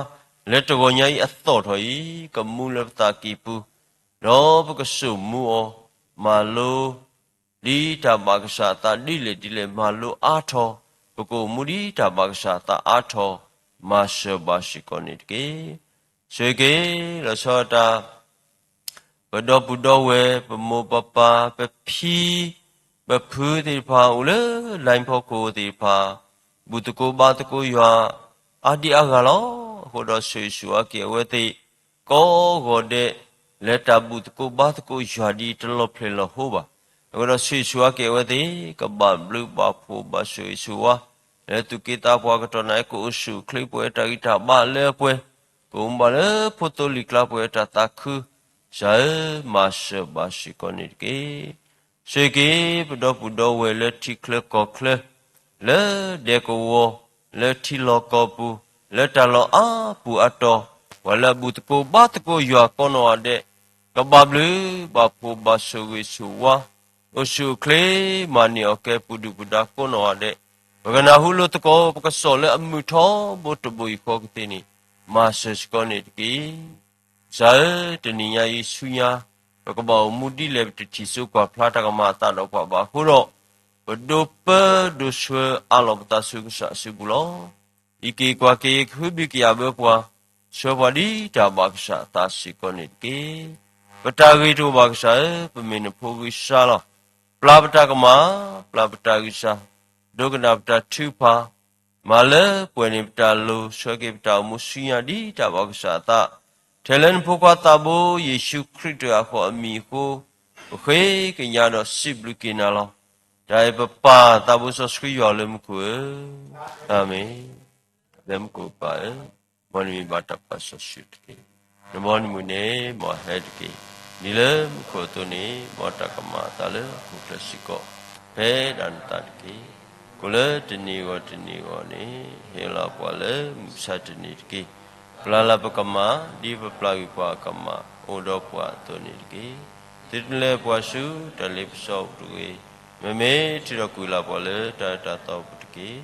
လၢတဂီၤညါအံၤအသီၣ်ထီၣ်အံၤ ကမူလၢပသးကံၢ်ပူၤ, ဒီးပကစိာ်မူအီၤ, မၤလိ ဒ်တၢ်ဘၣ်ကစၢ်အသးဒ်လဲၣ်ဒ်လဲၣ် မၤလိအါထီၣ်, ပကအိၣ်မူဒ်တၢ်ဘၣ်ကစၢ်အသးအါထီၣ်, မၤစၢၤဘၣ်စ့ၢ်ကီးန့ၣ်တက့ၢ်. ဆိၣ်ဂ့ၤက့ၤ လီၤဆီဒၣ်တၢ် ပဒီပုၢ်ဒီဝဲၢ် ပမိၢ်ပပၢ် ပဖံ ပဖုသ့ၣ်တဖၣ် အိၣ်လၢ line ဖီခိၣ်သ့ၣ်တဖၣ် ဘူၣ်သကိးဘါသကိးယွၤ အါဒံအါဂၤလီၤ. အဃိဒီးဆိၣ်ဂ့ၤဆိၣ်ဝါက့ၤအဝဲသ့ၣ် ကိးဂီၤဒဲး လၢတၢ်ဘူၣ်သကိးဘါသကိးယွၤဒ်တလီၢ်ဖျဲၣ်လီၤဟိဘၣ်. အဃိဒီးဆိၣ်ဂ့ၤဆိၣ်ဝါက့ၤအဝဲသ့ၣ် ကဘၣ်ဘျုးဘၣ်ဖှိၣ်ဘၣ်ဆိၣ်ဂ့ၤဆိၣ်ဝါ လၢသူၣ်က့သးပှၢ်ကတီၢ်နၤ ကအိၣ်ဆူၣ်အိၣ်ချ့ပှဲၤတၢ်ဂံၢ်တၢ်ဘါလၢအပှဲၤ, ကအိၣ်မူဘၣ်လၢဖိသိလံၤကျါပှဲၤတၢ်သးခု, ကစၢ်ဧၢ မၤစၢၤဘၣ်စ့ၢ်ကီးန့ၣ်တက့ၢ်. ဆိၣ်ဂ့ၤက့ၤ ပဒီပုၢ်ဒီဝဲၢ်လၢထံချၢကီၢ်ချၢ, လၢဒဲကဝီၤ, လၢထံလီၢ်ကီၢ်ပူၤ, လၢတၢ်လီၢ်အါပူၤအါတီၤ, ပှၤလၢအဘူၣ်သကိးဘါသကိးယွၤကိးနီၢ်ဂၤဒဲး, ကဘၣ်ဘျုးဘၣ်ဖှိၣ်ဘၣ်ဆိၣ်ဂ့ၤဆိၣ်ဝါ, အိၣ်ဆူၣ်အိၣ်ချ့ မၤန့ၢ်အီၣ်ကဲပူၤဒုၣ်ပူၤဒါကိးနီၢ်ဂၤဒဲး, ပကနၢ်ဟူလိာ်သကိး ပကစီၣ်လၢအမုာ်ထီဘိတဘိယူၢ်ဃီကသ့န့ၣ်, မၤစၢၤစ့ၢ်ကီးန့ၣ်တက့ၢ်. ကစၢ်ဧၢ, တနံၤညါအံၤဆူညါ ပကဘၣ်အိၣ်မူဒ်လဲၣ် ပတထံၣ်စိကွၢ်ဖျါတၢ်ကမၤအသးဒီးပှၤဘၣ်အဃိဒီး, ပဒိးပၢဒိးဆှၢအးလီၤပသးဆူကစၢ်အစုပူၤလီၤ. အံးက့ၤကွၢ်က့ၤ ကဟုဘံၣ်ကယာ်ဘၢပှၤ, ဆှၢပှၤဒ်တၢ်ဘၣ်ကစၢ်အသးစ့ၢ်ကီးန့ၣ်တက့ၢ်. ပတၢ်ဂ့ၤတအိၣ်ဘၣ်ကစၢ်ဧၢ, ပမ့ၢ်နဖိဂံၢ်စၢ်လီၤ. ပျၢ်ပတၢ်ကမၣ်, ပျၢ်ပတၢ်ဂံၢ်စၢ်, ဒိကနၣ်ပတၢ်ထုကဖၣ်, မၤလၢပှဲၤန့ၢ်ပတၢ်လိၤ, ဆှၢက့ၤပတၢ်အိၣ်မူဆူညါဒ်တၢ်ဘၣ်ကစၢ်အသး, ထဲလၢနဖိခွါသးဘိ ယ့ၣ်ၡူးခရံာ်တဂၤဃီအမံၤအဃိ, ပဃ့ကညးဒီးစံးဘျုးက့ၤနၤလီၤ. တၢ်အံၤပပၢ်သးဘိစီဆှံယွၤလၢမူခိၣ်ဧၢ, အၤမ့ၣ်. လၢမူခိၣ်ပၢ်ဧၢ, မ်နမံၤဘၣ်တၢ်ပာ်စီဆှံတက့ၢ်. နဘီနမုၢ်န့ၣ် မ်အဟဲတက့ၢ်. ဒ်လၢမူခိၣ်အသိးန့ၣ် မ်တၢ်ကမၤအသးလၢဟီၣ်ခိၣ်ချၢစ့ၢ်ကီး ဖဲဒၣ်နသးတက့ၢ်. ကိးလၢတနံၤဂီၢ်တနံၤဂီၢ်န့ၣ် ဟ့ၣ်လီၤပှၤလၢမုၢ်မဆါတနံၤတက့ၢ်. ပျၢ်လၢ်ပကမၣ် ဒ်ပပျၢ်ကွံာ်ပှၤအကမၣ် အိၣ်ဒီးပှၤအသိးန့ၣ်တက့ၢ်. သုတလဲပှၤဆူတၢ်လ့ပစီပူၤတဂ့ၤ. မ့မ့ၢ်ထုးထီၣ်ကွံာ်လၢ်ပှၤလၢတၢ်အၢတၢ်သီပူၤတက့ၢ်.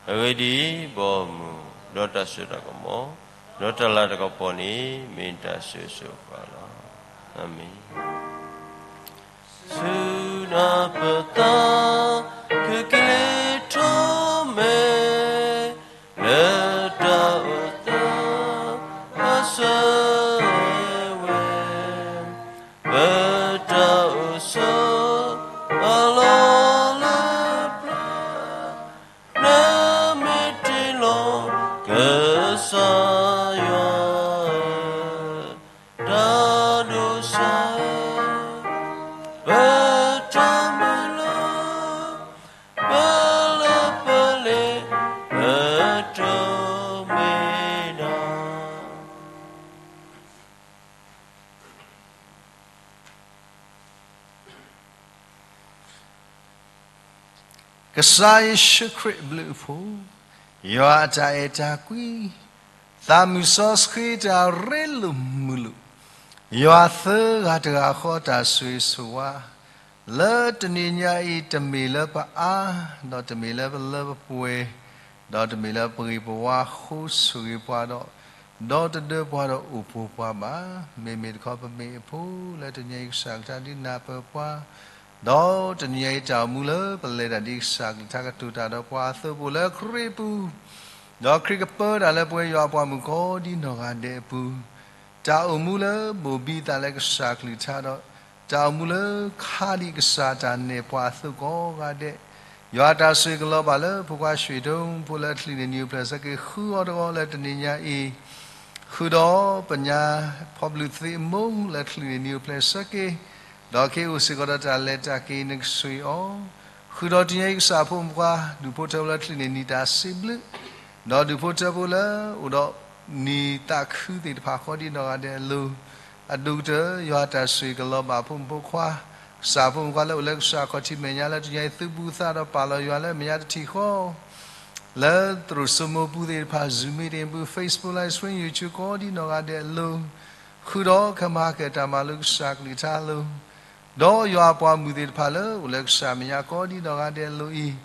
အဂ့ၢ်ဒ်အံၤ, ဘီမုၢ်, ဒီးတၢ်စိတၢ်ကမီၤ, ဒီးတၢ်လၤတၢ်ကပီၤန့ၣ် မ့ၢ်တၢ်ဆိၣ်ဂ့ၤဆိၣ်ဝါလီၤ. အၤမ့ၣ်. ဆူနၤပသး ကက့ၤလၢထီမဲာ် လၢတၢ်အိၣ်သးအဆၢဝဲ ပတၢ်အိၣ်ဆိးအလီၢ်လၢပျၢၤ ပတၢ်မုၢ်လၢ်, ပလၢပလဲၤ, ပတမ့ၢ်နီၢ်. ကစၢ်ယ့ၣ်ၡူးခရံာ်အဘျုးအဖှိၣ်, ယွၤအတၢ်အဲၣ်တၢ်ကွံ, သးမုၢ်စီဆှံတၢ်ရ့လိာ်မုာ်လိာ်, ယွၤသၢဂၤတဂၤဃီတၢ်ဆိၣ်ဂ့ၤဆိၣ်ဝါ လၢတနံၤညါအံၤ တမ့ၢ်လၢပအါ, ဒီးတမ့ၢ်လၢပလၢပပှဲၤ, ဒီးတမ့ၢ်လၢပဂ့ၤပဝါဃိဆိၣ်ဂ့ၤပှၤဒီး, ဒီးတဒၢပှၤဒီးအိၣ်ဖှိၣ်ပှၤဘၣ်. မ့မ့ၢ်တခီပမ့ၢ်အဖိလၢတနံၤညါအံၤ ကစၢ်ကလုၢ်ကထါဒုးနၢ်ပၢၢ်ပှၤ, ဒီးတနံၤညါအံၤ တၢ်အိၣ်မူလၢပလဲၤတၢ်ဒ်ကစၢ်ကလုၢ်ကထါကတိၤတၢ်ဒီးပှၤအသိး အိၣ်လၢခရံာ်အပူၤ, ဒီးခရံာ်ကပၢတၢ်လၢပဝဲယွၤအပှၤမုၣ်ကိးဒ်နီၢ်ဂၤဒဲးအပူၤ, တၢ်အိၣ်မူလၢဘိၣ်ဘံသးလၢကစၢ်ကလုၢ်ကထါဒီး, တၢ်အိၣ်မူလၢခါဒံးကစၢ်တၢ်နဲၣ်ပှၤအသိးကိးဂၤဒဲး, ယွၤတၢ်ဆိၣ်ဂ့ၤကလီၤဘၣ်လၢဖိခွါရွှ့ၣ်ဒိၣ်ဖိလၢအချုးန့ၢ်နံၤအိၣ်ဖျဲၣ်ဆၢက့ၤ ဃုအီၤတဂီၤလၢတနံၤညါအံၤ, ဃုာ်ဒီးပညါဖီဘျုးသ့ၣ်အမိၢ်လၢအချုးန့ၢ်နံၤအိၣ်ဖျဲၣ်ဆၢက့ၤ, ဒီးက့ၤအိၣ်စ့ၢ်ကီးဒီးတၢ်လဲၤတၢ်က့ၤ နကဆိၣ်ဂ့ၤအီၤ, ဃုာ်ဒီးတနံၤညါအံၤကစၢ်ဖိမုၣ်ဖိခွါ ဒူၣ်ဖိထၢဖိလၢအချုးန့ၢ်နံၤတၢ်စံးဘျုး, ဒီးဒူၣ်ဖိထၢဖိလၢအိၣ်ဒီးနံၤသးခုသ့ၣ်တဖၣ်ဃီဒ်နီၢ်ဂၤဒဲးအလိၤ, အဒိၣ်ကတၢၢ် ယွၤတၢ်ဆိၣ်ဂ့ၤကလီၤဘၣ်ဖိမုၣ်ဖိခွါ, ကစၢ်ဖိမုၣ်ဖိခွါလၢအိၣ်လၢကစၢ်ခီၣ်ထံးမဲာ်ညါလၢတနံၤညါအံၤ သုးဘူးသးဒီးပာ်လီၤယွၤလၢမဲာ်ညါတထံၣ်ဃီ လၢသရိာ်စိမိပူၤသ့ၣ်တဖၣ် Zoom meeting ပူၤ Facebook Live Stream YouTube ကိးဒ်နီၢ်ဂၤဒဲးအလိၤ, ဃုာ်ဒီးခဲမၤကဲၤတၢ်မၤလိကစၢ်ကလုၢ်ကထါအလိၤ, ဒီးယွၤအပှၤမုၣ်သ့ၣ်တဖၣ်လၢအိၣ်လၢကစၢ်မဲာ်ညါကိးဒ်နီၢ်ဂၤဒဲးအလိၤအံၤ,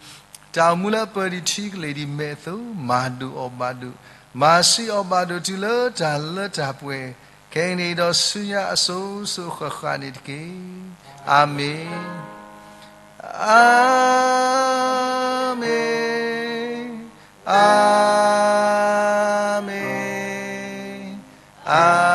တၢ်အိၣ်မူလၢအပၢၢ်ဒံးထံကလ့ၢ်ဒံးမဲးအသိး မၤဒိၣ်အီၣ်ဘၣ်ဒိၣ်, မၤဆံးအီၣ်ဘၣ်ဒိၣ်တုၤလၢတၢ်လၢတၢ်ပှဲၤ, ခဲအံၤန့ၣ်ဒီးဆူညါအစိၤစိၤဃၣ်ဃၣ်န့ၣ်တက့ၢ်. အၤမ့ၣ်, အၤမ့ၣ်, အၤမ့ၣ်, အၤ